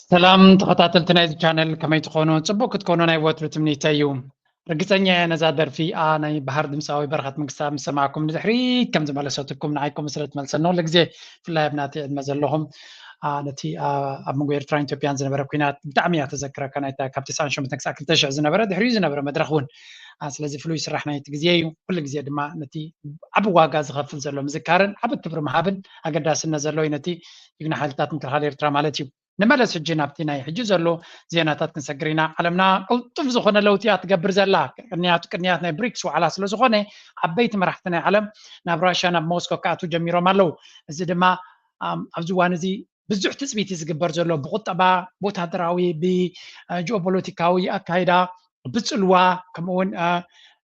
ሰላም ተኸታተልቲ ናይዚ ቻነል፣ ከመይ ትኾኑ? ጽቡቕ ክትኮኑ ናይ ወትሩ ትምኒተይ እዩ። ርግጸኛ እየ ነዛ ደርፊ፣ ኣ፣ ናይ ባህር ድምጻዊ በረኸት መንግስታ ምስ ሰማዕኩም ንድሕሪት ከም ዝመለሰትኩም ንዓይኩም ስለ ትመልሰና ኩሉ ግዜ፣ ብፍላይ ኣብ ናተይ ዕድመ ዘለኹም፣ ኣ፣ ነቲ፣ ኣ፣ ኣብ መንጎ ኤርትራን ኢትዮጵያን ዝነበረ ኲናት ብጣዕሚ እያ ተዘክረካ። ናይታ ካብ ተስዓን ሸሞንተን ክሳዕ ክልተ ሽሕ ዝነበረ፣ ድሕሪኡ ዝነበረ መድረኽ እውን፣ ኣ፣ ስለዚ ፍሉይ ስራሕ ናይቲ ግዜ እዩ። ኩሉ ግዜ ድማ ነቲ ዓቢ ዋጋ ዝኸፍል ዘሎ ምዝካርን ዓቢ ክብሪ ምሃብን ኣገዳስነት ዘለዎ እዩ፣ ነቲ ጅግና ሓይልታት ምክልኻል ኤርትራ ማለት እዩ። ንመለስ ሕጂ ናብቲ ናይ ሕጂ ዘሎ ዜናታት ክንሰግር ኢና። ዓለምና ቅልጡፍ ዝኾነ ለውጢ እያ ትገብር ዘላ። ቅንያቱ ቅንያት ናይ ብሪክስ ዋዕላ ስለ ዝኾነ፣ ዓበይቲ መራሕቲ ናይ ዓለም ናብ ራሽያ፣ ናብ ሞስኮ ክኣትዉ ጀሚሮም ኣለዉ። እዚ ድማ፣ ኣም፣ ኣብዚ እዋን እዚ ብዙሕ ትጽቢት እዩ ዝግበር ዘሎ። ብቁጠባ፣ ብወታደራዊ፣ ብጂኦፖለቲካዊ ኣካይዳ፣ ብጽልዋ፣ ከምኡ እውን፣ አ፣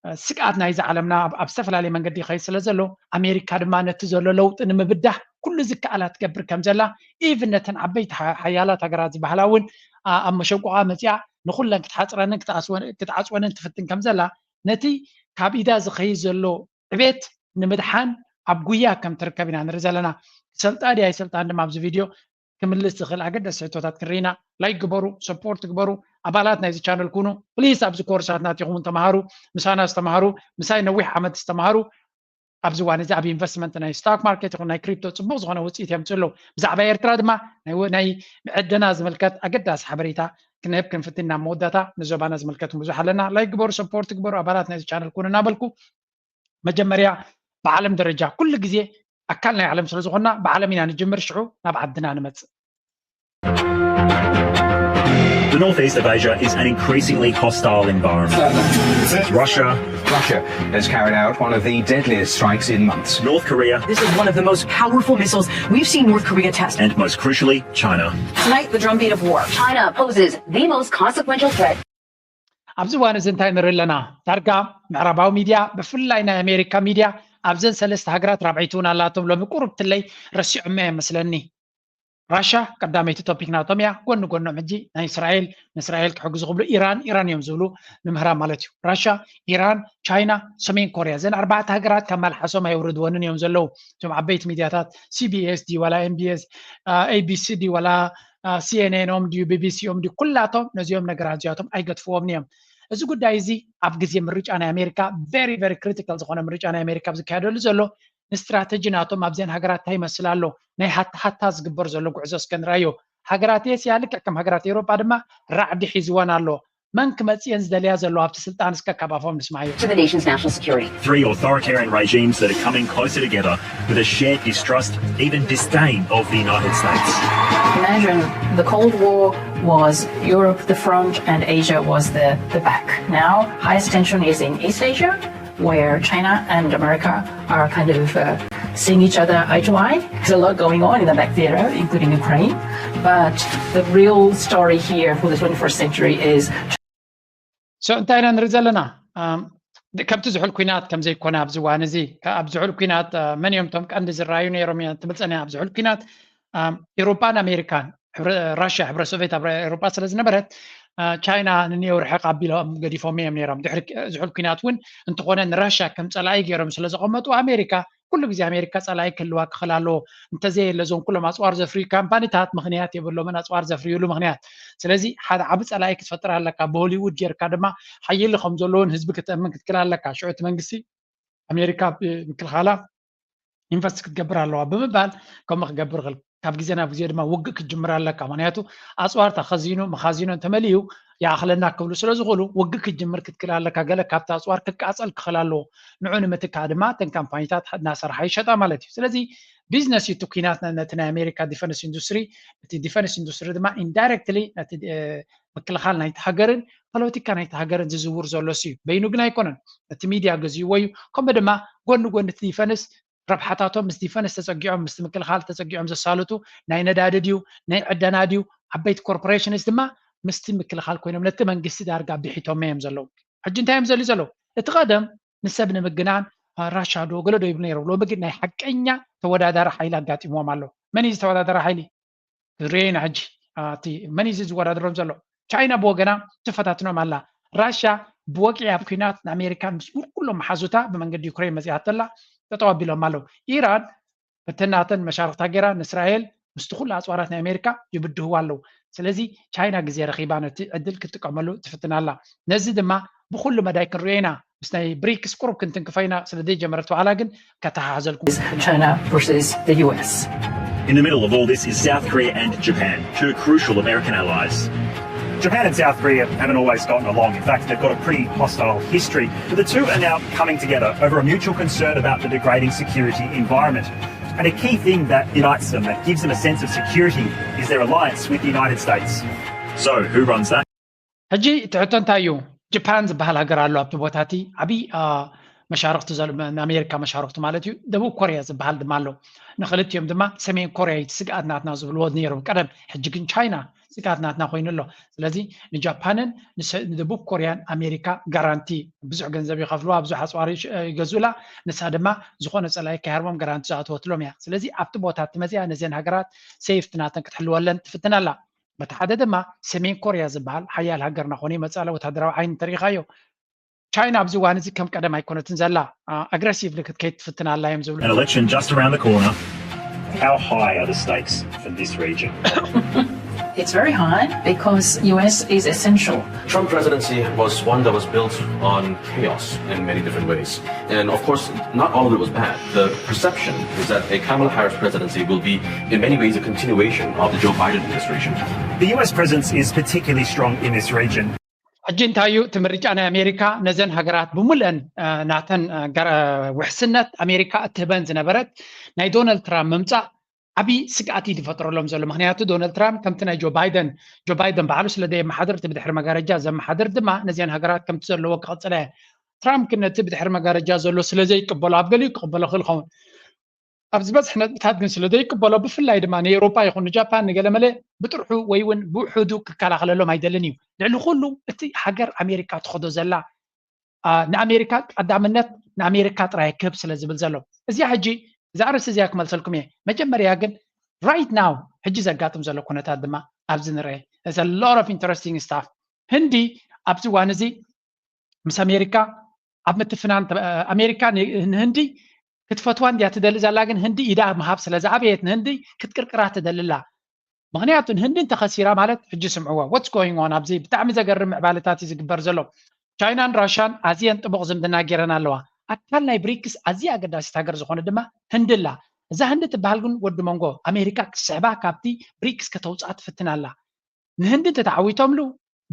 አ፣ ስግኣት ናይዚ ዓለምና ኣብ፣ ኣብ ዝተፈላለየ መንገዲ ይኸይድ ስለ ዘሎ፣ ኣሜሪካ ድማ ነቲ ዘሎ ለውጢ ንምብዳህ ኩሉ ዝከኣላ ትገብር ከም ዘላ፣ ኢቭን ነተን ዓበይቲ ሓ-፣ ሓያላት ሃገራት ዝበሃላ እውን፣ አ፣ ኣብ መሸንቆቓ መጺኣ ንኹለን ክትሓጽረንን ክትኣስወን-፣ ክትዓጽወንን ትፍትን ከም ዘላ፣ ነቲ ካብ ኢዳ ዝኸይድ ዘሎ ዕቤት ንምድሓን ኣብ ጉያ ከም ትርከብ ኢና ንርኢ ዘለና። ክሰልጣ ድያ ኣይሰልጣን ድማ ኣብዚ ቪድዮ ክምልስ ዝኽእል ኣገደስቲ ሕቶታት ክንርኢ ኢና። ላይክ ግበሩ፣ ሰፖርት ግበሩ፣ ኣባላት ናይዚ ቻነል ኩኑ። ፕሊስ ኣብዚ ኮርሳት ናቲኹም እውን ተምሃሩ፣ ምሳና ዝተምሃሩ፣ ምሳይ ነዊሕ ዓመት ዝተምሃሩ፣ ኣብዚ እዋን እዚ ኣብ ኢንቨስትመንት ናይ ስቶክ ማርኬት ይኹን ናይ ክሪፕቶ ጽቡቕ ዝኾነ ውጽኢት የምጽኡ ኣለዉ። ብዛዕባ ኤርትራ ድማ ናይ ወ-፣ ናይ ዕደና ዝምልከት ኣገዳሲ ሓበሬታ ክንህብ ክንፍትን ኢና። ኣብ መወዳእታ ንዞባና ዝምልከት እውን ብዙሕ ኣለና። ላይክ ግበሩ፣ ሰፖርት ግበሩ፣ ኣባላት ናይዚ ቻነል ኩኑ እናበልኩ፣ መጀመርያ ብዓለም ደረጃ ኩሉ ግዜ ኣካል ናይ ዓለም ስለ ዝኾንና ብዓለም ኢና ንጅምር፣ ሽዑ ናብ ዓድና ንመጽእ። The northeast of Asia is an increasingly hostile environment. Russia, Russia has carried out one of the deadliest strikes in months. North Korea, This is one of the most powerful missiles we've seen North Korea test. And most crucially, China. Tonight, the drumbeat of war. China poses the most consequential threat. ኣብዚ እዋን እዚ እንታይ ንርኢ ኣለና? ዳርጋ ምዕራባዊ ሚድያ፣ ብፍላይ ናይ ኣሜሪካ ሚድያ፣ ኣብዘን ሰለስተ ሃገራት ራብዐይቲ እውን ኣላቶም። ሎሚ ቁሩብ ትለይ ረሲዖም እዮም መስለኒ። ራሻ ቀዳመይቲ ቶፒክ ናቶም እያ። ጎኒ ጎኖም ሕጂ ናይ እስራኤል፣ ንእስራኤል ክሕግዙ ክብሉ ኢራን፣ ኢራን እዮም ዝብሉ ንምህራም ማለት እዩ። ራሻ፣ ኢራን፣ ቻይና፣ ሰሜን ኮርያ፣ እዘን ኣርባዕተ ሃገራት ካብ መልሓሶም ኣይውርድወንን እዮም ዘለዉ። እዞም ዓበይቲ ሚድያታት፣ ሲ ቢ ኤስ ዲ ዋላ ኤም ቢ ኤስ፣ አ፣ ኤ ቢ ሲ ዲ ዋላ፣ አ፣ ሲ ኤን ኤን ኦም ድዩ፣ ቢ ቢ ሲ ኦም ድዩ፣ ኩላቶም ነዚኦም ነገራት እዚኣቶም ኣይገድፍዎምን እዮም። እዚ ጉዳይ እዚ ኣብ ግዜ ምርጫ ናይ ኣሜሪካ፣ ቨሪ ቨሪ ክሪቲካል ዝኾነ ምርጫ ናይ ኣሜሪካ ኣብ ዝካየደሉ ዘሎ፣ ንስትራተጂ ናቶም ኣብዘን ሃገራት እንታይ ይመስል ኣሎ፣ ናይ ሃታ ሃታ ዝግበር ዘሎ ጉዕዞ እስከ ንርኣዮ። ሃገራት ኤስያ ልክዕ ከም ሃገራት ኤውሮጳ ድማ ራዕዲ ሒዝወን ኣሎ። መን ክመጽእየን ዝደልያ ዘሎ ኣብቲ ስልጣን እስከ ካብ ኣፎም ንስማዮ። To the nation's national security. Three authoritarian regimes that are coming closer together with a shared distrust, even disdain of the United States. Imagine the Cold War was Europe the front and Asia was the, the back. Now, highest tension is in East Asia, where China and America are kind of uh, seeing each other eye to eye. There's a lot going on in the back theater, including Ukraine. But the real story here for the twenty-first century is So እንታይ ኢና ንርኢ ዘለና? ኣም፣ ድ-፣ ከምቲ ዝሑል ኲናት ከም ዘይኮነ ኣብዚ እዋን እዚ፣ ከ-፣ ኣብ ዝሑል ኲናት፣ አ፣ መን እዮም እቶም ቀንዲ ዝረኣዩ ነይሮም እዮም ትብል ጸኒሓ። ኣብ ዝሑል ኲናት፣ ኣም፣ ኤውሮጳን ኣሜሪካን፣ ሕብረ-፣ ራሽያ ሕብረ ሶቪየት ኣብ ኤውሮጳ ስለ ዝነበረት፣ አ፣ ቻይና ንኔው ርሕቕ ኣቢሎም ገዲፎም እዮም ነይሮም። ድሕሪ ክ-፣ ዝሑል ኲናት እውን እንተኾነ ንራሽያ ከም ጸላኢ ገይሮም ስለ ዘቐመጡ ኣሜሪካ ኩሉ ግዜ ኣሜሪካ ጸላኢ ክህልዋ ክኽእል ኣለዎ። እንተዘየለ እዞም ኩሎም ኣጽዋር ዘፍርዩ ካምፓኒታት ምኽንያት የብሎምን ኣጽዋር ዘፍርዩሉ ምኽንያት። ስለዚ ሓደ ዓቢ ጸላኢ ክትፈጥር ኣለካ። ብሆሊውድ ጌርካ ድማ ሓየሊ ከም ዘለዎን ህዝቢ ክተእምን ክትክእል ኣለካ። ሽዑ እቲ መንግስቲ ኣሜሪካ ኣብ ምክልኻላ ኢንቨስት ክትገብር ኣለዋ ብምባል ከምኡ ክገብር ይኽእል። ካብ ግዜ ናብ ግዜ ድማ ውግእ ክትጅምር ኣለካ። ምኽንያቱ ኣጽዋር ተኸዚኑ፣ መኻዚኖ እንተመሊኡ ይኣኽለና ክብሉ ስለ ዝኽእሉ ውግእ ክትጅምር ክትክእል ኣለካ። ገለ ካብቲ ኣጽዋር ክቃጸል ክኽእል ኣለዎ። ንዑ ንምትካእ ድማ እተን ካምፓኒታት እናሰርሓ ይሸጣ ማለት እዩ። ስለዚ ቢዝነስ እዩ እቲ ኲናት ነ-፣ ነቲ ናይ ኣሜሪካ ዲፈንስ ኢንዱስትሪ፣ እቲ ዲፈንስ ኢንዱስትሪ ድማ ኢንዳይረክትሊ ነቲ፣ እ፣ ምክልኻል ናይቲ ሃገርን ፖለቲካ ናይቲ ሃገርን ዝዝውር ዘሎ ሲ እዩ። በይኑ ግን ኣይኮነን። እቲ ሚድያ ገዚእዎ እዩ። ከምኡ ድማ ጎኒ ጎኒ እቲ ዲፈንስ ረብሓታቶም ምስ ዲፈንስ ተጸጊዖም፣ ምስቲ ምክልኻል ተጸጊዖም ዘሳልጡ ናይ ነዳዲ ድዩ፣ ናይ ዕደና ድዩ፣ ዓበይቲ ኮርፖሬሽንስ ድማ ምስቲ ምክልኻል ኮይኖም ነቲ መንግስቲ ዳርጋ ብሒቶም እዮም ዘለዉ። ሕጂ እንታይ እዮም ዘልዩ ዘለዉ? እቲ ቀደም ንሰብ ንምግናን፣ አ፣ ራሻ ዶ ገለ ዶ ይብሉ ነይሮም። ሎሚ ግን ናይ ሓቀኛ ተወዳዳሪ ሓይሊ ኣጋጢምዎም ኣሎ። መን እዩ ዝተወዳደረ ሓይሊ? ክንሪኦ ኢና ሕጂ። አ፣ እቲ መን እዩ እዚ ዝወዳደሮም ዘሎ? ቻይና ብወገና ትፈታትኖም ኣላ። ራሻ ብወግዒ ኣብ ኲናት ንኣሜሪካን ምስ ኩሎም መሓዙታ ብመንገዲ ዩክሬን መጺኣቶ ኣላ። ጠጠው ኣቢሎም ኣለዉ። ኢራን እተን ናተን መሻርኽታ ገይራ ንእስራኤል ምስቲ ኩሉ ኣፅዋራት ናይ ኣሜሪካ ይብድህዋ ኣለዉ። ስለዚ ቻይና ግዜ ረኺባ ነቲ ዕድል ክትጥቀመሉ ትፍትን ኣላ። ነዚ ድማ ብኩሉ መዳይ ክንሪኦ ኢና። ምስ ናይ ብሪክስ ቁሩብ ክንትንክፎ ኢና፣ ስለ ዘይጀመረት ዋዕላ ግን ከተሓሓዘልኩም። China versus the U S. In the middle of all this is South Korea and Japan, two crucial American allies. Japan and South Korea haven't always gotten along. In fact, they've got a pretty hostile history. But the two are now coming together over a mutual concern about the degrading security environment. And a key thing that unites them, that gives them a sense of security, is their alliance with the United States. So, who runs that? ሕጂ እቲ ሕቶ እንታይ እዩ? ጃፓን ዝበሃል ሃገር ኣሎ ኣብቲ ቦታ እቲ ዓብዪ መሻርክቲ ዘሎ፣ ንኣሜሪካ መሻርክቲ ማለት እዩ። ደቡብ ኮርያ ዝበሃል ድማ ኣሎ። ንክልቲኦም ድማ ሰሜን ኮርያ እዩ ስግኣት ናትና ዝብልዎ ነይሮም ቀደም። ሕጂ ግን ቻይና ስግኣት ናትና ኮይኑ ኣሎ። ስለዚ ንጃፓንን ንደቡብ ኮርያን ኣሜሪካ ጋራንቲ ብዙሕ ገንዘብ ይኸፍልዋ፣ ብዙሕ ኣፅዋር ይገዝኡላ። ንሳ ድማ ዝኾነ ፀላኢ ከይሃርሞም ጋራንቲ ዝኣተወትሎም እያ። ስለዚ ኣብቲ ቦታ እቲ መፅያ ነዘን ሃገራት ሴፍቲ ናተን ክትሕልወለን ትፍትን ኣላ። በቲ ሓደ ድማ ሰሜን ኮርያ ዝበሃል ሓያል ሃገር ናኾነ ይመፅእ ኣሎ። ወታደራዊ ዓይኒ እንተሪኢኻዮ ቻይና ኣብዚ እዋን እዚ ከም ቀደም ኣይኮነትን ዘላ፣ ኣግረሲቭሊ ክትከይድ ትፍትን ኣላ እዮም ዝብሉ። An election just around the corner. How high are the stakes for this region? It's very high because U S is essential. Trump presidency was one that was built on chaos in many different ways. And of course, not all of it was bad. The perception is that a Kamala Harris presidency will be, in many ways, a continuation of the Joe Biden administration. The U S presence is particularly strong in this region. ሕጂ እንታይ እዩ እቲ ምርጫ ናይ ኣሜሪካ? ነዘን ሃገራት ብምልአን ናተን ውሕስነት ኣሜሪካ እትህበን ዝነበረት ናይ ዶናልድ ትራምፕ ምምፃእ ዓብዪ ስግኣት እዩ ዝፈጥረሎም ዘሎ። ምክንያቱ ዶናልድ ትራምፕ ከምቲ ናይ ጆ ባይደን፣ ጆ ባይደን ባዕሉ ስለ ዘየመሓድር እቲ ብድሕሪ መጋረጃ ዘመሓድር ድማ ነዚአን ሃገራት ከምቲ ዘለዎ ክቐፅላ እየ። ትራምፕ ግን ነቲ ብድሕሪ መጋረጃ ዘሎ ስለ ዘይቅበሎ፣ ኣብ ገሊኡ ክቕበሎ ክእል ኸውን፣ ኣብ ዝበዝሕ ነጥብታት ግን ስለ ዘይቅበሎ፣ ብፍላይ ድማ ንኤውሮጳ ይኹን ንጃፓን ንገለመለ ብጥርሑ ወይ እውን ብውሑዱ ክከላኸለሎም ኣይደልን እዩ። ልዕሊ ኩሉ እቲ ሃገር ኣሜሪካ ትኸዶ ዘላ ንኣሜሪካ ቀዳምነት ንኣሜሪካ ጥራይ ክህብ ስለ ዝብል ዘሎ። እዚኣ ሕጂ እዛ ኣርእስቲ እዚኣ ክመልሰልኩም እየ። መጀመርያ ግን right now ሕጂ ዘጋጥም ዘሎ ኩነታት ድማ ኣብዚ ንርአ። There's a lot of interesting stuff። ህንዲ ኣብዚ እዋን እዚ ምስ ኣሜሪካ ኣብ ምትፍናን፣ ኣሜሪካ ንህንዲ ክትፈትዋ እንድያ ትደሊ ዘላ፣ ግን ህንዲ ኢዳ ምሃብ ስለ ዝኣበየት ንህንዲ ክትቅርቅራ ትደሊ ኣላ። ምክንያቱ ንህንዲ እንተኸሲራ ማለት ሕጂ ስምዕዎ፣ what's going on ኣብዚ ብጣዕሚ ዘገርም ምዕባለታት እዩ ዝግበር ዘሎ። ቻይናን ራሻን ኣዝየን ጥቡቕ ዝምድና ገይረን ኣለዋ። ኣካል ናይ ብሪክስ ኣዝያ ኣገዳሲት ሃገር ዝኾነ ድማ ህንዲ ኣላ። እዛ ህንዲ ትበሃል ግን ወዲ መንጎ ኣሜሪካ ክስሕባ ካብቲ ብሪክስ ከተውፅኣ ትፍትን ኣላ። ንህንዲ እንተተዓዊቶምሉ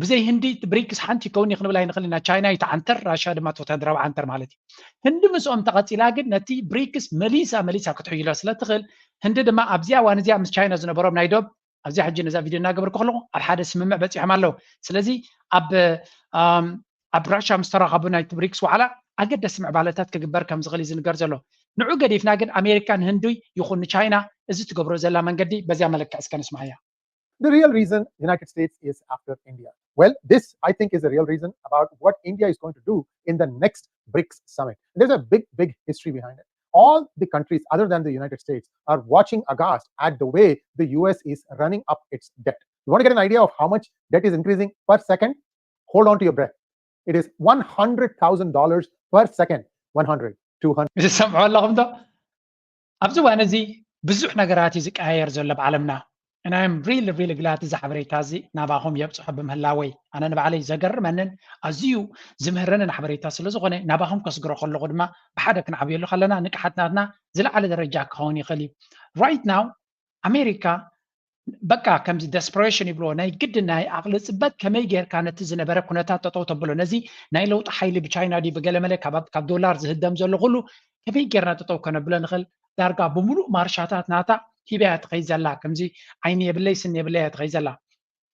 ብዘይ ህንዲ ብሪክስ ሓንቲ ይከውን ክንብል ኣይንኽእል ኢና። ቻይና ይተዓንተር፣ ራሻ ድማ ወታደራዊ ዓንተር ማለት እዩ። ህንዲ ምስኦም ተቐፂላ ግን ነቲ ብሪክስ መሊሳ መሊሳ ክትሕይሎ ስለ ትኽእል፣ ህንዲ ድማ ኣብዚኣ እዋን እዚኣ ምስ ቻይና ዝነበሮም ናይ ዶብ ኣብዚኣ ሕጂ ነዛ ቪድዮ እናገበርኩ ከለኹ ኣብ ሓደ ስምምዕ በፂሖም ኣለዉ። ስለዚ ኣብ ኣብ ራሻ ምስ ተራኸቡ ናይቲ ብሪክስ ዋዕላ ኣገደስቲ ምዕባለታት ክግበር ከም ዝኽእል እዩ ዝንገር ዘሎ። ንዑ ገዲፍና ግን ኣሜሪካ ንህንዲ ይኹን ንቻይና እዚ ትገብሮ ዘላ መንገዲ በዚያ መለክዕ እስከ ንስማዕያ። The real reason United States is after India. Well, this I think is the real reason about what India is going to do in the next brics summit. There's a big, big history behind it. All the countries other than the United States are watching aghast at the way the U S is running up its debt. You want to get an idea of how much debt is increasing per second? Hold on to your breath. It is one hundred thousand dollars per second. One hundred, two hundred. ዝሰምዑ ኣለኹም ዶ? ኣብዚ እዋን እዚ ብዙሕ ነገራት እዩ ዝቀያየር ዘሎ ኣብ ዓለምና። And I'm really, really glad እዚ ሓበሬታ እዚ ናባኹም የብፅሖ ብምህላወይ። ኣነ ንባዕለይ ዘገርመንን ኣዝዩ ዝምህረንን ሓበሬታ ስለ ዝኾነ ናባኹም ከስግሮ ከለኹ ድማ ብሓደ ክንዓብየሉ ከለና ንቅሓት ናትና ዝለዓለ ደረጃ ክኸውን ይኽእል እዩ። Right now ኣሜሪካ በቃ ከምዚ desperation ይብልዎ ናይ ግድን ናይ ዓቕሊ ፅበት ከመይ ጌርካ ነቲ ዝነበረ ኩነታት ጠጠው ተብሎ፣ ነዚ ናይ ለውጢ ሓይሊ ብቻይና ድዩ ብገለመለ ካብ ዶላር ዝህደም ዘሎ ኩሉ ከመይ ጌርና ጠጠው ከነብሎ ንኽእል? ዳርጋ ብምሉእ ማርሻታት ናታ ሂባያ ትኸይ ዘላ፣ ከምዚ ዓይኒ የብለይ ስኒ የብለያ ትኸይ ዘላ።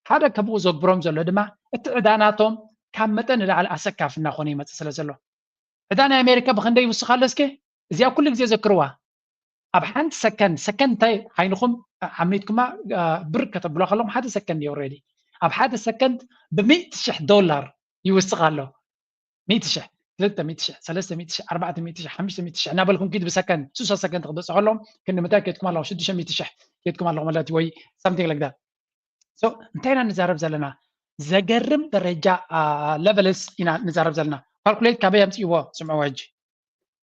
ሓደ ከምኡ ዘግብሮም ዘሎ ድማ እቲ ዕዳናቶም ካብ መጠን ንላዕሊ ኣሰካፊ እናኾነ ይመፅእ ስለ ዘሎ። ዕዳ ናይ ኣሜሪካ ብክንደይ ይውስኽ ኣሎ እስከ እዚኣ ኩሉ ግዜ ዘክርዋ። ኣብ ሓንቲ ሰከንድ ሰከንድ እንታይ ዓይንኹም ዓሚትኩማ ብር ከተብሎ ከለኹም ሓደ ሰከንድ እዩ already። ኣብ ሓደ ሰከንድ ብሚእቲ ሽሕ ዶላር ይውስኽ ኣሎ። ሚእቲ ሽሕ፣ ክልተ ሚእቲ ሽሕ፣ ሰለስተ ሚእቲ ሽሕ፣ ኣርባዕተ ሚእቲ ሽሕ፣ ሓሙሽተ ሚእቲ ሽሕ እናበልኩም ኪድ ብሰከንድ ስሳ ሰከንድ ክበፅሑ ከለኹም ክንዲ ምንታይ ከድኩም ኣለኹም ሽዱሽተ ሚእቲ ሽሕ ከድኩም ኣለኹም ማለት ወይ something like that። So እንታይ ኢና ንዛረብ ዘለና? ዘገርም ደረጃ levels ኢና ንዛረብ ዘለና። ካልኩሌት ካበይ ኣምፅእዎ ስምዕዎ ሕጂ።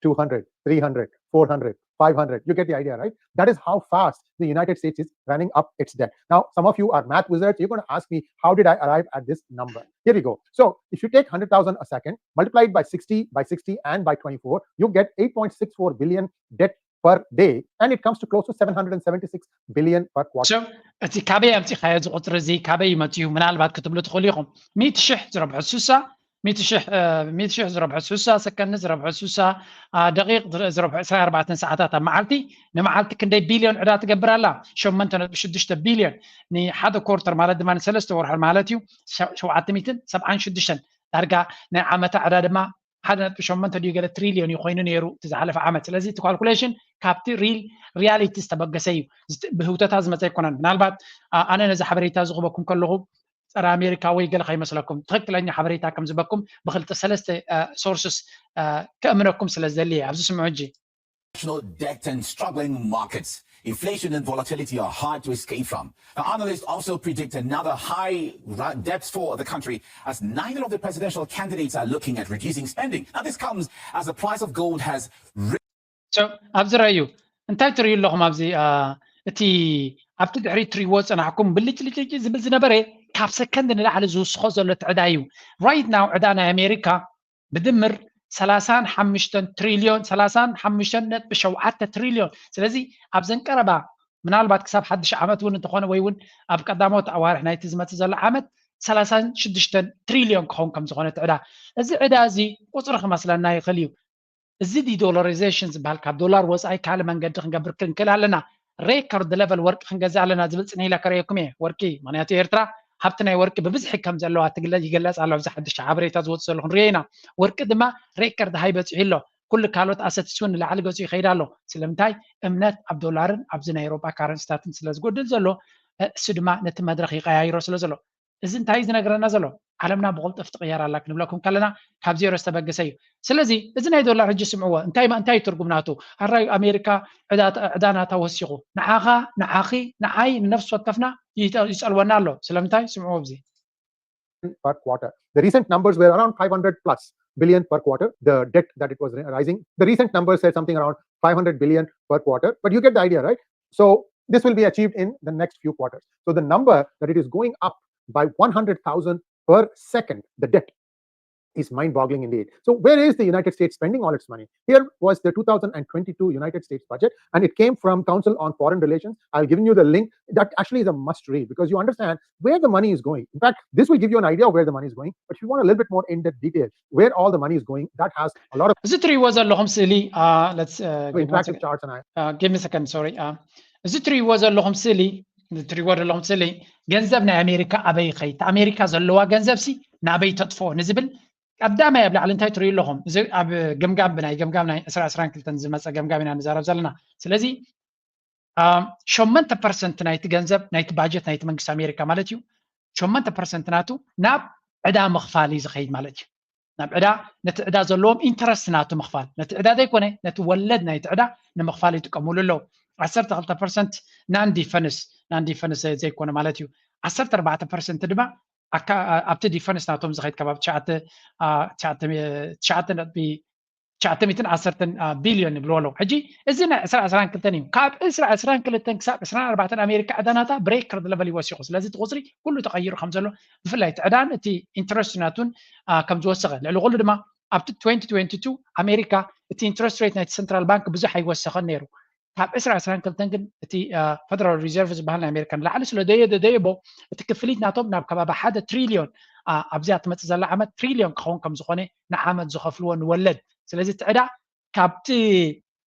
two hundred, three hundred, four hundred, five hundred. You get the idea, right? That is how fast the United States is running up its debt. Now, some of you are math wizards. You're going to ask me, how did I arrive at this number? Here we go. So if you take one hundred thousand a second, multiply it by sixty, by sixty, and by twenty-four, you get eight point six four billion debt per day, and it comes to close to seven hundred seventy-six billion per quarter. So እቲ ካበይ ኣምፂኻዮ እዚ ቁፅሪ እዚ? ካበይ ይመፅኡ? ምናልባት ክትብሉ ትኽእሉ ኢኹም። ሚእቲ ሽሕ ዝረብሑ ሱሳ ሚእቲ ሽሕ ዝረብሑ ሱሳ ሰከንድ ዝረብሑ ሱሳ ደቂቕ ዝረብሑ ዕስራን ኣርባዕተን ሰዓታት ኣብ መዓልቲ፣ ንመዓልቲ ክንደይ ቢልዮን ዕዳ ትገብር ኣላ? ሸሞንተ ነጥቢ ሽዱሽተ ቢልዮን። ንሓደ ኮርተር ማለት ድማ ንሰለስተ ወርሒ ማለት እዩ። ሸውዓተ ሚእትን ሰብዓን ሽዱሽተን፣ ዳርጋ ናይ ዓመታ ዕዳ ድማ ሓደ ነጥቢ ሸሞንተ ድዩ ገለ ትሪልዮን እዩ ኮይኑ ነይሩ እቲ ዝሓለፈ ዓመት። ስለዚ እቲ ካልኩሌሽን ካብቲ ሪል ሪያሊቲ ዝተበገሰ እዩ። ብህውተታ ዝመፀ ኣይኮነን። ምናልባት ኣነ ነዚ ሓበሬታ ዝኽበኩም ከለኹ ጸረ ኣሜሪካ ወይ ገለ ከይመስለኩም፣ ትኽክለኛ ሓበሬታ ከም ዝበኩም ብክልተ ሰለስተ ሶርስስ ከእምነኩም ስለ ዝደሊ ኣብዚ ስምዑ። ሕጂ National debt and struggling markets. Inflation and volatility are hard to escape from. The analysts also predict another high debt for the country, as neither of the presidential candidates are looking at reducing spending. Now, this comes as the price of gold has ኣብዚ ረዩ እንታይ ትርእዩ ኣለኹም? ኣብዚ እቲ ኣብቲ ድሕሪ ትሪዎ ፀናሕኩም ብልጭልጭ ዝብል ዝነበረ ካብ ሰከንድ ንላዕሊ ዝውስኾ ዘሎ እቲ ዕዳ እዩ። Right now ዕዳ ናይ ኣሜሪካ ብድምር ሰላሳን ሓሙሽተን ትሪልዮን፣ ሰላሳን ሓሙሽተን ነጥቢ ሸውዓተ ትሪልዮን። ስለዚ ኣብዘን ቀረባ ምናልባት ክሳብ ሓድሽ ዓመት እውን እንተኾነ ወይ እውን ኣብ ቀዳሞት ኣዋርሕ ናይቲ ዝመፅእ ዘሎ ዓመት ሰላሳን ሽዱሽተን ትሪልዮን ክኸውን ከም ዝኾነ እቲ ዕዳ። እዚ ዕዳ እዚ ቁፅሪ ክመስለና ይኽእል እዩ። እዚ ዲዶላራይዜሽን ዝበሃል ካብ ዶላር ወፃኢ ካልእ መንገዲ ክንገብር ክንክእል ኣለና። ሬከርድ ለቨል ወርቂ ክንገዝእ ኣለና ዝብል ፅን ኢለ ከርእየኩም እየ። ወርቂ ምክንያቱ ኤርትራ ሃብቲ ናይ ወርቂ ብብዝሒ ከም ዘለዋ ይገለፅ ኣሎ። ኣብዚ ሓድሽ ሓበሬታ ዝወፁ ዘሎ ክንሪኦ ኢና። ወርቂ ድማ ሬከርድ ሃይ በፂሑ ኣሎ። ኩሉ ካልኦት ኣሰትስ እውን ንላዕሊ ገፁ ይኸይድ ኣሎ። ስለምንታይ? እምነት ኣብ ዶላርን ኣብዚ ናይ ኤሮጳ ካረንስታትን ስለ ዝጎድል ዘሎ፣ እሱ ድማ ነቲ መድረኽ ይቀያይሮ ስለ ዘሎ። እዚ እንታይ እዩ ዝነግረና ዘሎ? ዓለምና ብቕልጥፍ ትቕየር ኣላ ክንብለኩም ከለና ካብ ዜሮ ዝተበገሰ እዩ። ስለዚ እዚ ናይ ዶላር ሕጂ ስምዕዎ፣ እንታይ እንታይ ትርጉም ናቱ? ኣራይ ኣሜሪካ ዕዳ ናታ ወሲኹ፣ ንዓኻ ንዓኺ ንዓይ ንነፍሲ ወከፍና ይጸልወና ኣሎ። ስለምንታይ? ስምዕዎ ኣብዚ per quarter. The recent numbers were around five hundred plus billion per quarter, the debt that it was rising. The recent numbers said something around five hundred billion per quarter, but you get the idea, right? So this will be achieved in the next few quarters. So the number that it is going up by one hundred thousand per second, the debt, is mind-boggling indeed. So where is the United States spending all its money? Here was the two thousand twenty-two United States budget, and it came from Council on Foreign Relations. I'll give you the link. That actually is a must read because you understand where the money is going. In fact, this will give you an idea of where the money is going. But if you want a little bit more in-depth detail, where all the money is going, that has a lot of እዚ ትሪእዎ ዘለኹም ስእሊ interactive charts and I give me a second, sorry. እዚ ትሪእዎ ዘለኹም ስእሊ ትሪእዎ ዘለኹም ስእሊ ገንዘብ ናይ ኣሜሪካ ኣበይ ይኸይድ፣ ኣሜሪካ ዘለዋ ገንዘብ ሲ ናበይ ተጥፎ ንዝብል ቀዳማይ ኣብ ላዕሊ እንታይ ትሪኡ ኣለኹም? እዚ ኣብ ገምጋም ብናይ ገምጋም ናይ ዕስራ ዕስራን ክልተን ዝመፀ ገምጋም ኢና ንዛረብ ዘለና። ስለዚ ሸሞንተ ፐርሰንት ናይቲ ገንዘብ ናይቲ ባጀት ናይቲ መንግስቲ ኣሜሪካ ማለት እዩ። ሸሞንተ ፐርሰንት ናቱ ናብ ዕዳ ምኽፋል እዩ ዝኸይድ ማለት እዩ። ናብ ዕዳ ነቲ ዕዳ ዘለዎም ኢንተረስት ናቱ ምኽፋል፣ ነቲ ዕዳ ዘይኮነ ነቲ ወለድ ናይቲ ዕዳ ንምኽፋል ይጥቀምሉ ኣለዉ። ዓሰርተ ክልተ ፐርሰንት ናን ዲፈንስ ናን ዲፈንስ ዘይኮነ ማለት እዩ። ዓሰርተ ኣርባዕተ ፐርሰንት ድማ ኣብቲ ዲፈንስ ናቶም ዝኸይድ ከባቢ ትሽዓተ ነጥቢ ትሽዓተ ሚእትን ዓሰርተን ቢልዮን ይብልዎ ኣለዉ። ሕጂ እዚ ናይ ዕስራ ዕስራን ክልተን እዩ። ካብ ዕስራ ዕስራን ክልተን ክሳብ ዕስራን ኣርባዕተን ኣሜሪካ ዕዳናታ ብሬከርድ ለቨል ይወሲኹ። ስለዚ እቲ ቁፅሪ ኩሉ ተቐይሩ ከም ዘሎ ብፍላይ እቲ ዕዳን እቲ ኢንትረስት ናቱን ከም ዝወሰኸ ልዕሊ ኩሉ ድማ ኣብቲ ትዌንቲ ትዌንቲ ቱ ኣሜሪካ እቲ ኢንትረስት ሬት ናይቲ ሰንትራል ባንክ ብዙሕ ኣይወሰኸን ነይሩ። ካብ ዕስራ ዕስራን ክልተን ግን እቲ ፈደራል ሪዘርቭ ዝበሃል ናይ ኣሜሪካ ንላዕሊ ስለ ደዮ ደደየቦ እቲ ክፍሊት ናቶም ናብ ከባቢ ሓደ ትሪልዮን ኣብዚኣ ትመፅእ ዘላ ዓመት ትሪልዮን ክኸውን ከም ዝኾነ ንዓመት ዝኸፍልዎ ንወለድ። ስለዚ እቲ ዕዳ ካብቲ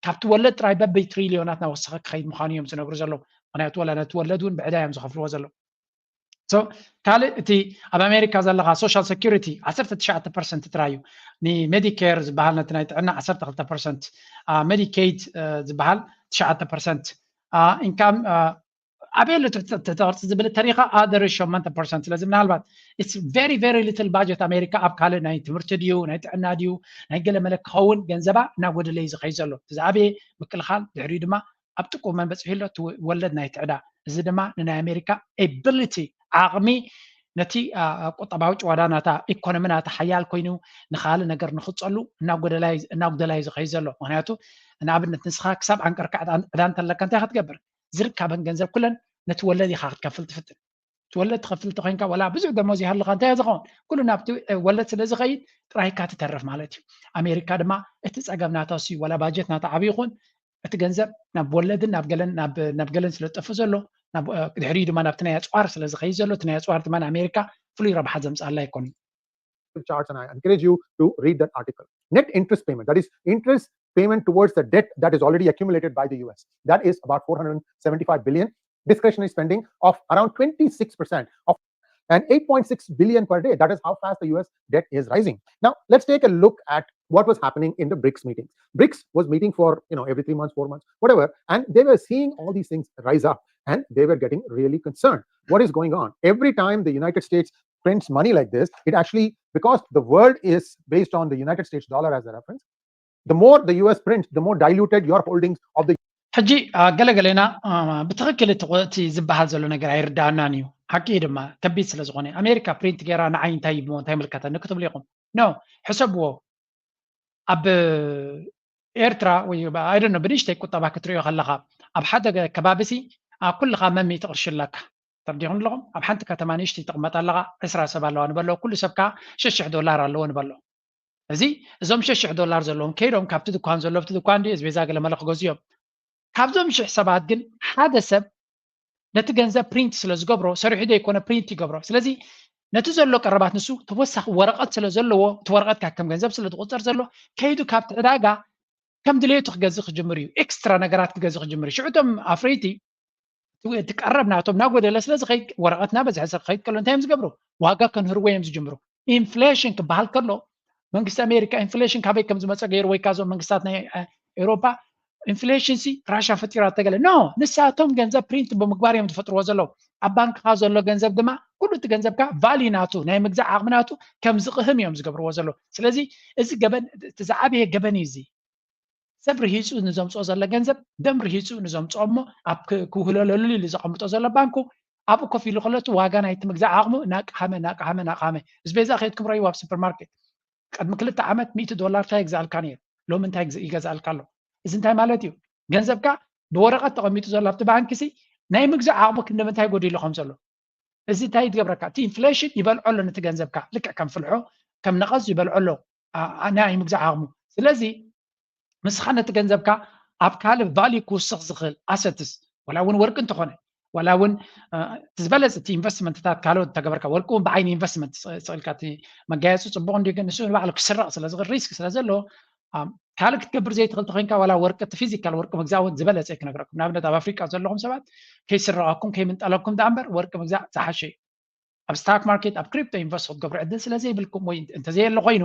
ካብቲ ወለድ ጥራይ በበይ ትሪልዮናት ናወሰኸ ክኸይድ ምዃኑ እዮም ዝነግሩ ዘለዉ። ምክንያቱ ወላ ነቲ ወለድ እውን ብዕዳ እዮም ዝኸፍልዎ ዘለዉ። ካልእ እቲ ኣብ ኣሜሪካ ዘለካ ሶሻል ሴኩሪቲ ዓሰርተ ትሽዓተ ፐርሰንት ጥራይ እዩ። ንሜዲኬር ዝበሃል ነቲ ናይ ጥዕና ዓሰርተ ክልተ ፐርሰንት፣ ሜዲኬድ ዝበሃል ትሽዓተ ፐርሰንት፣ ኢንካም ኣበየሉ ትሕቲ ቅርፂ ዝብል ተሪኻ ኣደር ሸሞንተ ፐርሰንት። ስለዚ ምናልባት it's very very little budget ኣሜሪካ ኣብ ካልእ ናይ ትምህርቲ ድዩ ናይ ጥዕና ድዩ ናይ ገለ መለ ክኸውን ገንዘባ እናጎደለ እዩ ዝኸይድ ዘሎ። እቲ ዝዓበየ ምክልኻል፣ ድሕሪኡ ድማ ኣብ ጥቁ መን በፂሑ ኣሎ እቲ ወለድ ናይቲ ዕዳ። እዚ ድማ ንናይ ኣሜሪካ ኤቢሊቲ ዓቕሚ ነቲ ቁጠባዊ ጭዋዳ ናታ ኢኮኖሚ ናታ ሓያል ኮይኑ ንኻልእ ነገር ንክፀሉ እናጉደላ እዩ ዝኸይድ ዘሎ። ምክንያቱ ንኣብነት ንስኻ ክሳብ ዓንቀርካ ዕዳ እንተለካ እንታይ ክትገብር? ዝርካበን ገንዘብ ኩለን ነቲ ወለድ ኢኻ ክትከፍል ትፍትን። ትወለድ ትኸፍል ተኮይንካ ዋላ ብዙሕ ደሞዝ ይሃልኻ እንታይ ዝኸውን ኩሉ ናብቲ ወለድ ስለ ዝኸይድ ጥራይካ ትተርፍ ማለት እዩ። ኣሜሪካ ድማ እቲ ፀገም ናታ ሲ ዋላ ባጀት ናታ ዓብዪ ይኹን እቲ ገንዘብ ናብ ወለድን ናብ ገለን ናብ ገለን ስለ ዝጠፍእ ዘሎ ድሕሪኡ ድማ ናብቲ ናይ ኣፅዋር ስለ ዝኸይድ ዘሎ እቲ ናይ ኣፅዋር ድማ ንኣሜሪካ ፍሉይ ረብሓ ዘምፅኣላ ኣይኮኑን። Charts and I encourage you to read that article. Net interest payment, that is interest payment towards the debt that is already accumulated by the U S. That is about four hundred seventy-five billion. Discretionary spending of around twenty-six percent of and eight point six billion per day. That is how fast the U S debt is rising. Now, let's take a look at what was happening in the BRICS meetings. BRICS was meeting for, you know, every three months, four months, whatever, and they were seeing all these things rise up and they were getting really concerned. What is going on? Every time the United States prints money like this, it actually, because the world is based on the United States dollar as a reference, the more the U S prints, the more diluted your holdings of the ሕጂ ገለገለና ብትኽክል እቲ ዝበሃል ዘሎ ነገር ኣይርዳእናን እዩ። ሓቂ ድማ ከቢድ ስለ ዝኾነ ኣሜሪካ ፕሪንት ገይራ ንዓይ እንታይ እንታይ ይምልከተኒ ክትብሉ ኢኹም። ኖ ሕሰብዎ። ኣብ ኤርትራ ወይ ኣይደኖ ብንእሽተይ ቁጠባ ክትሪኦ ከለኻ ኣብ ሓደ ከባቢ ሲ ኩልኻ መን ሚእቲ ቅርሺ ኣለካ። ተረዲኹም ኣለኹም? ኣብ ሓንቲ ከተማ ንእሽተይ ትቕመጥ ኣለኻ ዕስራ ሰብ ኣለዋ ንበሎ ኩሉ ሰብ ከዓ ሽሕ ሽሕ ዶላር ኣለዎ ንበሎ። እዚ እዞም ሽሕ ሽሕ ዶላር ዘለዎም ከይዶም ካብቲ ድኳን ዘሎ ኣብቲ ድኳን ድዩ ኣስቤዛ ገለ መለ ክገዝኡ እዮም። ካብዞም ሽሕ ሰባት ግን ሓደ ሰብ ነቲ ገንዘብ ፕሪንት ስለ ዝገብሮ ሰሪሑ ዘይኮነ ፕሪንት ይገብሮ። ስለዚ ነቲ ዘሎ ቀረባት ንሱ ተወሳኺ ወረቐት ስለ ዘለዎ እቲ ወረቐት ካብ ከም ገንዘብ ስለ ዝቑፀር ዘሎ ከይዱ ካብቲ ዕዳጋ ከም ድሌቱ ክገዝእ ክጅምር እዩ። ኤክስትራ ነገራት ክገዝእ ክጅምር እዩ። ሽዑ እቶም ኣፍረይቲ እቲ ቀረብ ናቶም እናጎደለ ስለ ዝኸይድ ወረቐት እናበዝሐ ስለ ክኸይድ ከሎ እንታይ እዮም ዝገብሩ? ዋጋ ከንህርዎ እዮም ዝጅምሩ። ኢንፍሌሽን ክበሃል ከሎ መንግስቲ ኣሜሪካ ኢንፍሌሽን ካበይ ከም ዝመፀ ገይሩ ወይ ካዞም መንግስታት ናይ ኤሮፓ ኢንፍሌሽን ሲ ራሻ ፈጢራ ተገለ ኖ ንሳቶም ገንዘብ ፕሪንት ብምግባር እዮም ዝፈጥርዎ ዘለዉ። ኣብ ባንክካ ዘሎ ገንዘብ ድማ ኩሉ እቲ ገንዘብካ ቫሊ ናቱ ናይ ምግዛእ ዓቕሚ ናቱ ከም ዝቕህም እዮም ዝገብርዎ ዘለዉ። ስለዚ እዚ ገበን እቲ ዝዓበየ ገበን እዩ። እዚ ሰብ ርሂፁ ንዘምፅኦ ዘሎ ገንዘብ ደም ርሂፁ ንዘምፅኦ እሞ ኣብ ክውህለለሉ ኢሉ ዘቐምጦ ዘሎ ባንኩ ኣብኡ ኮፍ ኢሉ ከሎ እቲ ዋጋ ናይቲ ምግዛእ ዓቕሙ እናቀሃመ እናቀሃመ እናቀሃመ እዚ ቤዛ ከይድኩም ረይዎ ኣብ ሱፐርማርኬት ቅድሚ ክልተ ዓመት ሚእቲ ዶላር እንታይ ይግዛእልካ ነይሩ ሎሚ እንታይ ይገዛእልካ ኣሎ? እዚ እንታይ ማለት እዩ? ገንዘብካ ብወረቐት ተቐሚጡ ዘሎ ኣብቲ ባንኪ ሲ ናይ ምግዛእ ዓቕሙ ክንደምንታይ ጎዲሉ ከም ዘሎ እዚ እንታይ ትገብረካ? እቲ ኢንፍሌሽን ይበልዖ ኣሎ ነቲ ገንዘብካ ልክዕ ከም ፍልሖ ከም ነቐዝ ይበልዖ ኣሎ ናይ ምግዛእ ዓቕሙ። ስለዚ ንስኻ ነቲ ገንዘብካ ኣብ ካልእ ቫልዩ ክውስኽ ዝኽእል ኣሰትስ ዋላ እውን ወርቂ እንተኾነ ዋላ እውን ዝበለፅ እቲ ኢንቨስትመንትታት ካልኦት እንተገበርካ ወርቂ እውን ብዓይኒ ኢንቨስትመንት ስቕልካ እቲ መጋየፂ ፅቡቕ እንዲ ግን ንሱ ንባዕሉ ክስረቕ ስለ ዝኽእል ሪስክ ስለ ዘለዎ ካልእ ክትገብር ዘይትኽእል ተኮይንካ ዋላ ወርቂ እቲ ፊዚካል ወርቂ ምግዛእ እውን ዝበለፀ ክነግረኩም ንኣብነት ኣብ ኣፍሪቃ ዘለኹም ሰባት ከይስረቐኩም ከይምንጠለኩም ዳኣ እምበር ወርቂ ምግዛእ ዝሓሸ እዩ። ኣብ ስታክ ማርኬት ኣብ ክሪፕቶ ኢንቨስት ክትገብሩ ዕድል ስለ ዘይብልኩም ወይ እንተዘየለ ኮይኑ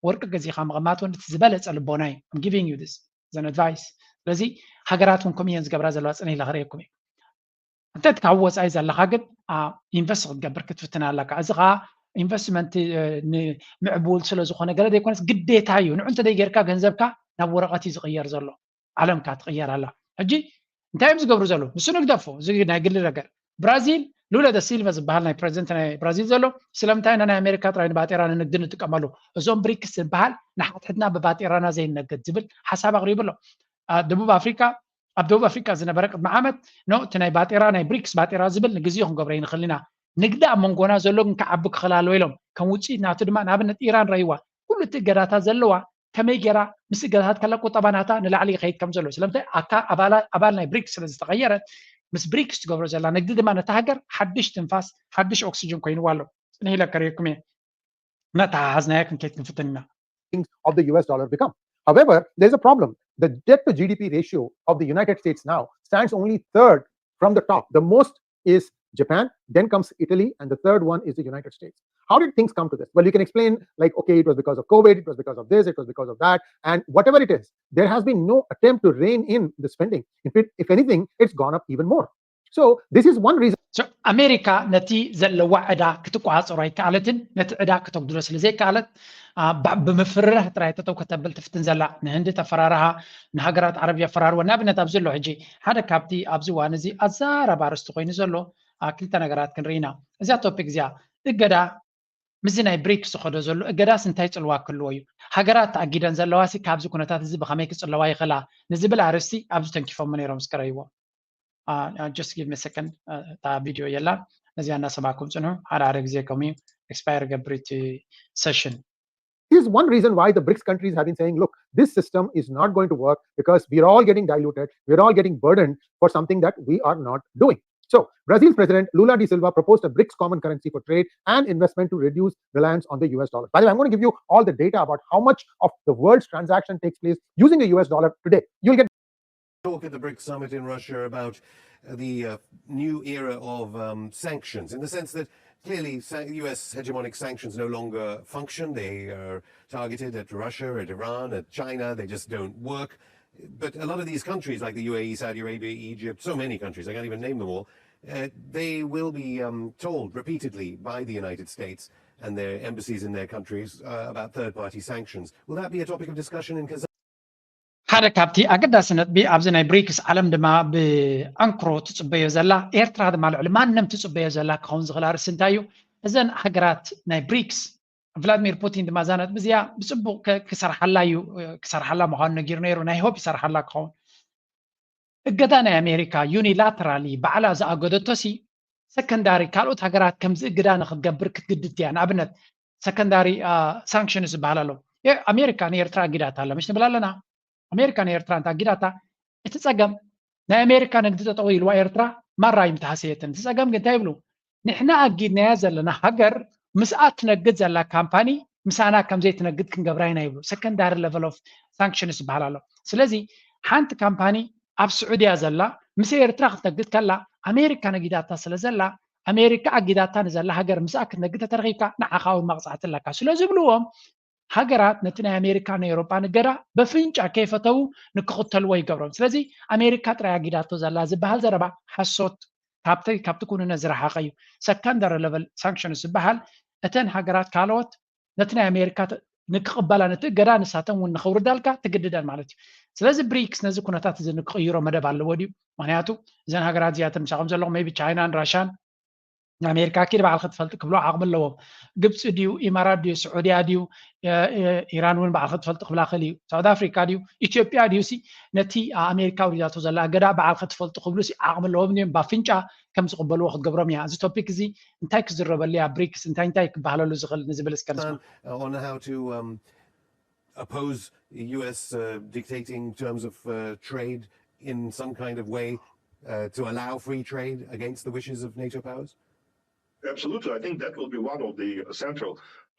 ወርቂ ገዚኻ ምቕማጥ እውን እቲ ዝበለፀ ልቦና እዩ። I'm giving you this as an advice። ስለዚ ሃገራት እውን ከምኡ እየን ዝገብራ ዘለዋ ፅነ ኢለ ክርእየኩም እዩ። እንተ ካብ ወፃኢ ዘለካ ግን ኢንቨስት ክትገብር ክትፍትን ኣለካ። እዚ ከዓ ኢንቨስትመንት ንምዕቡል ስለ ዝኾነ ገለ ዘይኮነስ ግዴታ እዩ። ንዑ እንተ ዘይጌርካ ገንዘብካ ናብ ወረቐት እዩ ዝቕየር ዘሎ። ዓለምካ ትቕየር ኣላ። ሕጂ እንታይ እዮም ዝገብሩ ዘለዉ? ንሱ ንግደፎ፣ እዚ ናይ ግሊ ነገር። ብራዚል ሉለ ደ ሲልቫ ዝበሃል ናይ ፕረዚደንት ናይ ብራዚል ዘሎ ስለምንታይ ኢና ናይ ኣሜሪካ ጥራይ ንባጤራ ንንግዲ ንጥቀመሉ፣ እዞም ብሪክስ ዝበሃል ንሓድሕድና ብባጤራና ዘይነግድ ዝብል ሓሳብ ኣቕሪቡ ኣሎ። ደቡብ ኣፍሪካ ኣብ ደቡብ ኣፍሪካ ዝነበረ ቅድሚ ዓመት ኖ እቲ ናይ ባጤራ ናይ ብሪክስ ባጤራ ዝብል ንግዜኡ ክንገብሮ ይንኽእል ኢና። ንግዲ ኣብ መንጎና ዘሎ ግን ክዓቢ ክኽእል ኣለዎ ኢሎም ከም ውፅኢት ናቱ ድማ ንኣብነት ኢራን ረይዋ ኩሉ እቲ እገዳታት ዘለዋ ከመይ ገይራ ምስ እገዳታት ከላ ቁጠባ ናታ ንላዕሊ ይኸይድ ከም ዘሎ ስለምንታይ ኣታ ኣባል ናይ ብሪክስ ስለ ዝተቐየረት ምስ ብሪክስ ትገብሮ ዘላ ንግዲ ድማ ነታ ሃገር ሓድሽ ትንፋስ ሓድሽ ኦክስጅን ኮይንዋ ኣሎ። ፅንሕ ኢለ ከርእየኩም እየ ነተሓሓዝናዮ ክንከይድ ክንፍትን ኢና። Of the U S dollar become. However, there's a problem. The debt to G D P ratio of the United States now stands only third from the top. The most is Japan, then comes Italy, and the third one is the United States. How did things come to this? Well, you can explain like, okay, it was because of COVID, it was because of this, it was because of that, and whatever it is, there has been no attempt to rein in the spending. In fact, if anything, it's gone up even more. So this is one reason. ኣሜሪካ ነቲ ዘለዋ ዕዳ ክትቆፃፀሮ ኣይከኣለትን። ነቲ ዕዳ ክተጉድሎ ስለ ዘይከኣለት ብምፍርራህ ጥራይ ጠጠው ከተብል ትፍትን ዘላ። ንህንዲ ተፈራርሃ፣ ንሃገራት ዓረብ የፈራርወ። ንኣብነት ኣብዚ ኣሎ ሕጂ ሓደ ካብቲ ኣብዚ እዋን እዚ ኣዛራቢ ኣርእስቲ ኮይኑ ዘሎ ክልተ ነገራት ክንርኢ ኢና። እዚኣ ቶፒክ እዚኣ እገዳ ምስዚ ናይ ብሪክስ ዝኸዶ ዘሎ እገዳስ እንታይ ጽልዋ ክህልዎ እዩ? ሃገራት ተኣጊደን ዘለዋሲ ካብዚ ኩነታት እዚ ብኸመይ ክጽለዋ ይኽእላ ንዝብል ኣርእስቲ ኣብዚ ተንኪፎም ነይሮም ዝቀረይዎ። Just give me a second. እታ ቪድዮ የላ፣ ነዚኣ እናሰማዕኩም ጽንሑ። ሓደ ሓደ ግዜ ከምኡ ኤክስፓየር ገብር እቲ ሴሽን። Here's one reason why the BRICS countries have been saying, look, this system is not going to work because we're all getting diluted, we're all getting burdened for something that we are not doing. So, Brazil's President Lula da Silva proposed a BRICS common currency for trade and investment to reduce reliance on the U S dollar. By the way, I'm going to give you all the data about how much of the world's transaction takes place using the U S dollar today. You'll get talk at the BRICS summit in Russia about the uh, new era of um, sanctions, in the sense that clearly U S hegemonic sanctions no longer function. They are targeted at Russia, at Iran, at China. They just don't work. But a lot of these countries, like the U A E, Saudi Arabia, Egypt, so many countries, I can't even name them all, uh, they will be um, told repeatedly by the United States and their embassies in their countries uh, about third party sanctions. Will that be a topic of discussion in Kazan? ሓደ ካብቲ ኣገዳሲ ነጥቢ ኣብዚ ናይ ብሪክስ ዓለም ድማ ብኣንክሮ ትጽበዮ ዘላ፣ ኤርትራ ድማ ልዕሊ ማንም ትጽበዮ ዘላ ክኸውን ዝኽእል ኣርእስቲ እንታይ እዩ? እዘን ሃገራት ናይ ብሪክስ፣ ቭላድሚር ፑቲን ድማ እዛ ነጥቢ እዚኣ ብጽቡቕ ክሰርሓላ እዩ፣ ክሰርሓላ ምዃኑ ነጊሩ ነይሩ። ናይ ሆፕ ይሰርሓላ ክኸውን። እገዳ ናይ ኣሜሪካ ዩኒላተራሊ ባዕላ ዝኣገደቶሲ ሰከንዳሪ ካልኦት ሃገራት ከምዚ እገዳ ንክትገብር ክትግድድ እያ። ንኣብነት ሰከንዳሪ ሳንክሽንስ ዝበሃል ኣሎ። ኣሜሪካ ንኤርትራ ኣጊዳታ ኣላ ምሽ ንብል ኣለና። ኣሜሪካ ንኤርትራ እንተ ኣጊዳታ እቲ ጸገም ናይ ኣሜሪካ ንግዲ ጠጠው ኢልዋ ኤርትራ ማራ ኣይምተሃሰየትን። እቲ ጸገም ግን እንታይ ይብሉ? ንሕና ኣጊድናያ ዘለና ሃገር ምስኣ ትነግድ ዘላ ካምፓኒ ምሳና ከም ዘይትነግድ ክንገብራ ኢና ይብሉ። ሰከንዳሪ ሌቨል ኦፍ ሳንክሽንስ ዝበሃል ኣሎ። ስለዚ ሓንቲ ካምፓኒ ኣብ ስዑድያ ዘላ ምስ ኤርትራ ክትነግድ ከላ ኣሜሪካ ነጊዳታ ስለ ዘላ ኣሜሪካ ኣጊዳታ ንዘላ ሃገር ምስኣ ክትነግድ ተተረኺብካ ንዓኻ እውን መቕጻዕቲ ኣለካ ስለ ዝብልዎም ሃገራት ነቲ ናይ ኣሜሪካ ናይ ኤውሮጳን እገዳ በፍንጫ ከይፈተዉ ንክኽተልዎ ይገብሮም። ስለዚ ኣሜሪካ ጥራይ ኣጊዳቶ ዘላ ዝበሃል ዘረባ ሓሶት ካብቲ ካብቲ ኩንነት ዝረሓቐ እዩ። ሰከንደሪ ለቨል ሳንክሽንስ ዝበሃል እተን ሃገራት ካልኦት ነቲ ናይ ኣሜሪካ ንክቕበላ ነቲ እገዳ ንሳተን እውን ንኸውርዳልካ ትግድደን ማለት እዩ። ስለዚ ብሪክስ ነዚ ኩነታት እዚ ንክቕይሮ መደብ ኣለዎ ድዩ? ምክንያቱ እዘን ሃገራት እዚኣተን ምሳኹም ዘለኹም ቢ ቻይናን ራሻን ንኣሜሪካ ኪድ ባዕልካ ትፈልጥ ክብሎ ዓቕሚ ኣለዎም። ግብፂ ድዩ ኢማራት ድዩ ስዑድያ ድዩ ኢራን እውን ባዕልካ ትፈልጥ ክብላ ክእል እዩ። ሳውት ኣፍሪካ ድዩ ኢትዮጵያ ድዩ ሲ ነቲ ኣሜሪካ ውሪዳቶ ዘላ እገዳ ባዕልካ ትፈልጡ ክብሉ ሲ ዓቕሚ ኣለዎም ድዮም? ባፍንጫ ከም ዝቕበልዎ ክትገብሮም እያ። እዚ ቶፒክ እዚ እንታይ ክዝረበሉ እያ? ብሪክስ እንታይ እንታይ ክበሃለሉ ዝኽእል ንዝብል እስከ ንስማ። on how to um, oppose U S uh, dictating terms of uh, trade in some kind of way uh, to allow free trade against the wishes of NATO powers? Absolutely. I think that will be one of the central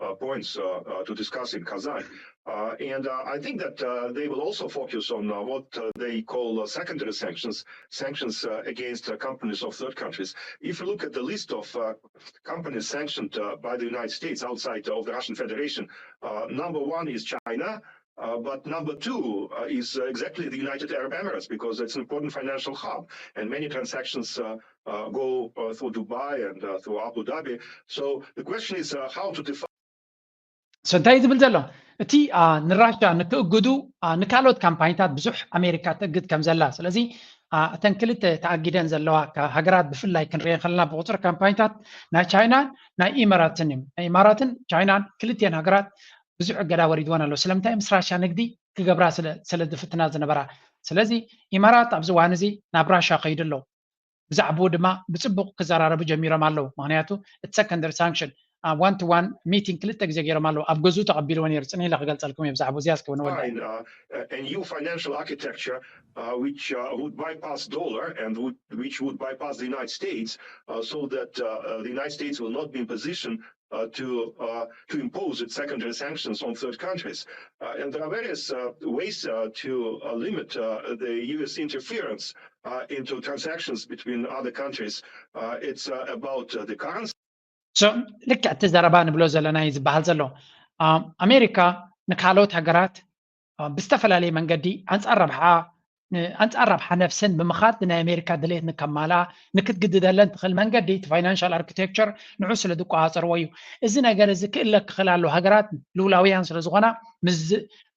uh, points uh, uh, to discuss in Kazan. Uh, and uh, I think that uh, they will also focus on uh, what uh, they call uh, secondary sanctions, sanctions uh, against uh, companies of third countries. If you look at the list of uh, companies sanctioned uh, by the United States outside of the Russian Federation, uh, number one is China, uh, but number two uh, is uh, exactly the United Arab Emirates because it's an important financial hub, and many transactions uh, uh, go uh, through Dubai and uh, through Abu Dhabi. So the question is uh, how to define. So እንታይ ዝብል ዘሎ እቲ ንራሻ ንክእግዱ ንካልኦት ካምፓኒታት ብዙሕ ኣሜሪካ ትእግድ ከም ዘላ። ስለዚ እተን ክልተ ተኣጊደን ዘለዋ ሃገራት ብፍላይ ክንሪኦ ከለና ብቁፅሪ ካምፓኒታት ናይ ቻይናን ናይ ኢማራትን እዮም። ናይ ኢማራትን ቻይናን ክልቲኤን ሃገራት ብዙሕ እገዳ ወሪድወን ኣሎ። ስለምንታይ? ምስ ራሻ ንግዲ ክገብራ ስለ ዝፍትና ዝነበራ። ስለዚ ኢማራት ኣብዚ እዋን እዚ ናብ ራሻ ከይዱ ኣሎ። ብዛዕባኡ ድማ ብፅቡቕ ክዘራረቡ ጀሚሮም ኣለዉ። ምክንያቱ እቲ ሰከንደሪ ሳንክሽን ዋን ቱ ዋን ሚቲንግ ክልተ ግዜ ገይሮም ኣለዉ። ኣብ ገዝኡ ተቐቢልዎ ነይሩ። ፅንሕ ኢለ ክገልፀልኩም እየ ብዛዕባ እዚኣ እስከ ንወዳ A new financial architecture uh, which uh, would bypass dollar and would, which would bypass the United States uh, so that uh, uh, the United States will not be in position uh, to uh, to impose its secondary sanctions on third countries. Uh, and there are various uh, ways uh, to uh, limit uh, the U S interference uh, into transactions between other countries. Uh, it's uh, about uh, the currency. So ልክዕ እቲ ዘረባ ንብሎ ዘለና እዩ ዝበሃል ዘሎ። ኣሜሪካ ንካልኦት ሃገራት ብዝተፈላለየ መንገዲ ኣንፃር ረብሓ ኣንፃር ረብሓ ነፍሰን ብምኻድ ናይ ኣሜሪካ ድሌት ንከማላ ንክትግድደለን ትኽእል መንገዲ እቲ ፋይናንሻል ኣርኪቴክቸር ንዑ ስለ ዝቆፃፀርዎ እዩ። እዚ ነገር እዚ ክእለ ክኽእል ኣሎ። ሃገራት ልውላውያን ስለ ዝኾና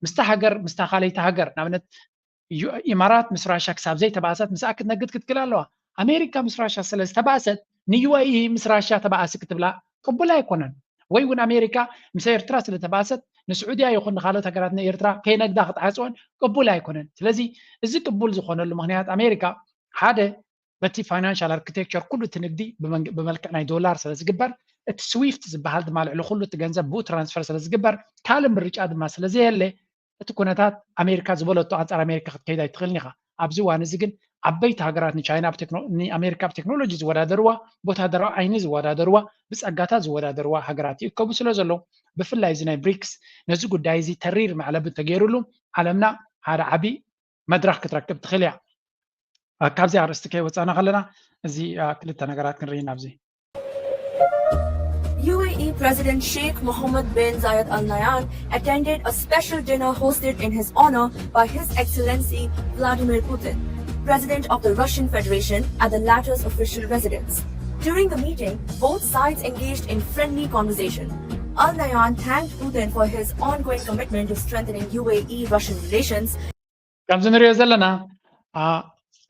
ምስታ ሃገር ምስታ ካልኣይቲ ሃገር ንኣብነት ኢማራት ምስ ራሻ ክሳብ ዘይተባእሰት ምስኣ ክትነግድ ክትክእል ኣለዋ። ኣሜሪካ ምስ ራሻ ስለ ዝተባእሰት ንዩኤኢ ምስ ራሻ ተባእሲ ክትብላ ቅቡል ኣይኮነን። ወይ እውን ኣሜሪካ ምስ ኤርትራ ስለተባእሰት ንስዑድያ ይኹን ንካልኦት ሃገራት ንኤርትራ ከይነግዳ ክትዓፅወን ቅቡል ኣይኮነን። ስለዚ እዚ ቅቡል ዝኾነሉ ምክንያት ኣሜሪካ ሓደ በቲ ፋይናንሻል ኣርኪቴክቸር ኩሉ እቲ ንግዲ ብመልክዕ ናይ ዶላር ስለ ዝግበር፣ እቲ ስዊፍት ዝበሃል ድማ ልዕሊ ኩሉ እቲ ገንዘብ ብኡ ትራንስፈር ስለ ዝግበር፣ ካልእ ምርጫ ድማ ስለ ዘየለ፣ እቲ ኩነታት ኣሜሪካ ዝበለቶ ኣንጻር ኣሜሪካ ክትከይድ ኣይትኽእልን ኢኻ። ኣብዚ እዋን እዚ ግን ዓበይቲ ሃገራት ንቻይና ንኣሜሪካ ብቴክኖሎጂ ዝወዳደርዋ፣ ብወታደራዊ ዓይኒ ዝወዳደርዋ፣ ብጸጋታት ዝወዳደርዋ ሃገራት ይእከቡ ስለ ዘለዉ፣ ብፍላይ እዚ ናይ ብሪክስ ነዚ ጉዳይ እዚ ተሪር መዕለቢ እንተገይሩሉ፣ ዓለምና ሓደ ዓቢ መድረኽ ክትረክብ ትኽእል እያ። ካብዚ ኣርእስቲ ከይወፃና ከለና እዚ ክልተ ነገራት ክንርኢ ናብዚ። U A E President Sheikh Mohammed bin Zayed Al Nahyan attended a special dinner hosted in his honor by His Excellency Vladimir Putin, President of the Russian Federation, at the latter's official residence. During the meeting, both sides engaged in friendly conversation. Al Nahyan thanked Putin for his ongoing commitment to strengthening U A E Russian relations. ከምዚ ንሪኦ ዘለና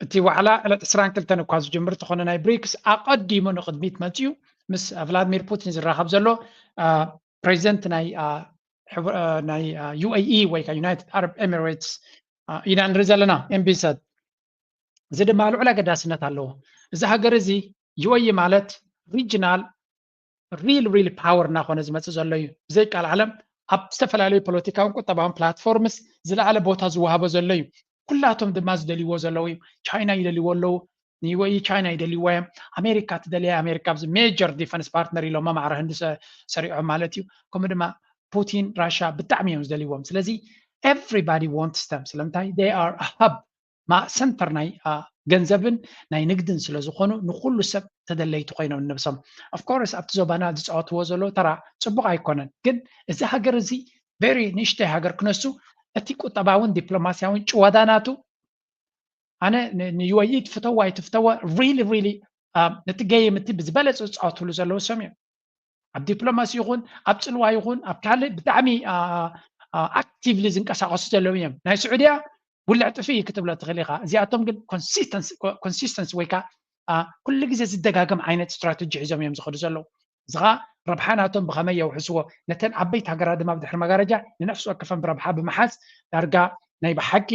እቲ ዋዕላ ዕለት ዕስራን ክልተን እኳ ዝጅምር እንተኾነ ናይ ብሪክስ ኣቐዲሙ ንቕድሚት መፂኡ ምስ ቭላድሚር ፑቲን ዝራኸብ ዘሎ ፕሬዚደንት ናይ ናይ ዩ ኤ ኢ ወይ ከዓ ዩናይትድ ዓረብ ኤሚሬትስ ኢና ንርኢ ዘለና። ኤምቢሰት እዚ ድማ ልዑል ኣገዳስነት ኣለዎ። እዚ ሃገር እዚ ዩ ኤ ኢ ማለት ሪጅናል ሪል ሪል ፓወር እናኾነ ዝመፅእ ዘሎ እዩ። ብዘይ ቃል ዓለም ኣብ ዝተፈላለዩ ፖለቲካውን ቁጠባውን ፕላትፎርምስ ዝለዓለ ቦታ ዝወሃቦ ዘሎ እዩ። ኩላቶም ድማ ዝደልይዎ ዘለዉ እዩ። ቻይና ይደልይዎ ኣለዉ፣ ንዩ ኤ ኢ ቻይና ይደልይዎ እዮም። ኣሜሪካ ትደልያ ኣሜሪካ ኣብዚ ሜጀር ዲፈንስ ፓርትነር ኢሎማ ማዕረ ህንዲ ሰሪዖም ማለት እዩ። ከምኡ ድማ ፑቲን ራሻ ብጣዕሚ እዮም ዝደልይዎም። ስለዚ everybody wants them ስለምንታይ they are a hub ማ ሰንተር ናይ ገንዘብን ናይ ንግድን ስለ ዝኾኑ ንኩሉ ሰብ ተደለይቲ ኮይኖም ነብሶም። Of course ኣብቲ ዞባና ዝፃወትዎ ዘለዉ ተራ ፅቡቕ ኣይኮነን፣ ግን እዚ ሃገር እዚ ቨሪ ንእሽተይ ሃገር ክነሱ እቲ ቁጠባውን ዲፕሎማስያውን ጭዋዳ ናቱ ኣነ ንዩ ኤ ኢ ትፍተዋ ኣይትፍተዋ ሪሊ ሪሊ ነቲ ገይም እቲ ብዝበለፀ ዝፃወትሉ ዘለዉ ሰም እዮም። ኣብ ዲፕሎማሲ ይኹን ኣብ ፅልዋ ይኹን ኣብ ካልእ ብጣዕሚ ኣክቲቭሊ ዝንቀሳቀሱ ዘለዉ እዮም። ናይ ስዑድያ ውልዕ ጥፊ እዩ ክትብሎ ትኽእል ኢኻ። እዚኣቶም ግን ኮንሲስተንሲ ወይ ከዓ ኩሉ ግዜ ዝደጋገም ዓይነት ስትራተጂ ሒዞም እዮም ዝኸዱ ዘለዉ። እዚ ኸዓ ረብሓ ናቶም ብኸመይ የውሕስዎ፣ ነተን ዓበይቲ ሃገራት ድማ ብድሕሪ መጋረጃ ንነፍሲ ወከፈን ብረብሓ ብምሓዝ ዳርጋ ናይ ብሓቂ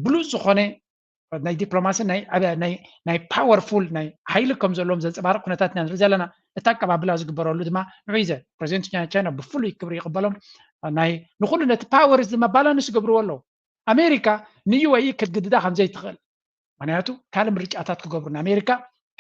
ብሉፅ ዝኾነ ናይ ዲፕሎማሲ ናይ ፓወርፉል ናይ ሓይሊ ከም ዘለዎም ዘንፀባርቕ ኩነታት ኢና ንርኢ ዘለና። እቲ ኣቀባብላ ዝግበረሉ ድማ ንዑ ዘ ፕሬዚደንት ናይ ቻይና ብፍሉይ ክብሪ ይቕበሎም። ናይ ንኩሉ ነቲ ፓወር እዚ ድማ ባላንስ ይገብርዎ ኣለዉ። ኣሜሪካ ንዩ ኤ ኢ ክትግድዳ ከም ዘይትኽእል፣ ምክንያቱ ካልእ ምርጫታት ክገብሩ ንኣሜሪካ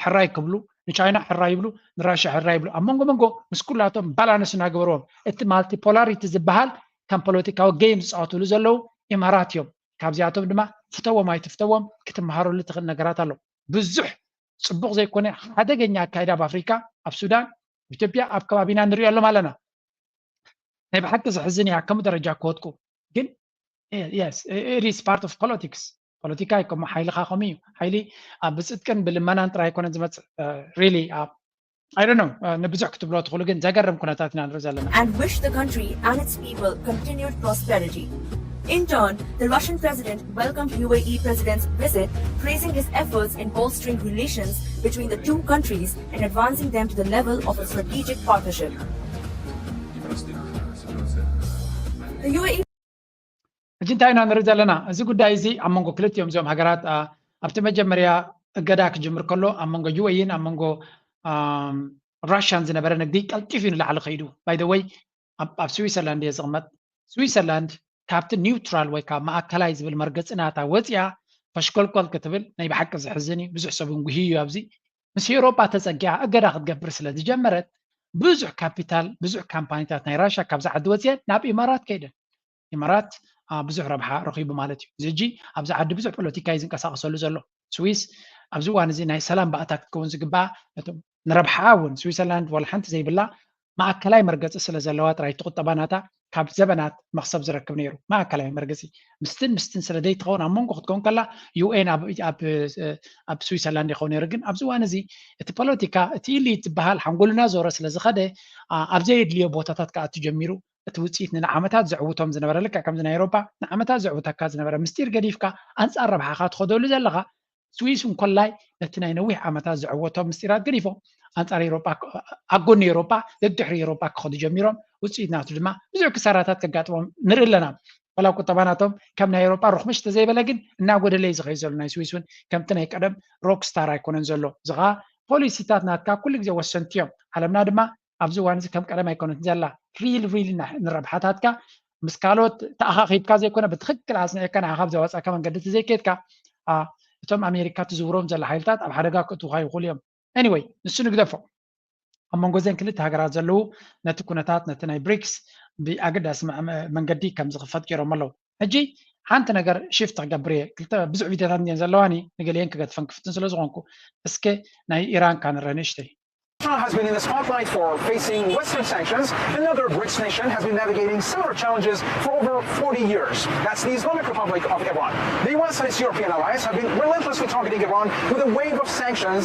ሕራይ ክብሉ፣ ንቻይና ሕራይ ይብሉ፣ ንራሻ ሕራይ ይብሉ። ኣብ መንጎ መንጎ ምስ ኩላቶም ባላንስ እናገበርዎም እቲ ማልቲፖላሪቲ ዝበሃል ከም ፖለቲካዊ ጌም ዝፃወትሉ ዘለዉ ኢማራት እዮም። ካብዚኣቶም ድማ ፍተዎም ኣይትፍተዎም ክትመሃረሉ ትኽእል ነገራት ኣሎ። ብዙሕ ፅቡቕ ዘይኮነ ሓደገኛ ኣካይዳ ኣብ ኣፍሪካ፣ ኣብ ሱዳን፣ ኣብ ኢትዮጵያ፣ ኣብ ከባቢና ንሪኦ ኣሎም ኣለና። ናይ ብሓቂ ዘሕዝን እያ ከምኡ ደረጃ ክወድቁ። ግን yes it is part of politics። ፖለቲካ እዩ ከምኡ ሓይልኻ ከምኡ እዩ። ሓይሊ ኣብ ብፅድቅን ብልመናን ጥራይ ኣይኮነን ዝመፅእ። ሪሊ I don't know ንብዙሕ ክትብሎ ትኽእሉ፣ ግን ዘገርም ኩነታት ኢና ንርኢ ዘለና። and wish the country and its people continued prosperity. In turn, the Russian president welcomed U A E president's visit, praising his efforts in bolstering relations between the two countries and advancing them to the level of a strategic partnership. The U A E ሕጂ እንታይ ኢና ንርኢ ዘለና? እዚ ጉዳይ እዚ ኣብ መንጎ ክልቲኦም እዚኦም ሃገራት ኣብቲ መጀመርያ እገዳ ክጅምር ከሎ ኣብ መንጎ ዩ ኤ ኢን ኣብ መንጎ ራሽያን ዝነበረ ንግዲ ቀልጢፉ ንላዕሊ ከይዱ። ባይ ዘ ወይ ኣብ ስዊሰርላንድ እየ ዝቕመጥ። ስዊሰርላንድ ካብቲ ኒውትራል ወይ ካብ ማእከላይ ዝብል መርገፂ ናታ ወፂኣ ፈሽኮልኮል ክትብል ናይ ብሓቂ ዘሕዝን እዩ። ብዙሕ ሰብ እውን ጉሂ እዩ ኣብዚ። ምስ ኤውሮጳ ተፀጊዓ እገዳ ክትገብር ስለ ዝጀመረት ብዙሕ ካፒታል ብዙሕ ካምፓኒታት ናይ ራሽያ ካብዚ ዓዲ ወፂአን ናብ ኢማራት ከይደን። ኢማራት ብዙሕ ረብሓ ረኺቡ ማለት እዩ። እዚ ሕጂ ኣብዚ ዓዲ ብዙሕ ፖለቲካ እዩ ዝንቀሳቐሰሉ ዘሎ። ስዊስ ኣብዚ እዋን እዚ ናይ ሰላም ባእታ ክትከውን ዝግባኣ ነቶም ንረብሓኣ እውን ስዊሰርላንድ ዋላ ሓንቲ ዘይብላ ማእከላይ መርገፂ ስለ ዘለዋ ጥራይ እቲ ቁጠባ ናታ ካብ ዘበናት መኽሰብ ዝረክብ ነይሩ። ማእከላይ መርገፂ ምስትን ምስትን ስለ ዘይትኸውን ኣብ መንጎ ክትከውን ከላ ዩ ኤን ኣብ ስዊሰርላንድ ይኸውን ነይሩ። ግን ኣብዚ እዋን እዚ እቲ ፖለቲካ እቲ ኢሊት ዝበሃል ሓንጎልና ዞረ ስለ ዝኸደ ኣብ ዘየድልዮ ቦታታት ክኣቱ ጀሚሩ። እቲ ውፅኢት ንዓመታት ዘዕውቶም ዝነበረ ልክዕ ከምዚ ናይ ኤውሮፓ ንዓመታት ዘዕውተካ ዝነበረ ምስጢር ገዲፍካ ኣንፃር ረብሓኻ ትኸደሉ ዘለኻ ስዊስ እንኮላይ ነቲ ናይ ነዊሕ ዓመታት ዘዕወቶም ምስጢራት ገዲፎም ኣንፃር ኤሮጳ፣ ኣብ ጎኒ ኤሮጳ፣ ደድሕሪ ኤሮጳ ክኸዱ ጀሚሮም። ውፅኢት ናቱ ድማ ብዙሕ ክሳራታት ከጋጥሞም ንርኢ ኣለና። ዋላ ቁጠባ ናቶም ከም ናይ ኤሮጳ ርኹምሽ ተዘይበለ፣ ግን እናጎደለ እዩ ዝኸይድ ዘሎ። ናይ ስዊስ እውን ከምቲ ናይ ቀደም ሮክ ስታር ኣይኮነን ዘሎ። እዚ ኸዓ ፖሊሲታት ናትካ ኩሉ ግዜ ወሰንቲ እዮም። ዓለምና ድማ ኣብዚ እዋን እዚ ከም ቀደም ኣይኮነትን ዘላ። ሪል ሪል ንረብሓታትካ ምስ ካልኦት ተኣኻኺብካ ዘይኮነ ብትኽክል ኣጽኒዕካ ንዓኻ ኣብ ዘዋጻእካ መንገዲ ተዘይከድካ፣ እቶም ኣሜሪካ ትዝውሮም ዘላ ሓይልታት ኣብ ሓደጋ ክእትውኻ ይኽእሉ እዮም። ኤኒወይ፣ ንሱ ንግደፎ። ኣብ መንጎ ዘን ክልተ ሃገራት ዘለዉ ነቲ ኩነታት፣ ነቲ ናይ ብሪክስ ብኣገዳሲ መንገዲ ከም ዝኽፈት ገይሮም ኣለዉ። ሕጂ ሓንቲ ነገር ሽፍት ክገብር እየ። ክልተ ብዙሕ ቪድዮታት እየን ዘለዋኒ፣ ንገሊአን ክገድፈን ክፍትን ስለ ዝኾንኩ፣ እስከ ናይ ኢራን ካንረ ንእሽተይ። Russia has been in the spotlight for facing Western sanctions. Another BRICS nation has been navigating similar challenges for over forty years. That's the Islamic Republic of Iran. The U S and its European allies have been relentlessly targeting Iran with a wave of sanctions.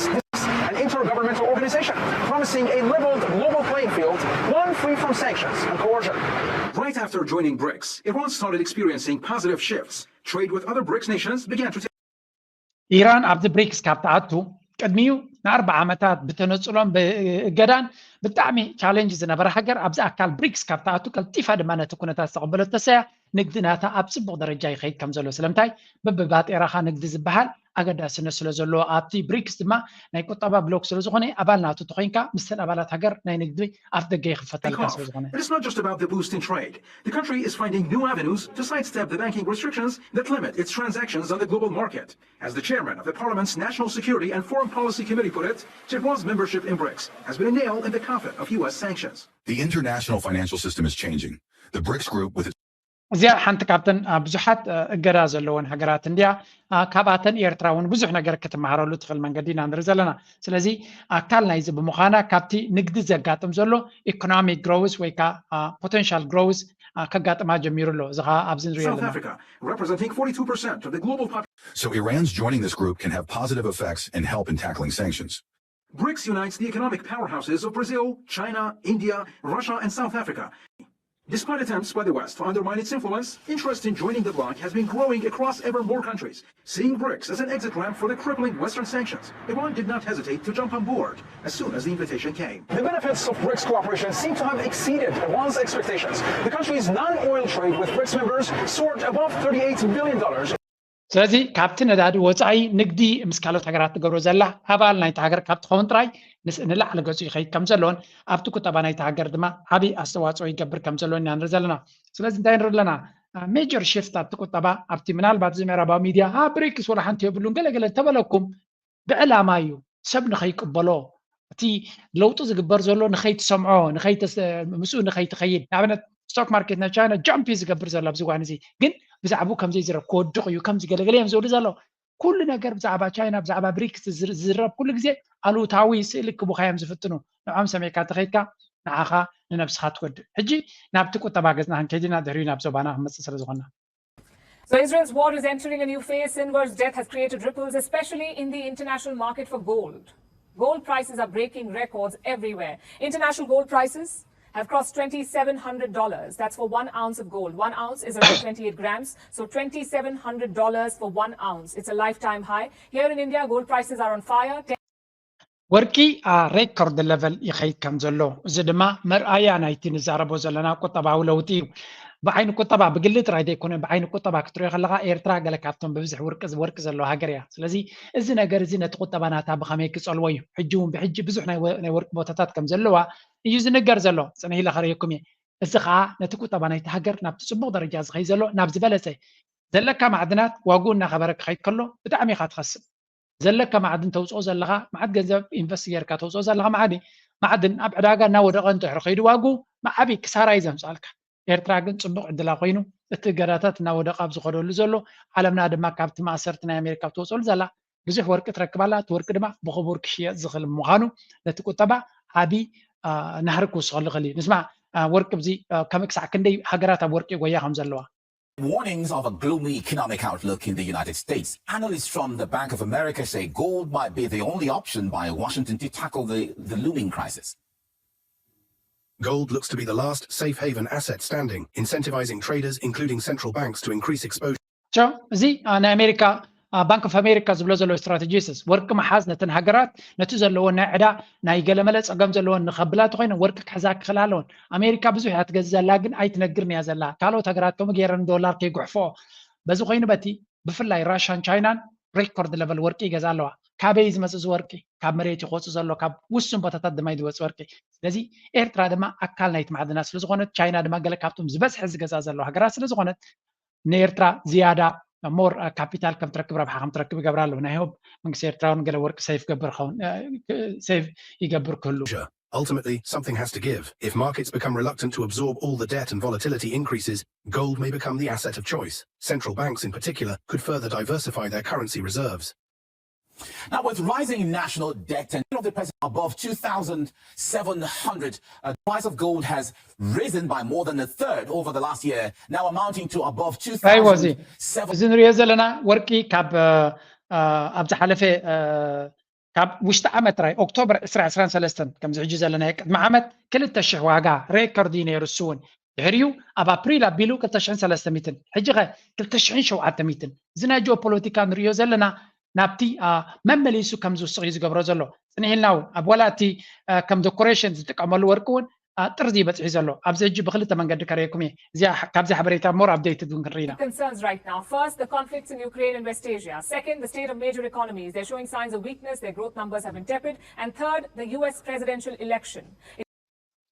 An intergovernmental organization promising a leveled global playing field, one free from sanctions and coercion. Right after joining BRICS, Iran started experiencing positive shifts. Trade with other BRICS nations began to take ኢራን ኣብዚ ብሪክስ ካብ ትኣቱ ቅድሚኡ ንኣርባዓ ዓመታት ብተነፅሎን ብእገዳን ብጣዕሚ ቻሌንጅ ዝነበረ ሃገር ኣብዚ ኣካል ብሪክስ ካብ ትኣቱ ቀልጢፋ ድማ ነቲ ኩነታት ዝተቐበለቶ እያ። ንግዲ ናታ ኣብ ፅቡቕ ደረጃ ይኸይድ ከም ዘሎ ስለምንታይ በብባጤራኻ ንግዲ ዝበሃል ኣገዳስነት ስለ ዘለዎ ኣብቲ ብሪክስ ድማ ናይ ቁጠባ ብሎክ ስለ ዝኾነ ኣባል ናቱ ተኾይንካ ምስተን ኣባላት ሃገር ናይ ንግዲ ኣፍ ደገ ይኽፈተልካ ስለ ዝኾነ It is not just about the boost in trade. The country is finding new avenues to sidestep the banking restrictions that limit its transactions on the global market. As the chairman of the parliament's National Security and Foreign Policy Committee put it, Tehran's membership in BRICS has been a nail in the coffin of U S sanctions. The international financial system is changing. The BRICS group, with its እዚኣ ሓንቲ ካብተን ብዙሓት እገዳ ዘለወን ሃገራት እንድያ። ካብኣተን ኤርትራ እውን ብዙሕ ነገር ክትመሃረሉ ትኽእል መንገዲ ኢና ንርኢ ዘለና። ስለዚ ኣካል ናይዚ ብምዃና ካብቲ ንግዲ ዘጋጥም ዘሎ ኢኮኖሚክ ግሮውስ ወይ ከዓ ፖቴንሻል ግሮውስ ከጋጥማ ጀሚሩ ኣሎ። እዚ ከዓ ኣብዚ ንሪኦ South Africa, representing forty-two percent of the global population. So Iran's joining this group can have positive effects and help in tackling sanctions. BRICS unites the economic powerhouses of Brazil, China, India, Russia, and South Africa. Despite attempts by the West to undermine its influence, interest in joining the bloc has been growing across ever more countries, seeing BRICS as an exit ramp for the crippling Western sanctions. Iran did not hesitate to jump on board as soon as the invitation came. The benefits of BRICS cooperation seem to have exceeded Iran's expectations. The country's non-oil trade with BRICS members soared above thirty-eight billion dollars. ስለዚ ካብቲ ነዳዲ ወፃኢ ንግዲ ምስ ካልኦት ሃገራት ትገብሮ ዘላ ኣባል ናይቲ ሃገር ካብ ትኸውን ጥራይ ንላዕሊ ገፁ ይኸይድ ከም ዘለዎን ኣብቲ ቁጠባ ናይቲ ሃገር ድማ ዓብዪ ኣስተዋፅኦ ይገብር ከም ዘለዎን ኢና ንርኢ ዘለና። ስለዚ እንታይ ንርኢ ኣለና? ሜጀር ሽፍት ኣብቲ ቁጠባ ኣብቲ ምናልባት እዚ ምዕራባዊ ሚድያ ብሪክስ ወላ ሓንቲ የብሉን ገለገለ ተበለኩም ብዕላማ እዩ ሰብ ንኸይቅበሎ እቲ ለውጢ ዝግበር ዘሎ ንኸይትሰምዖ ምስኡ ንኸይትኸይድ ንኣብነት ስቶክ ማርኬት ናይ ቻይና ጃምፕ እዩ ዝገብር ዘሎ ኣብዚ እዋን እዚ ግን ብዛዕባኡ ከምዘይ ዝረብ ክወድቕ እዩ ከምዚ ገለገለ እዮም ዝብሉ ዘለዉ ኩሉ ነገር ብዛዕባ ቻይና ብዛዕባ ብሪክስ ዝረብ ኩሉ ግዜ ኣሉታዊ ስእሊ ክቡኻ እዮም ዝፍትኑ ንዖም ሰሜካ ተኸይድካ ንዓኻ ንነብስኻ ትጎድእ ሕጂ ናብቲ ቁጠባ ገጽና ክንከይድ ኢና ድሕሪኡ ናብ ዞባና ክንመጽእ ስለ ዝኾንና So Israel's war is entering a new phase. Sinwar's death has created ripples, especially in the international market for gold. Gold prices are breaking records everywhere. International gold prices have crossed twenty-seven hundred dollars. That's for one ounce of gold. One ounce is around twenty-eight grams. So twenty-seven hundred dollars for one ounce. It's a lifetime high. Here in India, gold prices are on fire. ወርቂ ሬኮርድ ለቨል ይኸይድ ከም ዘሎ እዚ ድማ መርኣያ ናይቲ ንዛረቦ ዘለና ቁጠባዊ ለውጢ እዩ። ብዓይኒ ቁጠባ ብግሊ ጥራይ ዘይኮነ ብዓይኒ ቁጠባ ክትሪኦ ከለካ ኤርትራ ገለ ካብቶም ብብዝሒ ወርቂ ወርቂ ዘለዎ ሃገር እያ። ስለዚ እዚ ነገር እዚ ነቲ ቁጠባ ናታ ብኸመይ ክጸልዎ እዩ። ሕጂ እውን ብሕጂ ብዙሕ ናይ ወርቂ ቦታታት ከም ዘለዋ እዩ ዝንገር ዘሎ። ጽንሕ ኢለ ከርእየኩም እየ። እዚ ከዓ ነቲ ቁጠባ ናይቲ ሃገር ናብቲ ጽቡቕ ደረጃ ዝኸይድ ዘሎ ናብ ዝበለጸ ዘለካ ማዕድናት ዋግኡ እናኸበረ ክኸይድ ከሎ ብጣዕሚ ኢኻ ትኸስብ። ዘለካ ማዕድን ተውፅኦ ዘለኻ ማዓት ገንዘብ ኢንቨስት ጌርካ ተውፅኦ ዘለኻ ማዓዲ ማዕድን ኣብ ዕዳጋ እናወደቐ እንድሕር ከይዱ ዋጉ ዓብዪ ክሳራ እዩ ዘምፅኣልካ። ኤርትራ ግን ፅቡቕ ዕድላ ኮይኑ እቲ እገዳታት እናወደቐ ኣብ ዝኸደሉ ዘሎ ዓለምና ድማ ካብቲ ማእሰርቲ ናይ ኣሜሪካ ትወፅሉ ዘላ ብዙሕ ወርቂ ትረክብ ኣላ። እቲ ወርቂ ድማ ብኽቡር ክሽየጥ ዝኽእል ምዃኑ ነቲ ቁጠባ ዓብዪ ናህሪ ክውስኸሉ ይኽእል እዩ። ንስማዕ ወርቂ ብዚ ከመይ ክሳዕ ክንደይ ሃገራት ኣብ ወርቂ ይጎያ ከም ዘለዋ። Warnings of a gloomy economic outlook in the United States. Analysts from the Bank of America say gold might be the only option by Washington to tackle the, the looming crisis. Gold looks to be the last safe haven asset standing, incentivizing traders, including central banks, to increase exposure. እዚ ናይ ኣሜሪካ ባንክ ኦፍ ኣሜሪካ ዝብሎ ዘሎ ስትራቴጂስት፣ ወርቂ ምሓዝ ነተን ሃገራት ነቲ ዘለወን ናይ ዕዳ ናይ ገለመለ ፀገም ዘለወን ንኸብላ ተኮይነን ወርቂ ክሕዛ ክኽላ ኣለወን። ኣሜሪካ ብዙሕ እያ ትገዝእ ዘላ ግን ኣይትነግርን እያ ዘላ። ካልኦት ሃገራት ከምኡ ገይረን ዶላር ከይጉሕፎ። በዚ ኮይኑ በቲ ብፍላይ ራሻን ቻይናን ሬኮርድ ለቨል ወርቂ ይገዛ ኣለዋ። ካበይ ዝመፅእ እዚ ወርቂ? ካብ መሬት ይቆፁ ዘሎ ካብ ውሱን ቦታታት ድማ ዝወፅ ወርቂ። ስለዚ ኤርትራ ድማ ኣካል ናይቲ ማዕድናት ስለዝኾነት ቻይና ድማ ገለ ካብቶም ዝበዝሐ ዝገዛ ዘሎ ሃገራት ስለዝኾነት ንኤርትራ ዝያዳ ሞር ካፒታል ከም ትረክብ ረብሓ ከም ትረክብ ይገብራ ኣለዉ ናይ ሆብ መንግስቲ ኤርትራ እውን ገለ ወርቂ ሰይፍ ገብር ኸውን ሰይፍ ይገብር ክህሉ Ultimately, something has to give. If markets become reluctant to absorb all the debt and volatility increases, gold may become the asset of choice. Central banks, in particular, could further diversify their currency reserves. Now, with rising national debt and of the president above two thousand seven hundred, uh, the price of gold has risen by more than a third over the last year, now amounting to above ራይዎ እዚ two thousand seven እዚ ንሪኦ ዘለና ወርቂ ካብ ኣብ ዝሓለፈ ካብ ውሽጢ ዓመት ጥራይ ኦክቶበር ዕስራ ዕስራን ሰለስተን ከምዚ ሕጂ ዘለናዮ ቅድሚ ዓመት ክልተ ሽሕ ዋጋ ሬከርድ እዩ ነይሩ። እሱ እውን ድሕሪኡ ኣብ ኣፕሪል ኣቢሉ ክልተ ሽሕን ሰለስተ ሚእትን ሕጂ ኸ ክልተ ሽሕን ሸውዓተ ሚእትን። እዚ ናይ ጂኦፖለቲካ ንሪኦ ዘለና ናብቲ መመሊሱ ከም ዝውስቕ እዩ ዝገብሮ ዘሎ። ፅንሕ ኢልና እውን ኣብ ዋላ እቲ ከም ዶኮሬሽን ዝጥቀመሉ ወርቂ እውን ጥርዚ ይበፅሕ ዘሎ። ኣብዚ ሕጂ ብክልተ መንገዲ ከርእየኩም እየ። እዚኣ ካብዚ ሓበሬታ ሞር ኣፕዴይትድ እውን ክንርኢ ኢና። Concerns right now. First, the conflicts in Ukraine and West Asia. Second, the state of major economies. They're showing signs of weakness. Their growth numbers have been tepid. And third, the U S presidential election.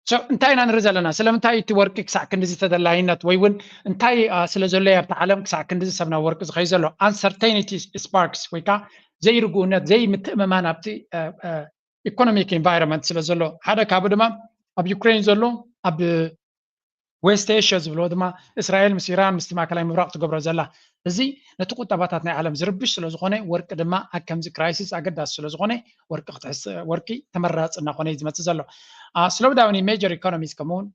So እንታይ ኢና ንርኢ ዘለና? ስለምንታይ እቲ ወርቂ ክሳዕ ክንድዚ ተደላይነት ወይ እውን እንታይ ስለ ዘሎ ኣብቲ ዓለም ክሳዕ ክንድዚ ሰብ ናብ ወርቂ ዝኸይ ዘሎ? Uncertainty sparks ወይ ከዓ ዘይርግኡነት ዘይምትእምማን ኣብቲ ኢኮኖሚክ ኢንቫይሮንመንት ስለ ዘሎ ሓደ ካብኡ ድማ ኣብ ዩክሬን ዘሎ ኣብ ዌስት ኤሽያ ዝብልዎ ድማ እስራኤል ምስ ኢራን ምስቲ ማእከላይ ምብራቕ ትገብሮ ዘላ እዚ ነቲ ቁጠባታት ናይ ዓለም ዝርብሽ ስለ ዝኾነ ወርቂ ድማ ኣብ ከምዚ ክራይሲስ ኣገዳሲ ስለ ዝኾነ ወርቂ ክትሕስ ወርቂ ተመራፂ እናኾነ እዩ ዝመፅእ ዘሎ። ስሎውዳውን ሜጀር ኢኮኖሚስ ከምኡውን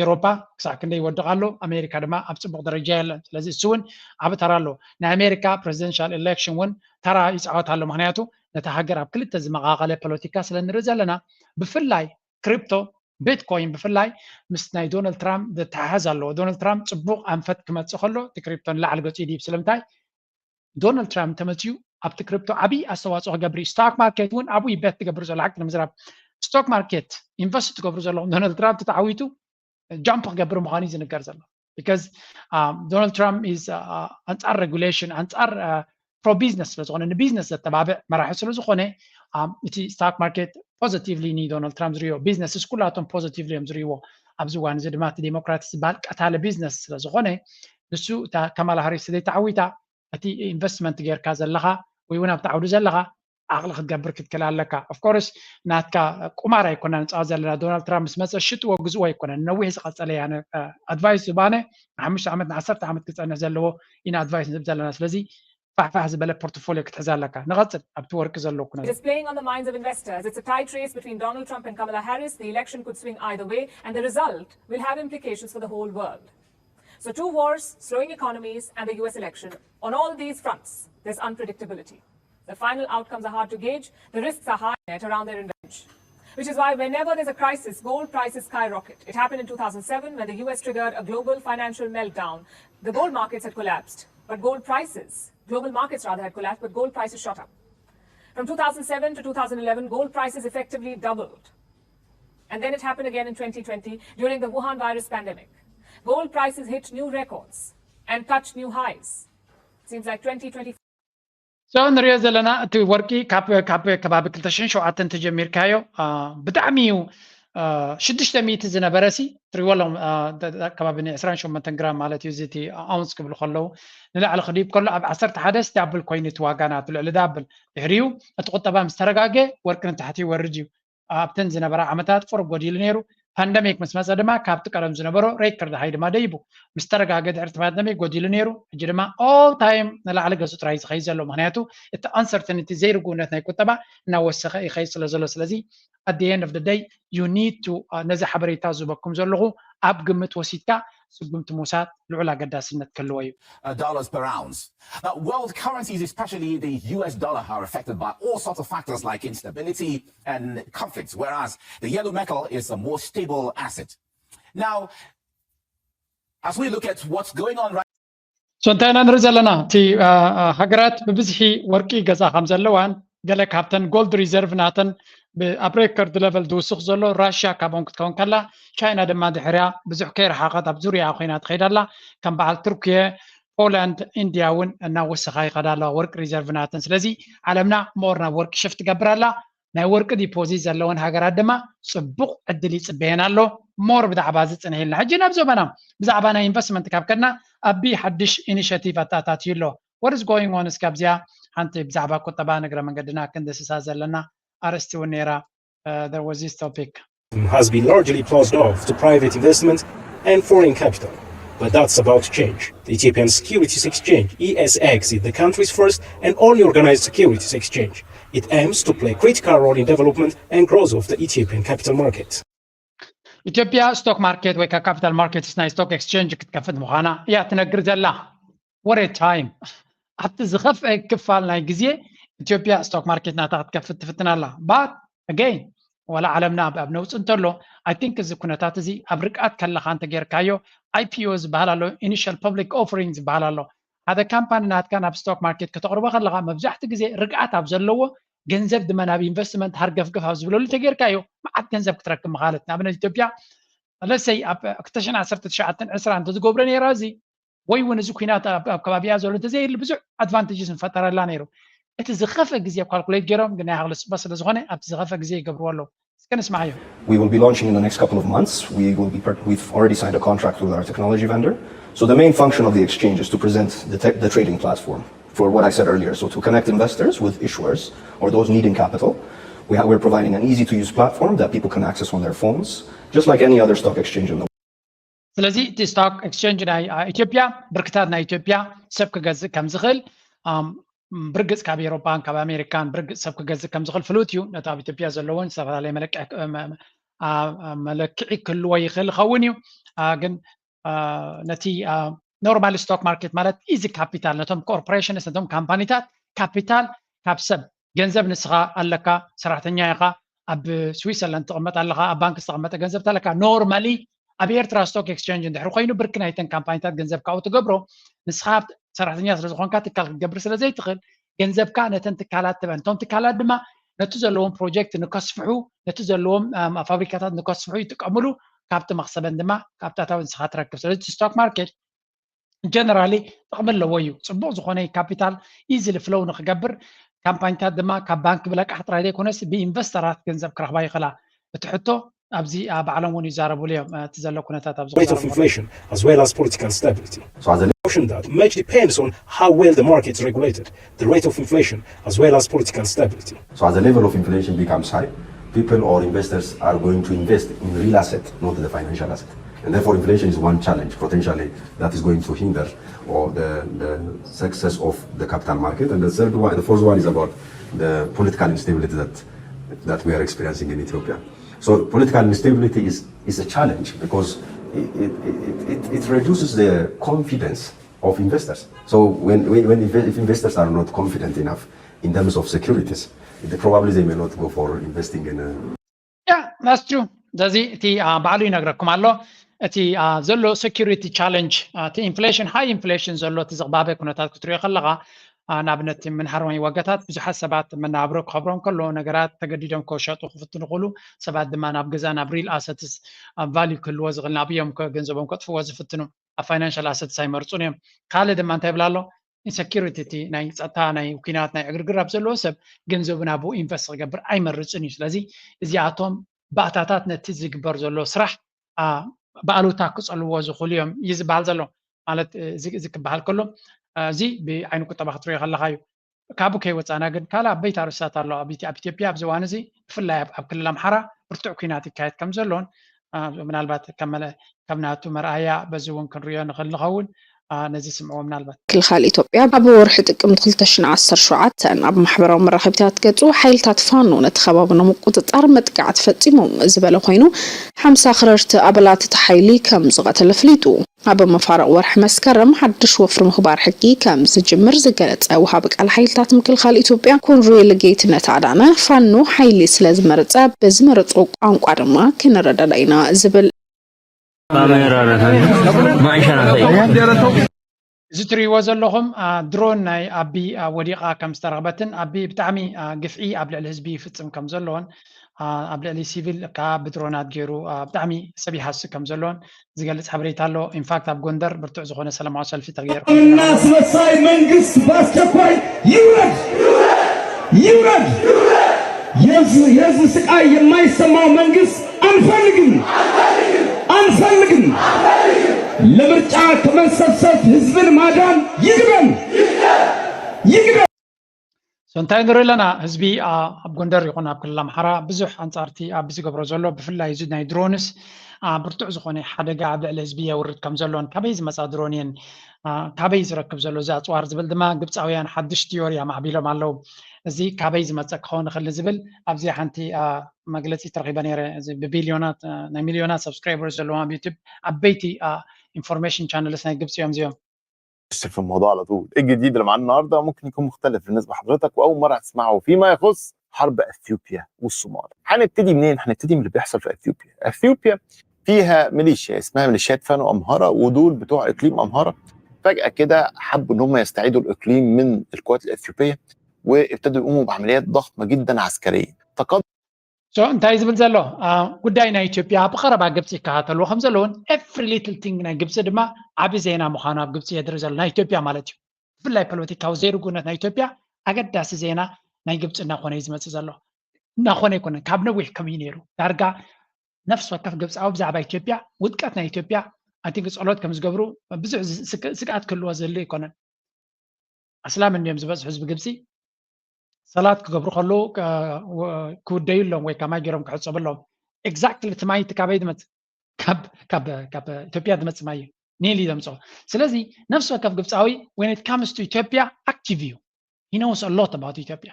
ኤሮፓ ክሳዕ ክንደይ ይወድቕ ኣሎ። ኣሜሪካ ድማ ኣብ ፅቡቕ ደረጃ የለን። ስለዚ እሱ እውን ዓብ ተራ ኣሎ። ናይ ኣሜሪካ ፕሬዚደንሻል ኤሌክሽን እውን ተራ ይፃወት ኣሎ። ምክንያቱ ነታ ሃገር ኣብ ክልተ ዝመቓቐለ ፖለቲካ ስለ ንርኢ ዘለና ብፍላይ ክሪፕቶ ቢትኮይን ብፍላይ ምስ ናይ ዶናልድ ትራምፕ ዝተሓሓዝ ኣለዎ። ዶናልድ ትራምፕ ፅቡቕ ኣንፈት ክመፅእ ከሎ እቲ ክሪፕቶ ንላዕሊ ገፂኡ ድይብ ስለምንታይ ዶናልድ ትራምፕ እንተመፅኡ ኣብቲ ክሪፕቶ ዓብዪ ኣስተዋፅኦ ክገብር እዩ። ስቶክ ማርኬት እውን ኣብኡ እዩ ቤት ትገብር ዘሎ። ሓቂ ንምዝራብ ስቶክ ማርኬት ኢንቨስት ትገብሩ ዘለኹም ዶናልድ ትራምፕ ተተዓዊቱ ጃምፕ ክገብር ምዃኑ እዩ ዝንገር ዘሎ። Because ዶናልድ ትራምፕ is ኣንፃር ሬጉሌሽን ኣንፃር ፕሮ ቢዝነስ ስለዝኾነ ንቢዝነስ ዘተባብዕ መራሒ ስለዝኾነ እቲ ስቶክ ማርኬት ፖዘቲቭሊ ንዶናልድ ትራምፕ ዝሪኦ ቢዝነስስ ኩላቶም ፖዘቲቭሊ እዮም ዝሪእዎ። ኣብዚ እዋን እዚ ድማ እቲ ዴሞክራት ዝበሃል ቀታሊ ቢዝነስ ስለዝኾነ ንሱ እታ ካማላ ሃሪስ ዘይተዓዊታ እቲ ኢንቨስትመንት ጌርካ ዘለኻ ወይ እውን ኣብቲ ዓውዲ ዘለኻ ዓቕሊ ክትገብር ክትክእል ኣለካ። Of course ናትካ ቁማር ኣይኮነን ንፃወት ዘለና። ዶናልድ ትራምፕ ምስ መፀ ሽጥዎ ግዝእዎ ኣይኮነን ነዊሕ ዝቐፀለ እያ። ኣድቫይስ ዝባነ ንሓሙሽተ ዓመት ንዓሰርተ ዓመት ክፀንሕ ዘለዎ ኢና ኣድቫይስ ንህብ ዘለና። ስለዚ ፋሕፋሕ ዝበለ ፖርትፎሊዮ ክትሕዝ ኣለካ። ንቐፅል ኣብቲ ወርቂ ዘሎ ኩነታት። It is playing on the minds of investors. It's a tight race between Donald Trump and Kamala Harris. The election could swing either way, and the result will have implications for the whole world. So, two wars, slowing economies, and the U S election. On all these fronts, there's unpredictability. The final outcomes are hard to gauge, the risks are high at around their revenge. Which is why, whenever there's a crisis, gold prices skyrocket. It happened in two thousand seven when the U S triggered a global financial meltdown. The gold markets had collapsed, but gold prices, global markets rather, had collapsed, but gold prices shot up. From two thousand seven to two thousand eleven, gold prices effectively doubled. And then it happened again in twenty twenty during the Wuhan virus pandemic. Gold prices hit new records and touched new highs. Seems like twenty twenty So ንሪኦ ዘለና እቲ ወርቂ ካብ ካብ ከባቢ ክልተ ሽሕን ሸውዓተን ተጀሚርካዮ ብጣዕሚ እዩ ሽዱሽተ ሚእቲ ዝነበረ ሲ ትሪዎ ኣለኹም ከባቢ ን ዕስራን ሸሞንተን ግራም ማለት እዩ እዚ እቲ ኣውንስ ክብሉ ከለዉ ንላዕሊ ክድይብ ከሎ ኣብ ዓሰርተ ሓደ ዳብል ኮይኑ እቲ ዋጋ ናቱ ልዕሊ ዳብል ድሕሪኡ እቲ ቁጠባ ምስ ተረጋገ ወርቂ ንታሕቲ ይወርድ እዩ። ኣብተን ዝነበራ ዓመታት ቁሩብ ጎዲሉ ነይሩ። ፓንደሚክ ምስ መፀ ድማ ካብቲ ቀደም ዝነበሮ ሬከርድ ሃይ ድማ ደይቡ ምስ ተረጋገ ድሕሪ እቲ ፓንደሚክ ጎዲሉ ነይሩ። ሕጂ ድማ ኦል ታይም ንላዕሊ ገፁ ጥራይ ዝኸይድ ዘሎ ምክንያቱ እቲ ኣንሰርተኒቲ ዘይርጉእነት ናይ ቁጠባ እናወሰኸ ይኸይድ ስለ ዘሎ ስለዚ at the end of the day you need to ነዚ ሓበሬታ ዝህበኩም ዘለኹ ኣብ ግምት ወሲድካ ስጉምቲ ምውሳድ ልዑል ኣገዳስነት ክህልዎ እዩ። Dollars per ounce. Now, world currencies, especially the U S dollar, are affected by all sorts of factors like instability and conflicts, whereas the yellow metal is a more stable asset. Now, as we look at what's going on right So እንታይ ኢና ንርኢ ዘለና? እቲ ሃገራት ብብዝሒ ወርቂ ገዛ ከም ዘለዋን ገለ ካብተን ጎልድ ሪዘርቭ ናተን ኣብ ሬከርድ ለቨል ዝውስኽ ዘሎ ራሽያ ካብኦም ክትከውን ከላ፣ ቻይና ድማ ድሕሪያ ብዙሕ ከይረሓቐት ኣብ ዙሪያ ኮይና ትኸይድ ኣላ። ከም በዓል ቱርክየ፣ ፖላንድ፣ ኢንድያ እውን እናወሰኻ ይኸዳ ኣለዋ ወርቂ ሪዘርቭ ናተን። ስለዚ ዓለምና ሞር ናብ ወርቂ ሽፍት ትገብር ኣላ። ናይ ወርቂ ዲፖዚት ዘለወን ሃገራት ድማ ፅቡቕ ዕድል ይፅበየን ኣሎ። ሞር ብዛዕባ እዚ ፅንሕ ኢልና ሕጂ ናብ ዞባና ብዛዕባ ናይ ኢንቨስትመንት ካብ ከድና ኣቢ ሓድሽ ኢኒሽቲቭ ኣተኣታትዩ ኣሎ። What is going on? እስካብ እዚኣ ሓንቲ ብዛዕባ ቁጠባ ንግረ መንገድና ክንድስሳ ዘለና ኣርእስቲ እውን ነይራ። There was this topic. Has been largely closed off to private investment and foreign capital. But that's about to change. The Ethiopian Securities Exchange, E S X, is the country's first and only organized securities exchange. It aims to play a critical role in development and growth of the Ethiopian capital market. ኢትዮጵያ ስቶክ ማርኬት ወይ ከዓ ካፒታል ማርኬትስ ናይ ስቶክ ኤክስቼንጅ ክትከፍት ምዃና እያ ትነግር ዘላ። What a time! ኣብቲ ዝኸፍአ ክፋል ናይ ግዜ ኢትዮጵያ ስቶክ ማርኬት ናታ ክትከፍት ትፍትን ኣላ። But again፣ ዋላ ዓለምና ኣብ ነውፂ እንተሎ፣ I think እዚ ኩነታት እዚ ኣብ ርግኣት ከለኻ እንተጌርካዮ፣ I P O ዝበሃል ኣሎ፣ ኢኒሻል ፐብሊክ ኦፈሪንግ ዝበሃል ኣሎ። ሓደ ካምፓኒ ናትካ ናብ ስቶክ ማርኬት ከተቕርቦ ከለኻ መብዛሕትኡ ግዜ ርግኣት ኣብ ዘለዎ ገንዘብ ድማ ናብ ኢንቨስትመንት ሃርገፍገፍ ኣብ ዝብለሉ እንተጌርካዮ መዓት ገንዘብ ክትረክብ ምኻለት። ንኣብነት ኢትዮጵያ ለሰይ ኣብ ክልተ ሽሕን ዓሰርተ ትሽዓተን ዕስራ እንተዝገብሮ ነይራ እዚ ወይ እውን እዚ ኩናት ኣብ ኣብ ከባቢኣ ዘሎ እንተዘይህሉ ብዙሕ ኣድቫንቴጅስ ምፈጠረላ ነይሩ። እቲ ዝኸፍአ ግዜ ካልኩሌት ገይሮም ግን ናይ ዓቕሊ ፅበት ስለ ዝኾነ ኣብቲ ዝኸፍአ ግዜ ይገብርዎ ኣለዉ። እስከ ንስማዓዮ። We will be launching in the next couple of months. We will be, we've already signed a contract with our technology vendor. So the main function of the exchange is to present the, te- the trading platform for what I said earlier. So to connect investors with issuers or those needing capital. We ha- we're providing an easy to use platform that people can access on their phones, just like any other stock exchange in the world. ስለዚ እቲ ስቶክ ኤክስቼንጅ ናይ ኢትዮጵያ ብርግታት ናይ ኢትዮጵያ ሰብ ክገዝእ ከም ዝኽእል ብርግፅ ካብ ኤሮፓን ካብ ኣሜሪካን ብርግፅ ሰብ ክገዝእ ከም ዝኽእል ፍሉጥ እዩ። ነቲ ኣብ ኢትዮጵያ ዘለውን ዝተፈላለየ መለክዒ ክህልዎ ይኽእል ይኸውን እዩ። ግን ነቲ ኖርማል ስቶክ ማርኬት ማለት ኢዚ ካፒታል ነቶም ኮርፖሬሽንስ ነቶም ካምፓኒታት ካፒታል ካብ ሰብ ገንዘብ ንስኻ ኣለካ ሰራሕተኛ ኢኻ ኣብ ስዊሰርላንድ ትቕመጥ ኣለኻ ኣብ ባንክ ዝተቐመጠ ገንዘብ ኣለካ ኖርማሊ ኣብ ኤርትራ ስቶክ ኤክስቸንጅ እንድሕር ኮይኑ ብርክ ናይተን ካምፓኒታት ገንዘብ ካብኡ ትገብሮ ንስኻ ሰራሕተኛ ስለ ዝኾንካ ትካል ክትገብር ስለ ዘይትኽእል ገንዘብካ ነተን ትካላት ትበን እቶም ትካላት ድማ ነቲ ዘለዎም ፕሮጀክት ንከስፍሑ ነቲ ዘለዎም ፋብሪካታት ንከስፍሑ ይጥቀምሉ ካብቲ መክሰበን ድማ ካብቲ ኣታዊ ንስኻ ትረክብ ስለዚ ስቶክ ማርኬት ጀነራሊ ጥቕሚ ኣለዎ እዩ ፅቡቕ ዝኾነ ካፒታል ኢዝሊ ፍሎው ንክገብር ካምፓኒታት ድማ ካብ ባንክ ብለቃሕ ጥራይ ዘይኮነስ ብኢንቨስተራት ገንዘብ ክረኽባ ይኽእላ እቲ ሕቶ ኣብዚ ባዕሎም እውን ይዛረብሉ እዮም እቲ ዘሎ ኩነታት ኣብዚ rate of inflation as well as political stability. So as a notion that much depends on how well the market is regulated, the rate of inflation as well as political stability. So as the level of inflation becomes high, people or investors are going to invest in real asset, not the financial asset. And therefore inflation is one challenge potentially that is going to hinder or the, the success of the capital market. And the third one, the fourth one is about the political instability that, that we are experiencing in Ethiopia. So political instability is, is a challenge because it, it, it, it, it reduces the confidence of investors. So when, when, when inve- if investors are not confident enough in terms of securities, they, probably they may not go for investing in a Yeah, that's true. ስለዚ እቲ ባዕሉ ይነግረኩም ኣሎ እቲ ዘሎ security challenge እቲ inflation high inflation ዘሎ እቲ ዝቕባበ ኩነታት ክትሪኦ ከለኻ ንኣብነት ምንሃርማይ ዋጋታት ብዙሓት ሰባት መናብሮ ክኸብሮም ከሎ ነገራት ተገዲዶም ከሸጡ ክፍትኑ ክሉ ሰባት ድማ ናብ ገዛ ናብ real assets value ክህልዎ ዝኽእል ናብዮም ገንዘቦም ከጥፍዎ ዝፍትኑ ኣብ financial assets ኣይመርፁን እዮም ካልእ ድማ እንታይ ይብላ ኣሎ security እቲ ናይ ፀጥታ ናይ ኩናት ናይ ዕግርግር ኣብ ዘለዎ ሰብ ገንዘቡ ናብኡ ኢንቨስት ክገብር ኣይመርፅን እዩ ስለዚ እዚኣቶም ባእታታት ነቲ ዝግበር ዘሎ ስራሕ ብኣሉታ ክፀልዎ ዝኽእሉ እዮም እዩ ዝበሃል ዘሎ ማለት እዚ ክበሃል ከሎ እዚ ብዓይኒ ቁጠባ ክትሪኦ ከለካ እዩ ካብኡ ከይወፃና ግን ካልእ ኣበይቲ ኣርስታት ኣሎ ኣብ ኢትዮጵያ ኣብዚ እዋን እዚ ብፍላይ ኣብ ክልል ኣምሓራ ብርቱዕ ኩናት ይካየድ ከም ዘሎን ምናልባት ከም ናቱ መርኣያ በዚ እውን ክንሪኦ ንኽእል ንኸውን ነዚ ስምዕዎ ምናልባት። ምክልኻል ኢትዮጵያ ኣብ ወርሒ ጥቅምቲ ክልተ ሽሕን ዓሰርተ ሸውዓተን ኣብ ማሕበራዊ መራኸቢታት ገጹ ሓይልታት ፋኖ ነቲ ከባቢ ንምቁጽጻር መጥቃዕቲ ፈጺሞም ዝበለ ኮይኑ ሓምሳ ኣኽረርቲ ኣባላት እቲ ሓይሊ ከም ዝቐተለ ኣፍሊጡ። ኣብ መፋርቕ ወርሒ መስከረም ሓድሽ ወፍሪ ምኽባር ሕጊ ከም ዝጅምር ዝገለጸ ወሃቢ ቃል ሓይልታት ምክልኻል ኢትዮጵያ ኮንሬል ጌትነት ኣዳነ ፋኖ ሓይሊ ስለ ዝመረጸ ብዝመረጾ ቋንቋ ድማ ክንረዳዳእ ኢና ዝብል ኣመራርታ ማእሻ ናተይ እዚ ትርእይዎ ዘለኹም ድሮን ናይ ኣቢ ወዲቓ ከም ዝተረኽበትን ኣቢ ብጣዕሚ ግፍዒ ኣብ ልዕሊ ህዝቢ ይፍፅም ከም ዘለዎን ኣብ ልዕሊ ሲቪል ከዓ ብድሮናት ገይሩ ብጣዕሚ ሰብ ይሃስእ ከም ዘለዎን ዝገልፅ ሓበሬታ ኣሎ። ኢንፋክት ኣብ ጎንደር ብርቱዕ ዝኾነ ሰላማዊ ሰልፊ ተገይሩ። እና አስመሳይ መንግስት በአስቸኳይ ይውረድ፣ ይውረድ። የህዝብ ስቃይ የማይሰማው መንግስት አንፈልግም፣ አንፈልግም። ለምርጫ ከመንሰፍሰፍ ህዝብን ማዳን ይግበን፣ ይግበን። እንታይ ንርኢ ኣለና? ህዝቢ ኣብ ጎንደር ይኹን ኣብ ክልል ኣምሓራ ብዙሕ ኣንጻርቲ ኣብ ዝገብሮ ዘሎ ብፍላይ እዚ ናይ ድሮንስ ብርቱዕ ዝኾነ ሓደጋ ኣብ ልዕሊ ህዝቢ የውርድ ከም ዘሎን ካበይ ዝመፃ ድሮን እየን ካበይ ዝረክብ ዘሎ እዚ ኣፅዋር ዝብል ድማ ግብፃውያን ሓድሽ ቲዮሪ ኣማዕቢሎም ኣለዉ። እዚ ካበይ ዝመፀ ክኸውን ይኽእል ዝብል ኣብዚ ሓንቲ መግለፂ ተረኪበ ነይረ። ብቢልዮናት ናይ ሚልዮናት ሰብስክራይበርስ ዘለዎም ኣብ ዩቱብ ዓበይቲ ኢንፎርሜሽን ቻነልስ ናይ ግብፂ እዮም እዚኦም። في الموضوع على طول. ايه الجديد اللي معانا النهارده؟ ممكن يكون مختلف بالنسبه لحضرتك واول مره هتسمعه فيما يخص حرب اثيوبيا والصومال. هنبتدي منين؟ هنبتدي من اللي بيحصل في اثيوبيا. اثيوبيا فيها ميليشيا اسمها ميليشيات فانو امهارا، ودول بتوع اقليم امهارا. فجاه كده حبوا ان هم يستعيدوا الاقليم من القوات الاثيوبيه، وابتدوا يقوموا بعمليات ضخمه جدا عسكريه. تقدم እንታይ ዝብል ዘሎ ጉዳይ ናይ ኢትዮጵያ ብቐረባ ግብፂ ይከታተልዎ ከም ዘለውን ኤፍሪ ሊትል ቲንግ ናይ ግብፂ ድማ ዓቢ ዜና ምዃኑ ኣብ ግብፂ የድሪ ዘሎ ናይ ኢትዮጵያ ማለት እዩ። ብፍላይ ፖለቲካዊ ዘይርጉነት ናይ ኢትዮጵያ ኣገዳሲ ዜና ናይ ግብፂ እናኾነ እዩ ዝመፅእ ዘሎ። እናኾነ ኣይኮነን፣ ካብ ነዊሕ ከምዩ ነይሩ። ዳርጋ ነፍሲ ወከፍ ግብፃዊ ብዛዕባ ኢትዮጵያ ውድቀት ናይ ኢትዮጵያ ኣቲንክ ጸሎት ከም ዝገብሩ ብዙሕ ስግኣት ክህልዎ ዝህሉ ኣይኮነን። ኣስላም እንዲዮም ዝበዝሑ ህዝቢ ግብፂ ሰላት ክገብሩ ከለዉ ክውደዩ ኣለዎም ወይ ከማይ ገይሮም ክሕፀቡ ኣለዎም። ኤግዛክትሊ እቲ ማይ እቲ ካበይ ዝመፅእ? ካብ ኢትዮጵያ ዝመፅእ ማይ እዩ፣ ኒል እዩ ዘምፅኦ። ስለዚ ነፍሲ ወከፍ ግብፃዊ when it comes to ኢትዮጵያ ኣክቲቭ እዩ። He knows a lot about ኢትዮጵያ።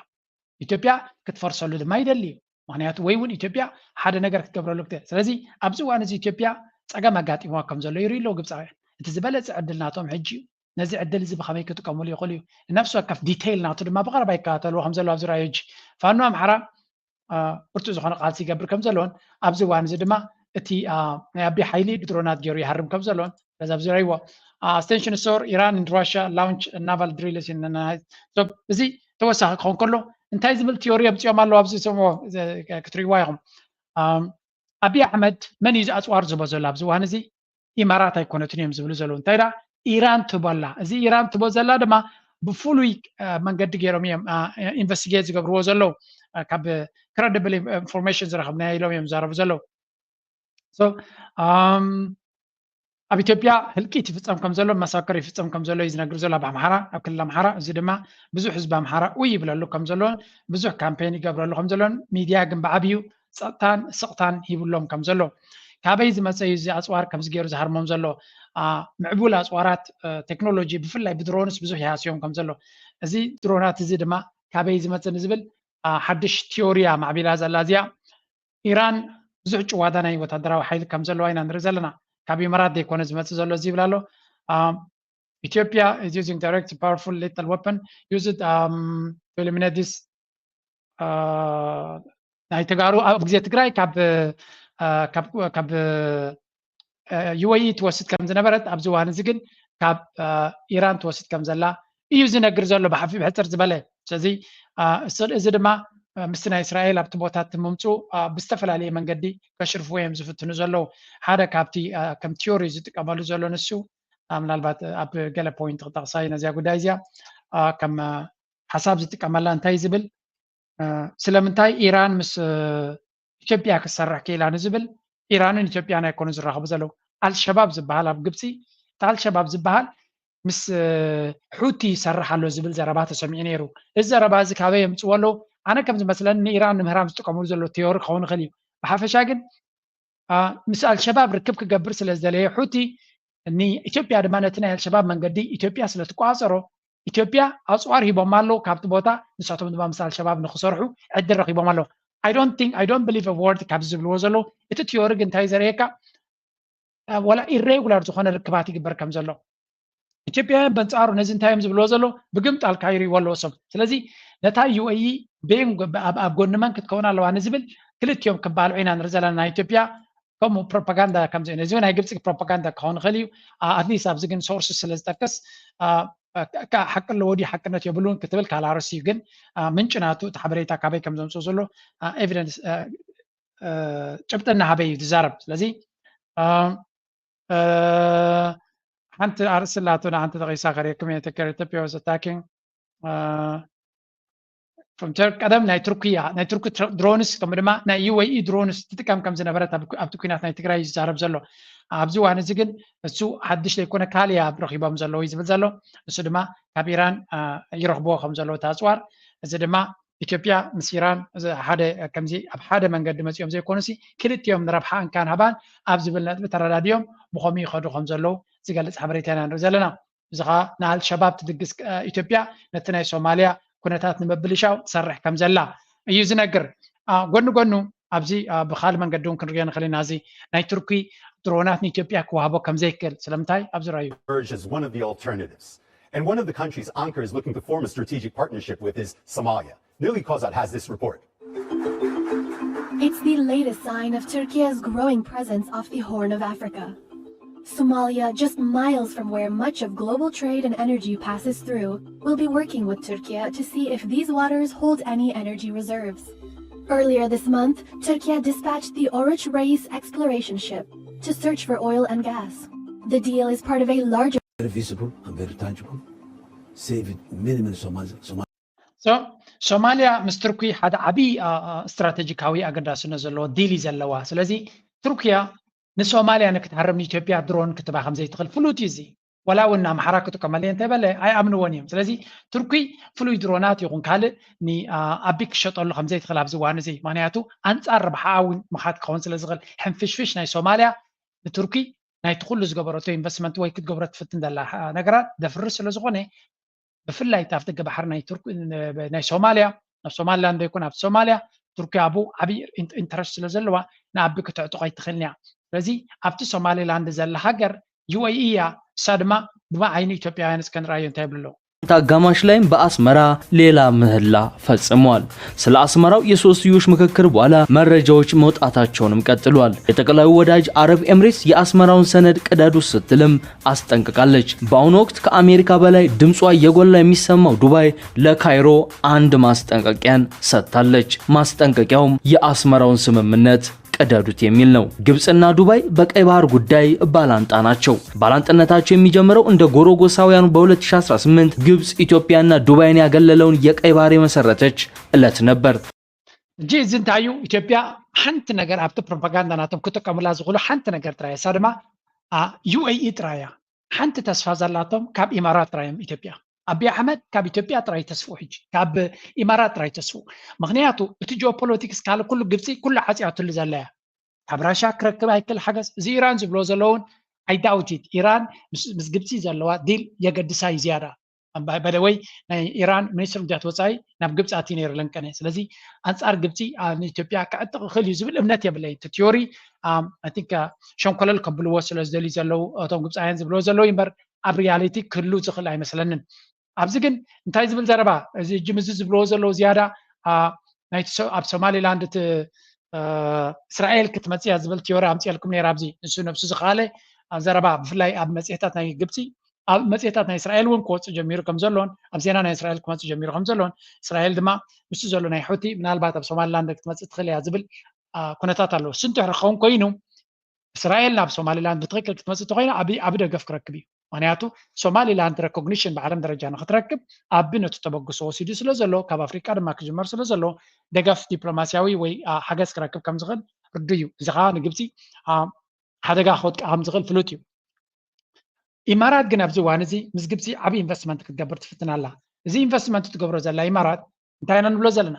ኢትዮጵያ ክትፈርሰሉ ድማ ይደሊ እዩ። ምክንያቱ ወይ እውን ኢትዮጵያ ሓደ ነገር ክትገብረሉ ክተ ስለዚ ኣብዚ እዋን እዚ ኢትዮጵያ ፀገም ኣጋጢምዋ ከም ዘሎ ይርኢ ኣለዉ ግብፃውያን። እቲ ዝበለፀ ዕድል ናቶም ሕጂ እዩ። ነዚ ዕድል እዚ ብኸመይ ክጥቀምሉ ይኽእሉ እዩ? ነፍሲ ወከፍ ዲቴይል ናቱ ድማ ብቐረባ ይከታተልዎ ከም ዘለዉ ኣብዚ ራእዩ ሕጂ ፋኖ ኣምሓራ ብርቱዕ ዝኾነ ቃልሲ ይገብር ከም ዘለዎን ኣብዚ እዋን እዚ ድማ እቲ ናይ ኣቢ ሓይሊ ብድሮናት ገይሩ ይሃርም ከም ዘለዎን በዚ ኣብዚ ራእይዎ። Attention store Iran and Russia launch naval drills in እዚ ተወሳኺ ክኸውን ከሎ እንታይ ዝብል ቲዮሪ የምፅኦም ኣለዉ ኣብዚ ስምዎ ክትርእይዋ ኢኹም። ኣቢ ኣሕመድ መን እዩ ኣፅዋር ዝቦ ዘሎ ኣብዚ እዋን እዚ? ኢማራት ኣይኮነትን እዮም ዝብሉ ዘለዉ። እንታይ ዳ ኢራን ትቦላ እዚ ኢራን ትቦ ዘላ ድማ ብፍሉይ መንገዲ ገይሮም እዮም ኢንቨስቲጌት ዝገብርዎ ዘለዉ። ካብ ክረድብል ኢንፎርሜሽን ዝረኸብናዮ ኢሎም እዮም ዝዛረቡ ዘለዉ። ኣብ ኢትዮጵያ ህልቂት ይፍፀም ከም ዘሎ መሳከር ይፍፀም ከም ዘሎ እዩ ዝነግር ዘሎ ኣብ ኣምሓራ ኣብ ክልል ኣምሓራ። እዚ ድማ ብዙሕ ህዝቢ ኣምሓራ ኡይ ይብለሉ ከም ዘሎን ብዙሕ ካምፔን ይገብረሉ ከም ዘሎን ሚድያ ግን ብዓብዩ ፀጥታን ስቕታን ሂብሎም ከም ዘሎ ካበይ ዝመፀ እዩ እዚ ኣፅዋር ከምዚ ገይሩ ዝሃርሞም ዘሎ? ምዕቡል ኣፅዋራት ቴክኖሎጂ ብፍላይ ብድሮንስ ብዙሕ ይሃስዮም ከም ዘሎ እዚ ድሮናት እዚ ድማ ካበይ ዝመፀ ንዝብል ሓድሽ ቲዮሪ ኣማዕቢላ ዘላ እዚኣ። ኢራን ብዙሕ ጭዋዳ ናይ ወታደራዊ ሓይሊ ከም ዘለዋ ኢና ንርኢ ዘለና። ካብ ኢማራት ዘይኮነ ዝመፅእ ዘሎ እዚ ይብል ኣሎ። ኢትዮጵያ is using direct powerful lethal weapon used to eliminate this ናይ ተጋሩ ኣብ ግዜ ትግራይ ካብ ካብ ዩኤኢ ትወስድ ከም ዝነበረት ኣብዚ እዋን እዚ ግን ካብ ኢራን ትወስድ ከም ዘላ እዩ ዝነግር ዘሎ ብሓፊ ብሕፅር ዝበለ። ስለዚ እዚ ድማ ምስቲ ናይ እስራኤል ኣብቲ ቦታ እቲ ምምፁ ብዝተፈላለየ መንገዲ ከሽርፍዎ እዮም ዝፍትኑ ዘለዉ። ሓደ ካብቲ ከም ቲዮሪ ዝጥቀመሉ ዘሎ ንሱ ምናልባት ኣብ ገለ ፖይንት ክጠቕሳ እዩ ነዚያ ጉዳይ እዚኣ ከም ሓሳብ ዝጥቀመላ እንታይ ዝብል ስለምንታይ ኢራን ምስ ኢትዮጵያ ክትሰርሕ ክኢላ ንዝብል ኢራንን ኢትዮጵያን ኣይኮኑ ዝራኸቡ ዘለዉ። ኣልሸባብ ዝበሃል ኣብ ግብፂ እቲ ኣልሸባብ ዝበሃል ምስ ሑቲ ይሰርሕ ኣሎ ዝብል ዘረባ ተሰሚዑ ነይሩ። እዚ ዘረባ እዚ ካበይ የምፅዎ ኣለዉ? ኣነ ከም ዝመስለኒ ንኢራን ንምህራም ዝጥቀምሉ ዘለዉ ቴዎሪ ክኸውን ይኽእል እዩ። ብሓፈሻ ግን ምስ ኣልሸባብ ርክብ ክገብር ስለ ዝደለየ ሑቲ ንኢትዮጵያ ድማ ነቲ ናይ ኣልሸባብ መንገዲ ኢትዮጵያ ስለ ትቆፃፀሮ ኢትዮጵያ ኣፅዋር ሂቦማ ኣለዉ ካብቲ ቦታ ንሳቶም ድማ ምስ ኣልሸባብ ንክሰርሑ ዕድል ረኪቦም ኣለዉ። I don't think I don't believe a word ካብዚ ዝብልዎ ዘለዉ እቲ ቲዮሪ ግን እንታይ ዘርእየካ ወላ ኢሬጉላር ዝኾነ ርክባት ይግበር ከም ዘሎ ኢትዮጵያውያን በንፃሩ ነዚ እንታይ እዮም ዝብልዎ ዘለዉ ብግምጣልካ ይርእይዎ ኣለዎ እሶም። ስለዚ ነታ ዩኤኢ ቤን ኣብ ጎኒ መን ክትከውን ኣለዋ ንዝብል ክልቲኦም ክባልዑ ኢና ንርኢ ዘለና ናይ ኢትዮጵያ ከምኡ ፕሮፓጋንዳ ከምዚ ነዚ ናይ ግብፂ ፕሮፓጋንዳ ክኸውን ይኽእል እዩ። ኣትሊስት ኣብዚ ግን ሶርስ ስለ ዝጠቅስ ሓቂ ኣለዎ ድዩ ሓቅነት የብሉን ክትብል ካልእ ኣርእስቲ እዩ። ግን ምንጪ ናቱ እቲ ሓበሬታ ካበይ ከም ዘምፅኦ ዘሎ ኤቪደንስ ጭብጥና ሃበይ እዩ ዝዛረብ። ስለዚ ሓንቲ ኣርእስቲ ላቶ ንሓንቲ ተቂሳ ከርእየኩም እየ። ኢትዮጵያ was attacking from Turk ቀደም ናይ ቱርኪያ ናይ ቱርኪ ድሮንስ ከምኡ ድማ ናይ ዩ ኤ ኢ ድሮንስ ትጥቀም ከም ዝነበረት ኣብቲ ኩናት ናይ ትግራይ እዩ ዝዛረብ ዘሎ። ኣብዚ እዋን እዚ ግን እሱ ሓድሽ ዘይኮነ ካልእ ኣብ ረኺቦም ዘለዉ እዩ ዝብል ዘሎ። እሱ ድማ ካብ ኢራን ይረኽብዎ ከም ዘለዉ እቲ ኣፅዋር። እዚ ድማ ኢትዮጵያ ምስ ኢራን ሓደ ከምዚ ኣብ ሓደ መንገዲ መፂኦም ዘይኮኑሲ ክልቲኦም ንረብሓ እንካን ሃባን ኣብ ዝብል ነጥቢ ተረዳዲኦም ብኸምኡ ይኸዱ ከም ዘለዉ ዝገልፅ ሓበሬታ ኢና ንርኢ ዘለና። እዚ ከዓ ንኣልሸባብ ትድግስ ኢትዮጵያ ነቲ ናይ ሶማልያ ኩነታት ንምብልሻው ትሰርሕ ከም ዘላ እዩ ዝነግር። ጎኒ ጎኑ ኣብዚ ብካልእ መንገዲ እውን ክንሪኦ ንኽእል ኢና። እዚ ናይ ቱርኪ ድሮናት ንኢትዮጵያ ክወሃቦ ከም ዘይክእል ስለምንታይ ኣብዚ ረኣዩ። And one of the countries Ankara is looking to form a strategic partnership with is Somalia. Nilay Kozat has this report. It's the latest sign of Turkey's growing presence off the Horn of Africa. Somalia, just miles from where much of global trade and energy passes through, will be working with Turkey to see if these waters hold any energy reserves. Earlier this month, Turkey dispatched the Oruç Reis exploration ship to search for oil and gas. The deal is part of a larger very visible and very tangible. Save it many, many Somalis. Somalis. So, ሶማልያ ምስ ቱርኪ ሓደ ዓብዪ ስትራቴጂካዊ ኣገዳስነት ዘለዎ ዲል እዩ ዘለዋ። ስለዚ ቱርኪያ ንሶማልያ ንክትሃርም ንኢትዮጵያ ድሮን ክትባ ከም ዘይትኽእል ፍሉጥ እዩ። እዚ ዋላ እውን ኣምሓራ ክጥቀመሉ እየ እንተበለ ኣይኣምንዎን እዮም። ስለዚ ቱርኪ ፍሉይ ድሮናት ይኹን ካልእ ንኣቢ ክሸጠሉ ከም ዘይትኽእል ኣብዚ እዋን እዚ፣ ምክንያቱ ኣንፃር ረብሓኣ እውን ምኻድ ክኸውን ስለ ዝኽእል ሕንፍሽፍሽ ናይ ሶማልያ ንቱርኪ ናይቲ ኩሉ ዝገበረቶ ኢንቨስትመንት ወይ ክትገብሮ ትፍትን ዘላ ነገራት ደፍርስ ስለ ዝኾነ ብፍላይ ኣብቲ ደገ ባሕሪ ናይ ቱርክ ናይ ሶማልያ ናብ ሶማሊላንድ ዘይኮነ ኣብቲ ሶማልያ ቱርኪ ኣብኡ ዓብዪ ኢንተረስት ስለ ዘለዋ ንኣቢ ክተዕጥቆ ኣይትኽእልን እያ። ስለዚ ኣብቲ ሶማሊላንድ ዘላ ሃገር ዩ ኤ ኢ እያ። እሳ ድማ ብዓይኒ ኢትዮጵያውያን እስከ ንርኣዮ እንታይ ይብሉ ኣለዉ። አጋማሽ ላይም በአስመራ ሌላ ምህላ ፈጽሟል። ስለ አስመራው የሶስትዮሽ ምክክር በኋላ መረጃዎች መውጣታቸውንም ቀጥሏል። የጠቅላዩ ወዳጅ አረብ ኤምሬትስ የአስመራውን ሰነድ ቅደዱ ስትልም አስጠንቅቃለች። በአሁኑ ወቅት ከአሜሪካ በላይ ድምጿ እየጎላ የሚሰማው ዱባይ ለካይሮ አንድ ማስጠንቀቂያን ሰጥታለች። ማስጠንቀቂያውም የአስመራውን ስምምነት ቅደዱት የሚል ነው። ግብፅና ዱባይ በቀይ ባህር ጉዳይ ባላንጣ ናቸው። ባላንጥነታቸው የሚጀምረው እንደ ጎሮጎሳውያኑ በ ሁለት ሺ አስራ ስምንት ግብፅ ኢትዮጵያና ዱባይን ያገለለውን የቀይ ባህር የመሰረተች ዕለት ነበር። እንጂ እዚ እንታይ እዩ? ኢትዮጵያ ሓንቲ ነገር ኣብቲ ፕሮፓጋንዳ ናቶም ክጥቀሙላ ዝኽእሉ ሓንቲ ነገር ጥራይ እሳ ድማ ዩ ኤ ኢ ጥራይ እያ። ሓንቲ ተስፋ ዘላቶም ካብ ኢማራት ጥራይ እዮም። ኢትዮጵያ ኣቢ ኣሕመድ ካብ ኢትዮጵያ ጥራይ ተስፉ ሕጂ ካብ ኢማራት ጥራይ ተስፉ። ምክንያቱ እቲ ጂኦፖለቲክስ ካልእ ኩሉ ግብፂ ኩሉ ዓፅያትሉ ዘላ እያ። ካብ ራሻ ክረክብ ኣይክእል ሓገዝ። እዚ ኢራን ዝብሎ ዘለውን ኣይዳውቲት ኢራን ምስ ግብፂ ዘለዋ ዲል የገድሳ እዩ ዝያዳ። በደወይ ናይ ኢራን ሚኒስትር ጉዳያት ወፃኢ ናብ ግብፂ ኣትዩ ነይሩ ለንቀነ። ስለዚ ኣንፃር ግብፂ ንኢትዮጵያ ክዕጥቕ ይኽእል እዩ ዝብል እምነት የብለይ። እቲ ቲዮሪ ቲንክ ሸንኮለል ከብልዎ ስለ ዝደልዩ ዘለዉ እቶም ግብፃውያን ዝብልዎ ዘለዉ እምበር ኣብ ሪያሊቲ ክህሉ ዝኽእል ኣይመስለንን። ኣብዚ ግን እንታይ ዝብል ዘረባ እዚ ጅምዚ ዝብልዎ ዘለዉ ዝያዳ ናይቲ ኣብ ሶማሊላንድ እቲ እስራኤል ክትመፅእ እያ ዝብል ቲዮሪ ኣምፅኤልኩም ነይረ። ኣብዚ ንሱ ነብሱ ዝኸኣለ ዘረባ ብፍላይ ኣብ መፅሄታት ናይ ግብፂ ኣብ መፅሄታት ናይ እስራኤል እውን ክወፅእ ጀሚሩ ከም ዘሎን ኣብ ዜና ናይ እስራኤል ክመፅእ ጀሚሩ ከም ዘሎን እስራኤል ድማ ምስቲ ዘሎ ናይ ሑቲ ምናልባት ኣብ ሶማሊላንድ ክትመፅእ ትኽእል እያ ዝብል ኩነታት ኣለዎ። እሱ እንድሕር ክኸውን ኮይኑ እስራኤል ናብ ሶማሊላንድ ብትኽክል ክትመፅእ እንተኮይና ዓብዪ ደገፍ ክረክብ እዩ። ምክንያቱ ሶማሊላንድ ረኮግኒሽን ብዓለም ደረጃ ንክትረክብ ኣቢ ነቲ ተበግሶ ወሲዱ ስለ ዘሎ ካብ ኣፍሪቃ ድማ ክጅመር ስለ ዘሎ ደገፍ ዲፕሎማሲያዊ ወይ ሓገዝ ክረክብ ከም ዝኽእል ርዱ እዩ። እዚ ከዓ ንግብፂ ሓደጋ ክወድቃ ከም ዝኽእል ፍሉጥ እዩ። ኢማራት ግን ኣብዚ እዋን እዚ ምስ ግብፂ ዓብዪ ኢንቨስትመንት ክትገብር ትፍትን ኣላ። እዚ ኢንቨስትመንት ትገብሮ ዘላ ኢማራት እንታይ ኢና ንብሎ ዘለና?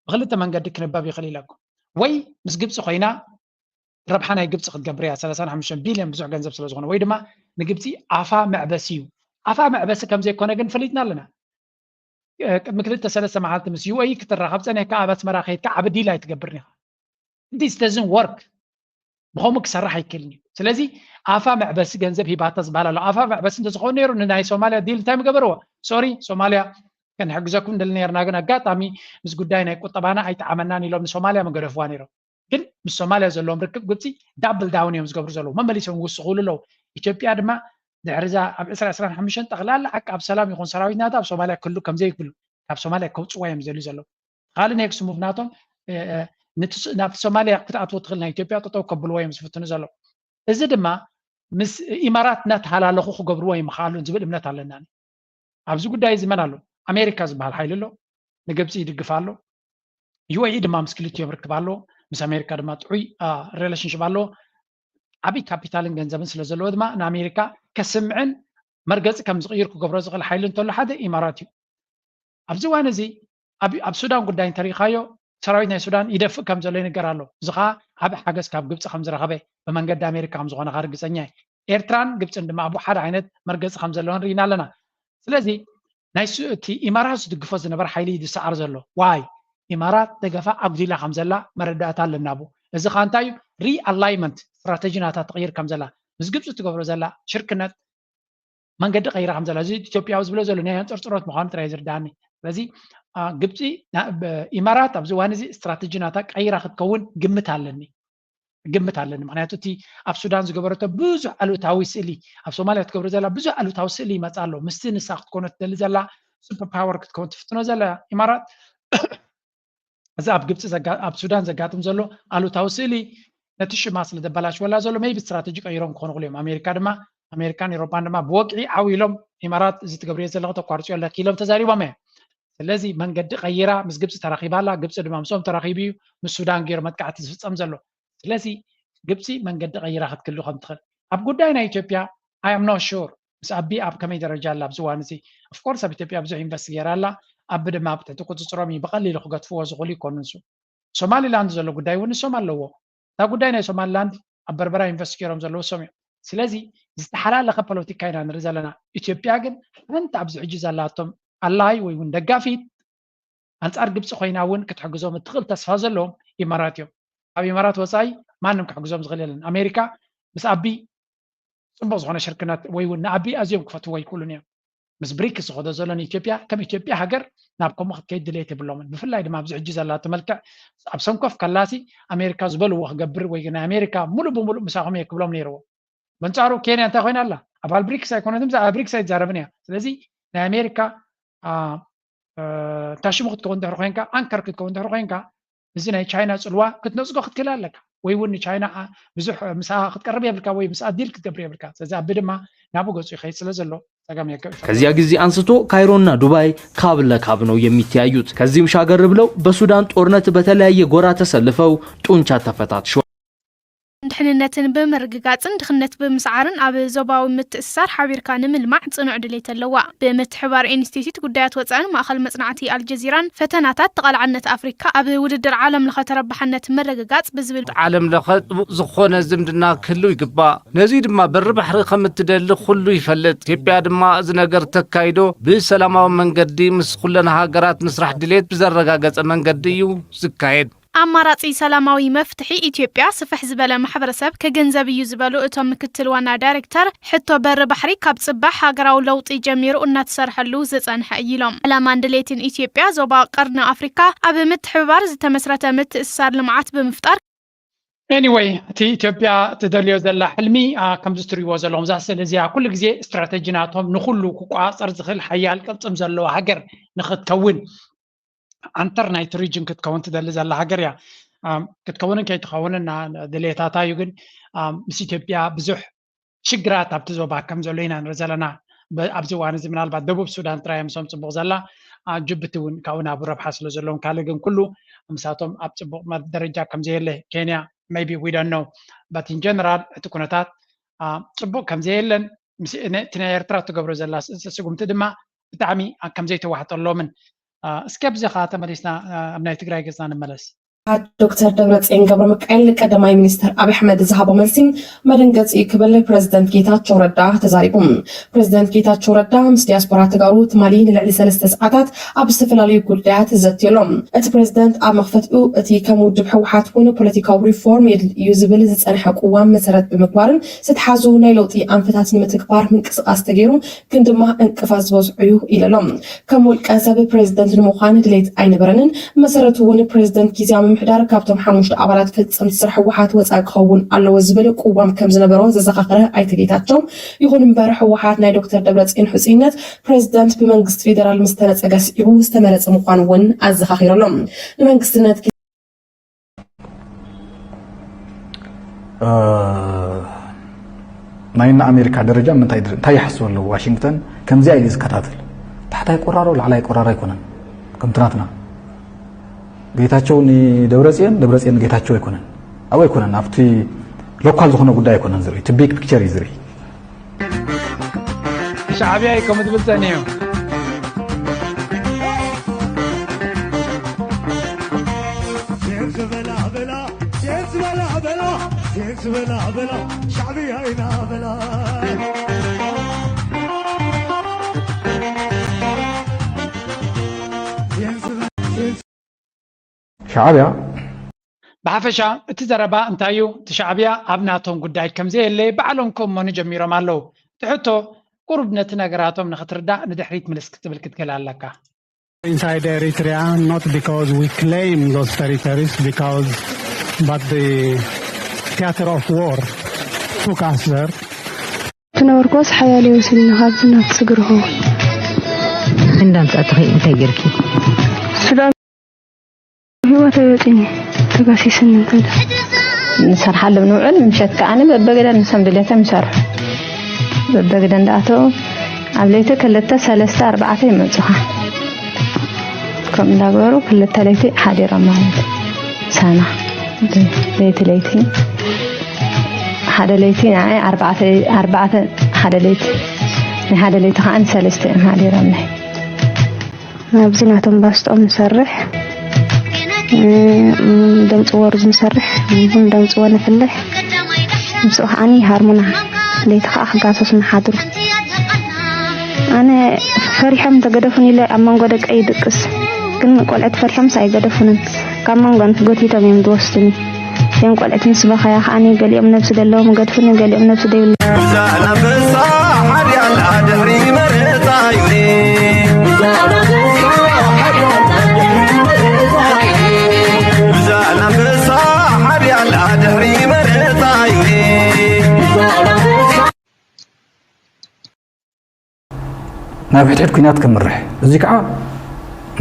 ብክልተ መንገዲ ክንበብ ይኽእል ኢለኩም። ወይ ምስ ግብፂ ኮይና ረብሓ ናይ ግብፂ ክትገብር እያ። ሰላሳን ሓሙሽተን ቢልዮን ብዙሕ ገንዘብ ስለ ዝኾነ ወይ ድማ ንግብፂ ኣፋ መዕበሲ እዩ። ኣፋ መዕበሲ ከም ዘይኮነ ግን ፈሊጥና ኣለና። ቅድሚ ክልተ ሰለስተ መዓልቲ ምስ ዩ ኤ ኢ ክትራኸብ ፀኒሕካ ኣብ ኣስመራ ከይድካ ዓቢ ዲል ኣይትገብርን ኢኻ። This doesn't work። ብኸምኡ ክሰርሕ ኣይክእልን እዩ። ስለዚ ኣፋ መዕበሲ ገንዘብ ሂባታ ዝበሃል ኣሎ። ኣፋ መዕበሲ እንተዝኸውን ነይሩ ንናይ ሶማልያ ዲል እንታይ ምገበርዎ? ሶሪ ሶማልያ ከንሕግዘኩም ንደሊ ነርና ግን ኣጋጣሚ ምስ ጉዳይ ናይ ቁጠባና ኣይጠዓመናን ኢሎም ንሶማልያ ምገደፍዋ ነይሮም። ግን ምስ ሶማልያ ዘለዎም ርክብ ግብፂ ዳብል ዳውን እዮም ዝገብሩ ዘለዉ። መመሊሶም ይውስኹሉ ኣለዉ። ኢትዮጵያ ድማ ድሕሪ እዛ ኣብ ዕስራ ዕስራን ሓሙሽተን ጠቕላላ ዓቃብ ሰላም ይኹን ሰራዊት ናታ ኣብ ሶማልያ ክህሉ ከም ዘይክህሉ፣ ካብ ሶማልያ ከውፅዋ እዮም ዝደልዩ ዘለዉ። ካልእ ኔክስት ሙቭ ናቶም ናብቲ ሶማልያ ክትኣትዎ ትኽእል ናይ ኢትዮጵያ ጠጠው ከብልዎ እዮም ዝፍትኑ ዘለዉ። እዚ ድማ ምስ ኢማራት እናተሃላለኹ ክገብርዎ ይምኽኣሉ ዝብል እምነት ኣለና። ኣብዚ ጉዳይ እዚ መን ኣሎ? ኣሜሪካ ዝበሃል ሓይሊ ኣሎ፣ ንግብፂ ይድግፍ ኣሎ። ዩ ኤ ኢ ድማ ምስ ክልቲኦም ርክብ ኣሎ። ምስ ኣሜሪካ ድማ ጥዑይ ሪሌሽንሽፕ ኣሎ። ዓብይ ካፒታልን ገንዘብን ስለ ዘለዎ ድማ ንኣሜሪካ ከስምዕን መርገፂ ከም ዝቕይር ክገብሮ ዝኽእል ሓይሊ እንተሎ ሓደ ኢማራት እዩ። ኣብዚ እዋን እዚ ኣብ ሱዳን ጉዳይ እንተሪኢኻዮ ሰራዊት ናይ ሱዳን ይደፍእ ከም ዘሎ ይንገር ኣሎ። እዚ ከዓ ዓብ ሓገዝ ካብ ግብፂ ከም ዝረኸበ ብመንገዲ ኣሜሪካ ከም ዝኾነ ርግፀኛ እየ። ኤርትራን ግብፅን ድማ ኣብ ሓደ ዓይነት መርገፂ ከም ዘለወን ርኢና ኣለና። ስለዚ ናይ እቲ ኢማራት ዝድግፎ ዝነበረ ሓይሊ እዩ ዝሰዓር ዘሎ። ዋይ ኢማራት ደገፋ ኣጉዲላ ከም ዘላ መረዳእታ ኣለና። ብ እዚ ከዓ እንታይ እዩ? ሪኣላይመንት ስትራተጂ ናታ ትቕይር ከም ዘላ፣ ምስ ግብፂ ትገብሮ ዘላ ሽርክነት መንገዲ ቀይራ ከም ዘላ፣ እዚ ኢትዮጵያዊ ዝብሎ ዘሎ ናይ ኣንፅርፅሮት ምዃኑ ጥራይ ዝርዳኣኒ። ስለዚ ግብፂ ኢማራት ኣብዚ እዋን እዚ ስትራተጂ ናታ ቀይራ ክትከውን ግምት ኣለኒ ግምት ኣለኒ። ምክንያቱ እቲ ኣብ ሱዳን ዝገበረቶ ብዙሕ ኣሉታዊ ስእሊ፣ ኣብ ሶማልያ ትገብሮ ዘላ ብዙሕ ኣሉታዊ ስእሊ ይመፃ ኣሎ። ምስቲ ንሳ ክትኮኖ ትደሊ ዘላ ሱፐር ፓወር ክትከውን ትፍትኖ ዘላ ኢማራት፣ እዚ ኣብ ግብፂ ኣብ ሱዳን ዘጋጥም ዘሎ ኣሉታዊ ስእሊ ነቲ ሽማ ስለ ዘበላሽወላ ዘሎ ሜይቢ ስትራተጂ ቀይሮም ክኾኑ ክሉ እዮም። ኣሜሪካ ድማ ኣሜሪካን ኤሮፓን ድማ ብወግዒ ዓው ኢሎም ኢማራት እዚ ትገብርዮ ዘለኹ ተቋርፅዮ ኣለኪ ኢሎም ተዛሪቦም እየ። ስለዚ መንገዲ ቀይራ ምስ ግብፂ ተራኺባ ኣላ። ግብፂ ድማ ምስኦም ተራኺቡ እዩ ምስ ሱዳን ገይሩ መጥቃዕቲ ዝፍፀም ዘሎ። ስለዚ ግብፂ መንገዲ ቀይራ ክትክሉ ከም ትኽእል ኣብ ጉዳይ ናይ ኢትዮጵያ I am not sure ምስ ኣቢ ኣብ ከመይ ደረጃ ኣላ ኣብዚ እዋን እዚ። ኦፍኮርስ ኣብ ኢትዮጵያ ብዙሕ ኢንቨስት ገይራ ኣላ። ኣቢ ድማ ኣብ ትሕቲ ቁፅፅሮም እዩ ብቐሊሉ ክገድፍዎ ዝኽእሉ ይኮኑ። ንሱ ሶማሊላንድ ዘሎ ጉዳይ እውን ንሶም ኣለዎ። እታ ጉዳይ ናይ ሶማሊላንድ ኣብ በርበራ ኢንቨስት ገይሮም ዘለዉ እሶም እዮም። ስለዚ ዝተሓላለኸ ፖለቲካ ኢና ንርኢ ዘለና። ኢትዮጵያ ግን ሓንቲ ኣብዚ ሕጂ ዘላቶም ኣላይ ወይ እውን ደጋፊት ኣንፃር ግብፂ ኮይና እውን ክትሕግዞም እትኽእል ተስፋ ዘለዎም ኢማራት እዮም። ካብ ኢማራት ወፃኢ ማንም ክሕግዞም ዝኽእል የለን። ኣሜሪካ ምስ ኣቢ ፅቡቅ ዝኾነ ሽርክነት ወይ እውን ንኣቢ ኣዝዮም ክፈትዎ ይክእሉን እዮም። ምስ ብሪክስ ዝኸዶ ዘሎ ንኢትዮጵያ ከም ኢትዮጵያ ሃገር ናብ ከምኡ ክትከይድ ድሌት የብሎምን። ብፍላይ ድማ ኣብዚ ሕጂ ዘላቶ መልክዕ ኣብ ሰንኮፍ ከላሲ ኣሜሪካ ዝበልዎ ክገብር ወይ ናይ ኣሜሪካ ሙሉእ ብሙሉእ ምሳኹም እየ ክብሎም ነይርዎ። በንጻሩ ኬንያ እንታይ ኮይና ኣላ? ኣባል ብሪክስ ኣይኮነትን፣ ብዛዕባ ብሪክስ ኣይትዛረብን እያ። ስለዚ ናይ ኣሜሪካ ታሽሙ ክትከውን ድሕሪ ኮይንካ፣ ኣንከር ክትከውን ድሕሪ ኮይንካ፣ እዚ ናይ ቻይና ፅልዋ ክትነፅጎ ክትክእል ኣለካ። ወይ እውን ንቻይና ብዙሕ ምስኣ ክትቀርብ የብልካ ወይ ምስኣ ዲል ክትገብር የብልካ። ስለዚ ኣቢ ድማ ናብኡ ገፁ ይኸይድ ስለ ዘሎ ፀገም የጋጥም። ከዚያ ጊዜ አንስቶ ካይሮና ዱባይ ካብ ለካብ ነው የሚተያዩት። ከዚህም ሻገር ብለው በሱዳን ጦርነት በተለያየ ጎራ ተሰልፈው ጡንቻ ተፈታትሸዋል። ድሕንነትን ብምርግጋፅን ድኽነት ብምስዓርን ኣብ ዞባዊ ምትእስሳር ሓቢርካ ንምልማዕ ፅኑዕ ድሌት ኣለዋ። ብምትሕባር ኢንስቲትዩት ጉዳያት ወፃእን ማእኸል መፅናዕቲ ኣልጀዚራን ፈተናታት ተቓላዕነት ኣፍሪካ ኣብ ውድድር ዓለም ለኸ ተረባሕነት ምርግጋፅ ብዝብል ዓለም ለኸ ጥቡቕ ዝኾነ ዝምድና ክህሉ ይግባእ። ነዙይ ድማ በሪ ባሕሪ ከም እትደሊ ኩሉ ይፈልጥ። ኢትዮጵያ ድማ እዚ ነገር ተካይዶ ብሰላማዊ መንገዲ ምስ ኩለን ሃገራት ምስራሕ ድሌት ብዘረጋገፀ መንገዲ እዩ ዝካየድ። ኣማራፂ ሰላማዊ መፍትሒ ኢትዮጵያ ስፍሕ ዝበለ ማሕበረሰብ ክግንዘብ እዩ ዝበሉ እቶም ምክትል ዋና ዳይሬክተር፣ ሕቶ በሪ ባሕሪ ካብ ፅባሕ ሃገራዊ ለውጢ ጀሚሩ እናተሰርሐሉ ዝፀንሐ እዩ ኢሎም። ዕላማን ድሌትን ኢትዮጵያ ዞባ ቀርኒ ኣፍሪካ ኣብ ምትሕብባር ዝተመስረተ ምትእስሳር ልምዓት ብምፍጣር Anyway እቲ ኢትዮጵያ ትደልዮ ዘላ ሕልሚ ከምዚ ትሪእዎ ዘለኹም እዛ ስእሊ እዚኣ ኩሉ ግዜ ስትራተጂ ናቶም ንኩሉ ክቆፃፀር ዝኽእል ሓያል ቅልፅም ዘለዎ ሃገር ንክትከውን ኣንተር ናይቲ ሪጅን ክትከውን ትደሊ ዘላ ሃገር እያ። ክትከውንን ከይትኸውንን ድሌታታ እዩ። ግን ምስ ኢትዮጵያ ብዙሕ ሽግራት ኣብቲ ዞባ ከም ዘሎ ኢና ንርኢ ዘለና። ኣብዚ እዋን እዚ ምናልባት ደቡብ ሱዳን ጥራይ ምስኦም ፅቡቕ ዘላ ጅቡቲ እውን ካብኡ ናብኡ ረብሓ ስለ ዘለዎም ካልእ ግን ኩሉ ምሳቶም ኣብ ፅቡቕ ደረጃ ከም ዘየለ ኬንያ maybe we don't know but in general እቲ ኩነታት ፅቡቕ ከም ዘየለን እቲ ናይ ኤርትራ ትገብሮ ዘላ ስጉምቲ ድማ ብጣዕሚ ከም ዘይተዋሕጠሎምን እስኪ ኣብዚ ከዓ ተመሊስና ኣብ ናይ ትግራይ ገፅና ንመለስ። ዶክተር ደብረፅዮን ገብረ ሚካኤል ቀዳማይ ሚኒስትር ኣብይ ኣሕመድ ዝሃቦ መልሲ መደንገፂ እዩ ክብል ፕሬዝደንት ጌታቸው ረዳ ተዛሪቡ። ፕሬዝደንት ጌታቸው ረዳ ምስ ዲያስፖራ ተጋሩ ትማሊ ንልዕሊ ሰለስተ ሰዓታት ኣብ ዝተፈላለዩ ጉዳያት ዘትየሎም። እቲ ፕሬዝደንት ኣብ መኽፈቲኡ እቲ ከም ውድብ ህወሓት እውን ፖለቲካዊ ሪፎርም የድሊ እዩ ዝብል ዝፀንሐ ቅዋም መሰረት ብምግባርን ዝተሓዙ ናይ ለውጢ ኣንፈታት ንምትግባር ምንቅስቃስ ተገይሩ ግን ድማ እንቅፋት ዝበዝሑ እዩ ኢለሎም። ከም ውልቀ ሰብ ፕሬዝደንት ንምዃን ድሌት ኣይነበረንን። መሰረቱ እውን ፕሬዝደንት ጊዜያዊ ምምሕዳር ካብቶም ሓሙሽተ ኣባላት ፈጸምቲ ስራሕ ህወሓት ወፃኢ ክኸውን ኣለዎ ዝብል ቅዋም ከም ዝነበሮ ዘዘኻኸረ ኣይተ ጌታቸው፣ ይኹን እምበር ህወሓት ናይ ዶክተር ደብረፅዮን ሕፁይነት ፕሬዚዳንት ብመንግስቲ ፌደራል ምስ ተነፀገ ስዒቡ ዝተመረፀ ምዃኑ እውን ኣዘኻኺሩ ኣሎ። ንመንግስትነት ናይ እና ኣሜሪካ ደረጃ ምንታይ እንታይ ይሓስቡ ኣለዉ? ዋሽንግተን ከምዚኣ ኢሉ ዝከታተል፣ ታሕታይ ቆራሮ ላዕላይ ቆራሮ ኣይኮነን። ከምቲ ናትና ጌታቸው ንደብረፅዮን፣ ደብረፅዮን ንጌታቸው ኣይኮነን። ኣብኡ ኣይኮነን፣ ኣብቲ ሎካል ዝኾነ ጉዳይ ኣይኮነን ዝርኢ፣ እቲ ቢግ ፒክቸር እዩ ዝርኢ። ሻዕብያ እዩ ከምኡ ዝብል ጸኒሑ። ሻዕብያ ብሓፈሻ እቲ ዘረባ እንታይ እዩ? እቲ ሻዕብያ ኣብ ናቶም ጉዳይ ከምዘየለ ባዕሎም ክእመኑ ጀሚሮም ኣለዉ። እቲ ሕቶ ቁሩብ ነቲ ነገራቶም ንኽትርዳእ ንድሕሪት ምልስ ክትብል ክትክእል ኣለካ። Inside Eritrea, not because we claim those territories, because but the theater of war took us there. ትነበርኩስ ሓያለ ወሲድኒ ካብዚ ናብቲ ስግሪ ኸውን። እንዳምጻእትኺ እንታይ ጌርኪ? ሱዳን ህይወተይ ወጺኒ ተጋሲስኒ እንተደ ንሰርሓሎም ንውዕል ምሸት ከዓኒ በበገደል ንሶም ድሌቶም ይሰርሑ። በበገደል እንዳኣተው ኣብ ለይቲ ክልተ ሰለስተ ኣርባዕተ ይመጹኻ። ከም እንዳገበሩ ክልተ ለይቲ ሓዲሮም ማለት ሳና ለይቲ ለይቲ ሓደ ለይቲ ንዓይ ኣርባዕተ ኣርባዕተ ሓደ ለይቲ ናይ ሓደ ለይቲ ከዓ ንሰለስተ እዮም ሓዲሮምኒ። ኣብዚ ናቶም ባስጦም ንሰርሕ ደምፅዎ ሩዝ ንሰርሕ ቡን ደምፅዎ ንፍልሕ ምስኡ ከዓኒ ይሃርሙና ለይቲ ከዓ ክጋሰሱ ንሓድሩ ኣነ ፈሪሖም ተገደፉን ኢለ ኣብ መንጎ ደቀይ ይድቅስ ግን ቆልዕት ፈሪሖምስ ኣይገደፉንን ካብ መንጎን ጎቲቶም እዮም ዝወስዱኒ እዚኦም ቆልዕት ምስ በኸያ ከዓኒ ገሊኦም ነብሲ ዘለዎም ይገድፉኒ ገሊኦም ነብሲ ዘይብሎም ናብ ሕድሕድ ኩናት ክምርሕ እዚ ከዓ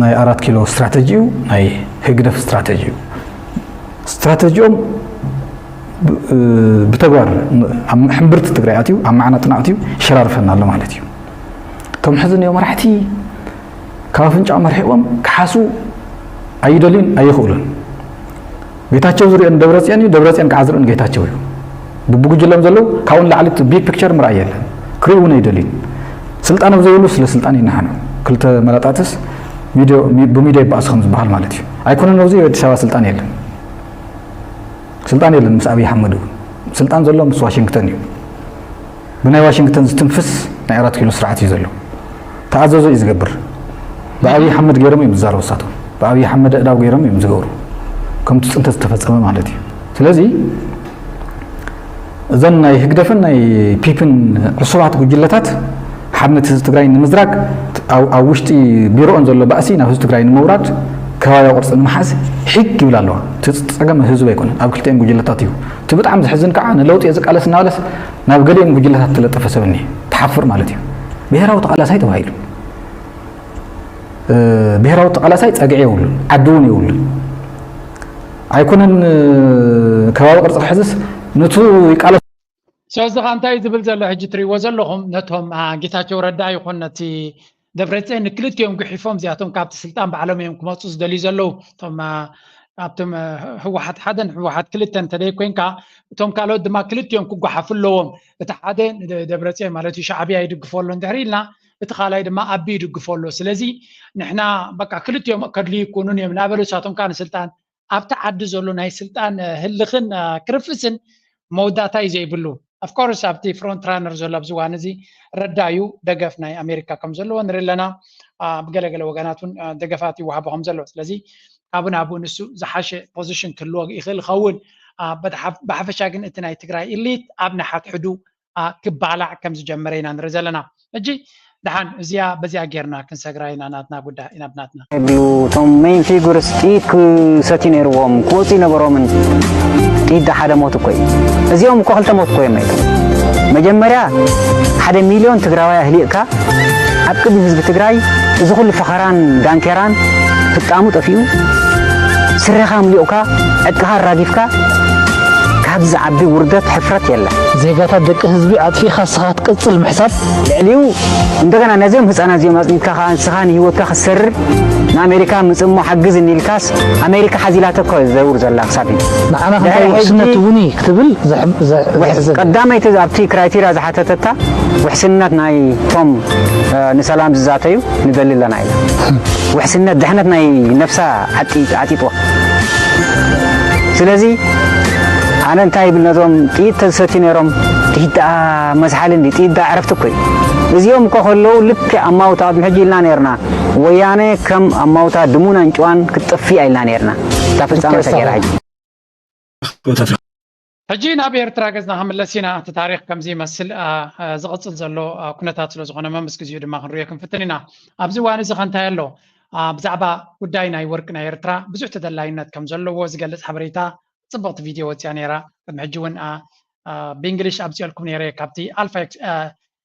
ናይ ኣራት ኪሎ ስትራተጂ እዩ ናይ ህግደፍ ስትራተጂ እዩ ስትራተጂኦም ብተግባር ኣብ ሕምብርቲ ትግራይ ኣትዩ ኣብ መዓናጥና ኣትዩ ይሸራርፈና ኣሎ ማለት እዩ እቶም ሕዚ እኒኦ መራሕቲ ካብ ኣፍንጫኦም ኣርሒቖም ክሓስቡ ኣይደልዩን ኣይኽእሉን ጌታቸው ዝሪኦ ንደብረፅዮን እዩ፣ ደብረፅዮን ከዓ ዝሪኦ ንጌታቸው እዩ። ብብጉጅሎም ዘለዉ ካብኡ ንላዕሊ እቲ ቢግ ፒክቸር ምርኣይ የለን። ክሪኡ እውን ኣይደልዩን። ስልጣን ኣብ ዘይብሉ ስለ ስልጣን ይነሓኑ። ክልተ መላጣትስ ሚድዮ ብሚድዮ ይበኣሱ ከም ዝበሃል ማለት እዩ። ኣይኮነን ኣብዚ ኣዲስ ኣበባ ስልጣን የለን። ስልጣን የለን ምስ ኣብይ ኣሕመድ እውን። ስልጣን ዘሎ ምስ ዋሽንግተን እዩ። ብናይ ዋሽንግተን ዝትንፍስ ናይ ኣራት ኪሎ ስርዓት እዩ ዘሎ። ተኣዘዞ እዩ ዝገብር። ብኣብይ ኣሕመድ ገይሮም እዮም ዝዛረቡ እሳቶም። ብኣብይ ኣሕመድ ኣእዳው ገይሮም እዮም ዝገብሩ። ከምቲ ፅንተት ዝተፈፀመ ማለት እዩ። ስለዚ እዘን ናይ ህግደፍን ናይ ፒፕን ዕሱባት ጉጅለታት ሓድነት ህዝቢ ትግራይ ንምዝራግ ኣብ ውሽጢ ቢሮኦን ዘሎ ባእሲ ናብ ህዝቢ ትግራይ ንምውራድ ከባቢያዊ ቅርፂ ንምሓዝ ሒግ ይብል ኣለዋ። እቲ ፀገም ህዝቢ ኣይኮነን፣ ኣብ ክልቲኤን ጉጅለታት እዩ። እቲ ብጣዕሚ ዘሕዝን ከዓ ንለውጢ እየ ዝቃለስ እናበለስ ናብ ገሊኦም ጉጅለታት እተለጠፈ ሰብ እኒሀ። ትሓፍር ማለት እዩ። ብሄራዊ ተቓላሳይ ተባሂሉ። ብሄራዊ ተቓላሳይ ፀግዒ የብሉን፣ ዓዲ እውን የብሉን። ኣይኮነን ከባቢ ቅርፂ ክሕዝስ ንቱ ይቃለስ። ስለዚ ከዓ እንታይ እዩ ዝብል ዘሎ ሕጂ ትሪእዎ ዘለኹም ነቶም ጌታቸው ረዳ ይኹን ነቲ ደብረፅዮን ንክልቲኦም ጉሒፎም እዚኣቶም ካብቲ ስልጣን ባዕሎም እዮም ክመፁ ዝደልዩ ዘለዉ እቶም ኣብቶም ህወሓት ሓደን ህወሓት ክልተን እንተደይ ኮይንካ እቶም ካልኦት ድማ ክልቲኦም ክጓሓፉ ኣለዎም እቲ ሓደ ደብረፅዮን ማለት እዩ ሻዕብያ ይድግፎ ኣሎ እንድሕር ኢልና እቲ ካልኣይ ድማ ኣቢ ይድግፎ ኣሎ ስለዚ ንሕና በቃ ክልቲኦም ከድልዩ ይኮኑን እዮም እናበሉ እሳቶም ከዓ ንስልጣን ኣብቲ ዓዲ ዘሎ ናይ ስልጣን ህልኽን ክርፍስን መወዳእታ እዩ ዘይብሉ of course ኣብቲ front runner ዘሎ ኣብዚ እዋን እዚ ረዳ እዩ ደገፍ ናይ ኣሜሪካ ከም ዘለዎ ንርኢ ኣለና ብገለገለ ወገናት እውን ደገፋት ይወሃቦ ከም ዘሎ ስለዚ ካብኡ ናብኡ ንሱ ዝሓሸ position ክህልዎ ይኽእል ይኸውን ብሓፈሻ ግን እቲ ናይ ትግራይ elite ኣብ ንሓድሕዱ ክባላዕ ከም ዝጀመረ ኢና ንርኢ ዘለና ሕጂ ደሓን እዚኣ በዚኣ ጌርና ክንሰግራ ኢና ናትና ጉዳይ ኢና ብናትና። የብሉ። እቶም ሜይን ፊጉርስ ጥይት ክሰትዩ ነይርዎም፣ ክወፁ ይነበሮምን። ጥይት ዶ ሓደ ሞት እኮ እዩ። እዚኦም እኮ ክልተ ሞት እኮ እዮም ናይቶም። መጀመርያ ሓደ ሚልዮን ትግራዋይ ኣህሊቕካ ኣብ ቅድሚ ህዝቢ ትግራይ እዚ ኩሉ ፈኸራን ዳንኬራን ፍጣሙ ጠፊኡ፣ ስረኻ ኣምሊቑካ፣ ዕጥቅኻ ኣራጊፍካ፣ ካብ ዝዓቢ ውርደት ሕፍረት የለን። ዜጋታት ደቂ ህዝቢ ኣጥፊእካ ንስኻ ክትቅጽል ምሕሳብ። ልዕሊኡ እንደገና ነዚኦም ህፃናት እዚኦም ኣፅኒትካ ከዓ ንስኻ ንህይወትካ ክትሰርር ንኣሜሪካ ምፅሞ ሓግዝ እንኢልካስ ኣሜሪካ ሓዚላቶ እኮ ዘውር ዘላ ክሳብ ሕጂ። ንዓና ክንታይ ድሕሪ ሕጂ ውሕስነት እውን እዩ ክትብል ዘሕ- ዘ- ውሕ- ዘሕዝን። ቀዳመይቲ ኣብቲ ክራይቴሪያ ዝሓተተታ ውሕስነት ናይ ቶም እ፣ ንሰላም ዝዛተዩ ንደሊ ኣለና ኢላ። ውሕስነት ድሕነት ናይ ነፍሳ ዓጢ- ዓጢጥዋ። ስለዚ ኣነ እንታይ ይብል ነዞም ጥይት ተዝሰትዩ ነይሮም ጥይት ደኣ መዝሓሊ እንዲ ጥይት ደኣ ዕረፍቲ እኮ እዩ። እዚኦም እኮ ከለዉ ልክዕ ኣማውታ ኣብ ሕጂ ኢልና ነይርና። ወያነ ከም ኣማውታ ድሙን ኣንጭዋን ክትጠፍእ ኢልና ነይርና። እታ ፍጻመ ተገይራ ሕጂ። ሕጂ ናብ ኤርትራ ገጽና ክንምለስ ኢና። እቲ ታሪኽ ከምዚ ይመስል፣ ኣ፣ ኣ፣ ዝቕጽል ዘሎ፣ ኣ፣ ኩነታት ስለ ዝኾነ መምስ ግዜኡ ድማ ክንርእዮ ክንፍትን ኢና። ኣብዚ እዋን እዚ ከ እንታይ ኣሎ? ኣ፣ ብዛዕባ ጉዳይ ናይ ወርቂ ናይ ኤርትራ ብዙሕ ተደላይነት ከም ዘለዎ ዝገልጽ ሓበሬታ ጽብቕቲ ቪድዮ ወጺኣ ነይራ። ቅድሚ ሕጂ እውን፣ ኣ፣ ኣ፣ ብእንግሊሽ ኣብጺኦልኩም ነይረ ካብቲ ኣልፋ ኤክስ-፣ ኣ፣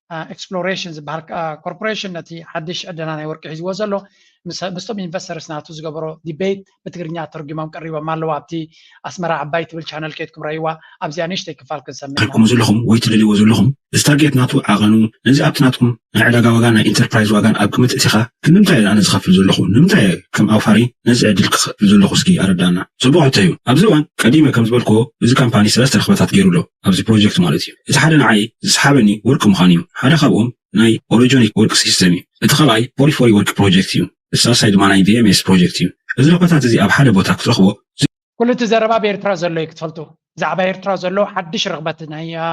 አ፣ ኤክስፕሎሬሽን ዝበሃል አ፣ ኮርፖሬሽን ነቲ ሓድሽ ዕደና ናይ ወርቂ ሒዝዎ ዘሎ ምስ- ምስቶም ኢንቨስተርስ ናቱ ዝገበሮ ዲቤት ብትግርኛ ተርጉሞም ቀሪቦም ኣለዉ። ኣብቲ ኣስመራ ዓባይ ትብል ቻነል ከይድኩም ረእይዋ ኣብዚኣ ንእሽተይ ክፋል ክንሰምዕ ኢና። ትረክሙ ዘለኹም ወይ ትደልይዎ ዘለኹም እዚ ታርጌት ናቱ ዓቐኑ ነዚ ኣብቲ ናትኩም ናይ ዕዳጋ ዋጋን ናይ ኢንተርፕራይዝ ዋጋን ኣብ ግምት እቲኻ ግን ንምንታይ ኣነ ዝኸፍል ዘለኹ ንምንታይ ከም ኣውፋሪ ነዚ ዕድል ክኸፍል ዘለኹ እስኪ ኣረዳና። ጽቡቕ ሕቶ እዩ። ኣብዚ እዋን ቀዲመ ከም ዝበልክዎ እዚ ካምፓኒ ሰለስተ ርኽበታት ገይሩ ኣሎ። ኣብዚ ፕሮጀክት ማለት እዩ። እቲ ሓደ ንዓይ ዝሰሓበኒ ወርቂ ምዃኑ እዩ። ሓደ ካብኦም ናይ ኦሮጆኒክ ወርቂ ሲስተም እዩ። እቲ ካልኣይ ፖሪፎሪ ወርቂ ፕሮጀክት እዩ። እቲ ሳልሳይ ድማ ናይ ቪኤምኤስ ፕሮጀክት እዩ። እዚ ረኽበታት እዚ ኣብ ሓደ ቦታ ክትረኽቦ ኩሉ እቲ ዘረባ ኣብ ኤርትራ ዘሎ እዩ ክትፈልጡ። ብዛዕባ ኤርትራ ዘሎ ሓድሽ ረኽበት ናይ አ፣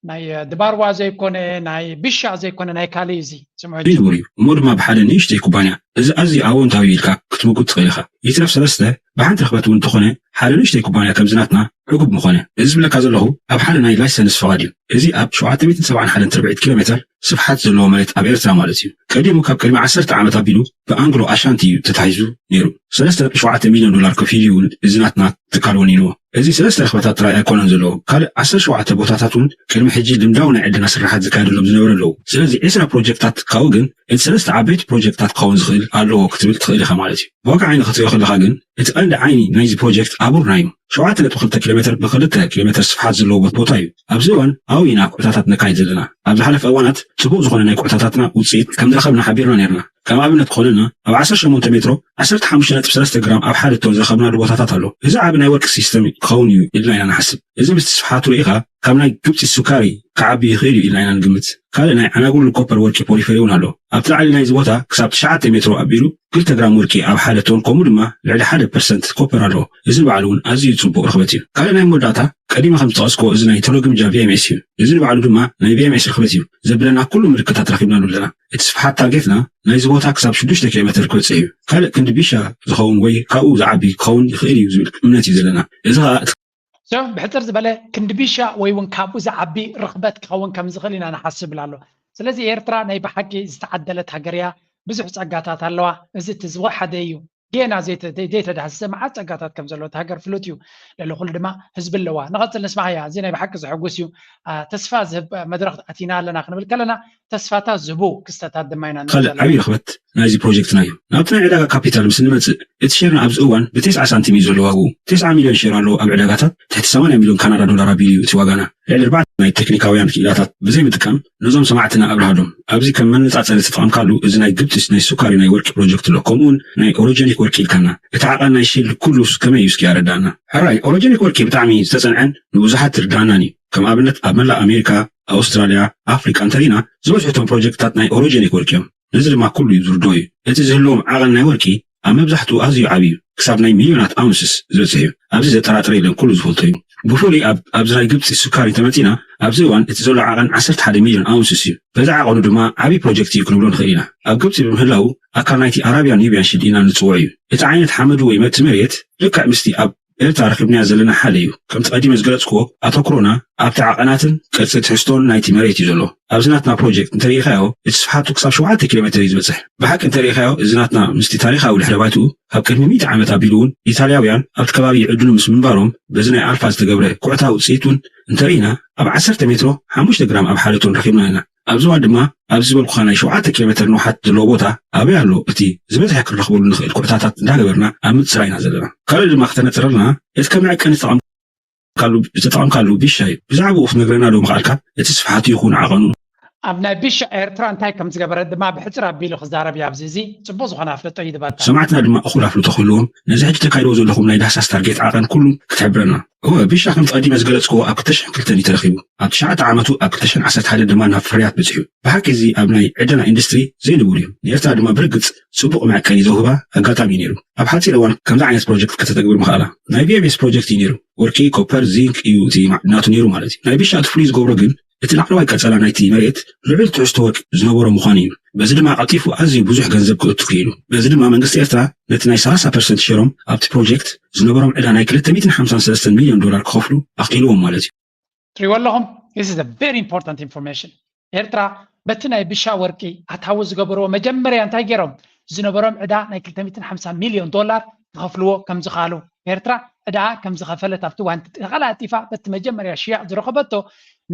ናይ አ፣ ድባርዋ ዘይኮነ ናይ ብሻ ዘይኮነ ናይ ካልእ እዚ ስምዑ ሕጂ። ዘይንቡር እዩ። እሞ ድማ ብሓደ ንእሽተይ ኩባንያ እዚ ኣዝዩ ኣዎንታዊ እዩ ኢልካ ክትምጉት ትኽእል ኢኻ። ይትረፍ ሰለስተ ብሓንቲ ረኽበት እውን እንተኾነ ሓደ ንእሽተይ ኩባንያ ከምዚ ናትና ዕጉብ ምኾነ። እዚ ዝብለካ ዘለኹ ኣብ ሓደ ናይ ላይሰንስ ፍቓድ እዩ። እዚ ኣብ ሸውዓተ ሚእትን ሰብዓን ሓደን ትርብዒት ኪሎ ሜተር ስፍሓት ዘለዎ መሬት ኣብ ኤርትራ ማለት እዩ። ቀዲሙ ካብ ቅድሚ ዓሰርተ ዓመት ኣቢሉ ብኣንግሎ ኣሻንቲ እዩ ተታሒዙ ነይሩ። ሰለስተ ነጥቢ ሸውዓተ ሚልዮን ዶላር ከፊሉ እዩ እውን እዚ ናትና ትካል ወኒንዎ። እዚ ሰለስተ ረኽበታት ጥራይ ኣይኮነን ዘለዎ። ካልእ ዓሰርተ ሸውዓተ ቦታታት እውን ቅድሚ ሕጂ ልምዳዊ ናይ ዕደና ስርሓት ዝካየደሎም ዝነበረ ኣለዉ። ስለዚ ዕስራ ፕሮጀክታት ካብኡ ግን እቲ ሰለስተ ዓበይቲ ፕሮጀክታት ክኸውን ዝኽእል ኣለዎ ክትብል ትኽእል ኢኻ ማለት እዩ። ብዋጋ ዓይኒ ክትሪኦ ከለኻ ግን እቲ ቀንዲ ዓይኒ ናይዚ ፕሮጀክት ኣቡርና እዩ። ሸውዓተ ነጥቢ ክልተ ኪሎ ሜተር ብክልተ ኪሎ ሜተር ስፍሓት ዘለዎ ቦታ እዩ። ኣብዚ እዋን ኣብኡ ኢና ኩዕታታት ነካይድ ዘለና። ኣብ ዝሓለፈ እዋናት ጽቡቕ ዝኾነ ናይ ኩዕታታትና ውጽኢት ከም ዝረኸብና ሓቢርና ነይርና። ከም ኣብነት ክኾነልና ኣብ ዓሰርተ ሸሞንተ ሜትሮ ዓሰርተ ሓሙሽተ ነጥቢ ሰለስተ ግራም ኣብ ሓደ ቶን ዝረኸብናሉ ቦታታት ኣሎ። እዚ ዓቢ ናይ ወርቂ ሲስተም ክኸውን እዩ ኢልና ኢና ንሓስብ። እዚ ምስቲ ስፍሓቱ ርኢኻ ካብ ናይ ግብጺ ሱካሪ ክዓቢ ይኽእል እዩ ኢልና ኢና ንግምት። ካልእ ናይ ዓናጉሉ ኮፐር ወርቂ ፖሪፈሪ እውን ኣሎ። ኣብቲ ላዕሊ ናይዚ ቦታ ክሳብ ትሽዓተ ሜትሮ ኣቢሉ ክልተ ግራም ወርቂ ኣብ ሓደ ቶን ከምኡ ድማ ልዕሊ ሓደ ፐርሰንት ኮፐር ኣለዎ። እዚ ንባዕሉ እውን ኣዝዩ ጽቡቕ ርኽበት እዩ። ካልእ ናይ መወዳእታ ቀዲመ ከም ዝጠቐስክዎ እዚ ናይ ቶሎግምጃ ቪኤምኤስ እዩ። እዚ ንባዕሉ ድማ ናይ ቪኤምኤስ ርኽበት እዩ ዘብለና ኩሉ ምልክታት ረኺብናሉ ኣለና። እቲ ስፍሓት ታርጌትና ናይዚ ቦታ ክሳብ ሽዱሽተ ኪሎ ሜተር ክበጽሕ እዩ። ካልእ ክንዲ ቢሻ ዝኸውን ወይ ካብኡ ዝዓቢ ክኸውን ይኽእል እዩ ዝብል እምነት እዩ ዘለና። እዚ ኸኣ እቲ So ብሕጽር ዝበለ ክንዲ ቢሻ ወይ እውን ካብኡ ዝዓቢ ርኽበት ክኸውን ከም ዝኽእል ኢና ንሓስብ ኢላ ኣሎ። ስለዚ ኤርትራ ናይ ብሓቂ ዝተዓደለት ሃገር እያ። ብዙሕ ጸጋታት ኣለዋ። እዚ እቲ ዝወሓደ እዩ። ጌና ዘይተ- ዘይ- ዘይተዳህሰሰ መዓት ጸጋታት ከም ዘለዎ እቲ ሃገር ፍሉጥ እዩ። ልዕሊ ኩሉ ድማ ህዝቢ ኣለዋ። ንቐጽል ንስማዓያ። እዚ ናይ ብሓቂ ዘሐጉስ እዩ። ኣ፣ ተስፋ ዝህብ መድረኽ ኣቲና ኣለና ክንብል ከለና ተስፋታት ዝህቡ ክስተታት ድማ ኢና ንርኢ ካልእ ዘለና። ዓብዪ ረኽበት ናይዚ ፕሮጀክትና እዩ። ናብቲ ናይ ዕዳጋ ካፒታል ምስ እንመጽእ፣ እቲ ሸርና ኣብዚ እዋን ብቴስዓ ሳንቲም እዩ ዘሎ ዋግኡ። ቴስዓ ሚልዮን ሸር ኣሎ ኣብ ዕዳጋታት፣ ትሕቲ ሰማንያ ሚልዮን ካናዳ ዶላር ኣቢሉ እዩ እቲ ዋጋና። ልዕሊ ኣርባዕተ ናይ ቴክኒካውያን ክኢላታት ብዘይ ምጥቃም ነዞም ሰማዕትና ኣብርሃሎም። ኣብዚ ከም መነጻጸሪ ዝተጠቐምካሉ እዚ ናይ ግብጺ ናይ ሱካሪ ናይ ወርቂ ፕሮጀክት ኣሎ፣ ከምኡውን ናይ ኦሮጀኒክ ወርቂ ኢልካና። እቲ ዓቐን ናይ ሺልድ ኩሉስ ከመይ እዩ እስኪ ኣረዳእና። ሕራይ ኦሮጀኒክ ወርቂ ብጣዕሚ ዝተጸንዐን ንብዙሓት ዝርዳእናን እዩ። ከም ኣብነት ኣብ መላእ ኣሜሪካ፣ ኣውስትራልያ፣ ኣፍሪቃ እንተሪና ዝበዝሑ እቶም ፕሮጀክትታት ናይ ኦሮጀኒክ ወርቂ እዮም። ነዚ ድማ ኩሉ እዩ ዝርድኦ እዩ። እቲ ዝህልዎም ዓቐን ናይ ወርቂ ኣብ መብዛሕትኡ ኣዝዩ ዓብዪ እዩ። ክሳብ ናይ ሚልዮናት ኣውንስስ ዝበጽሕ እዩ። ኣብዚ ዘጠራጥር የለን፣ ኩሉ ዝፈልጦ እዩ። ብፍሉይ ኣብ ኣብዚ ናይ ግብጺ ሱካሪ እንተመጺና ኣብዚ እዋን እቲ ዘሎ ዓቐን ዓሰርተ ሓደ ሚልዮን ኣውንስስ እዩ። በዚ ዓቐኑ ድማ ዓብዪ ፕሮጀክት እዩ ክንብሎ ንኽእል ኢና። ኣብ ግብጺ ብምህላዉ ኣካል ናይቲ ኣራብያን ኑብያን ሽልድ ኢና ንጽውዖ እዩ። እቲ ዓይነት ሓመዱ ወይ መቲ መሬት ልክዕ ምስቲ ኣብ ኤርትራ ረኺብናያ ዘለና ሓደ እዩ። ከምቲ ቀዲመ ዝገለጽክዎ፣ ኣተኩሮና ኣብቲ ዓቐናትን ቅርጺ ትሕዝቶን ናይቲ መሬት እዩ ዘሎ። ኣብዚ ናትና ፕሮጀክት እንተሪኢኻዮ፣ እቲ ስፍሓቱ ክሳብ ሸውዓተ ኪሎ ሜትር እዩ ዝበጽሕ። ብሓቂ እንተሪኢኻዮ፣ እዚ ናትና ምስቲ ታሪኻዊ ድሕረ ባይትኡ ካብ ቅድሚ ሚእቲ ዓመት ኣቢሉ እውን ኢታልያውያን ኣብቲ ከባቢ ይዕድሉ ምስ ምንባሮም፣ በዚ ናይ ኣልፋ ዝተገብረ ኩዕታ ውጽኢት እውን እንተሪኢና፣ ኣብ ዓሰርተ ሜትሮ ሓሙሽተ ግራም ኣብ ሓደ ቶን ረኺብና ኢና። ኣብዚ እዋን ድማ ኣብዚ ዝበልኩኻ ናይ ሸውዓተ ኪሎ ሜትር ንውሓት ዘለዎ ቦታ ኣበይ ኣሎ እቲ ዝበዝሐ ክንረኽበሉ ንኽእል ኩዕታታት እንዳገበርና ኣብ ምጽራይ ኢና ዘለና። ካልእ ድማ ክተነጽረልና እቲ ከም መዐቀኒ ዝተጠቐምካሉ ዝተጠቐምካሉ ቢሻ እዩ። ብዛዕባኡ ክትነግረና ዶ ምኽኣልካ? እቲ ስፍሓቱ ይኹን ዓቐኑ። ኣብ ናይ ቢሻ ኤርትራ እንታይ ከም ዝገበረ ድማ ብሕጽር ኣቢሉ ክዛረብ እዩ። ኣብዚ እዚ ጽቡቕ ዝኾነ ኣፍልጦ እዩ ዝህበካ። ሰማዕትና ድማ እኹል ኣፍልጦ ክህልዎም ነዚ ሕጂ ተካይድዎ ዘለኹም ናይ ዳህሳስ ታርጌት ዓቐን ኩሉ ክትሕብረና። እወ፣ ቢሻ ከምቲ ቀዲመ ዝገለጽክዎ ኣብ ክልተ ሽሕን ክልተን እዩ ተረኺቡ። ኣብ ትሽዓተ ዓመቱ ኣብ ክልተ ሽሕን ዓሰርተ ሓደን ድማ ናብ ፍርያት በጺሑ። ብሓቂ እዚ ኣብ ናይ ዕደና ኢንዱስትሪ ዘይንቡር እዩ። ንኤርትራ ድማ ብርግጽ ጽቡቕ መዐቀኒ ዘውህባ ኣጋጣሚ እዩ ነይሩ። ኣብ ሓጺር እዋን ከምዚ ዓይነት ፕሮጀክት ከተተግብር ምኽኣላ። ናይ ቪ ኤም ኤስ ፕሮጀክት እዩ ነይሩ። ወርቂ፣ ኮፐር፣ ዚንክ እዩ እቲ ማዕድናቱ ነይሩ ማለት እዩ። ናይ ቢሻ እቲ ፍሉይ ዝገብሮ ግን እቲ ላዕለዋይ ቀጸላ ናይቲ መሬት ልዑል ትሕዝቶ ወርቂ ዝነበሮ ምዃኑ እዩ። በዚ ድማ ቀልጢፉ ኣዝዩ ብዙሕ ገንዘብ ክእቱ ክኢሉ። በዚ ድማ መንግስቲ ኤርትራ ነቲ ናይ ሰላሳ ፐርሰንት ሸሮም ኣብቲ ፕሮጀክት ዝነበሮም ዕዳ ናይ ክልተ ሚእትን ሓምሳን ሰለስተን ሚልዮን ዶላር ክኸፍሉ ኣኽኢልዎም ማለት እዩ። ትሪእዎ ኣለኹም? This is a very important information. ኤርትራ በቲ ናይ ቢሻ ወርቂ ኣታዊ ዝገበርዎ መጀመርያ እንታይ ገይሮም? ዝነበሮም ዕዳ ናይ ክልተ ሚእትን ሓምሳ ሚልዮን ዶላር ክኸፍልዎ ከም ዝኸኣሉ። ኤርትራ ዕዳ ከም ዝኸፈለት ኣብቲ እዋን ተቐላጢፋ በቲ መጀመርያ ሽያጥ ዝረኸበቶ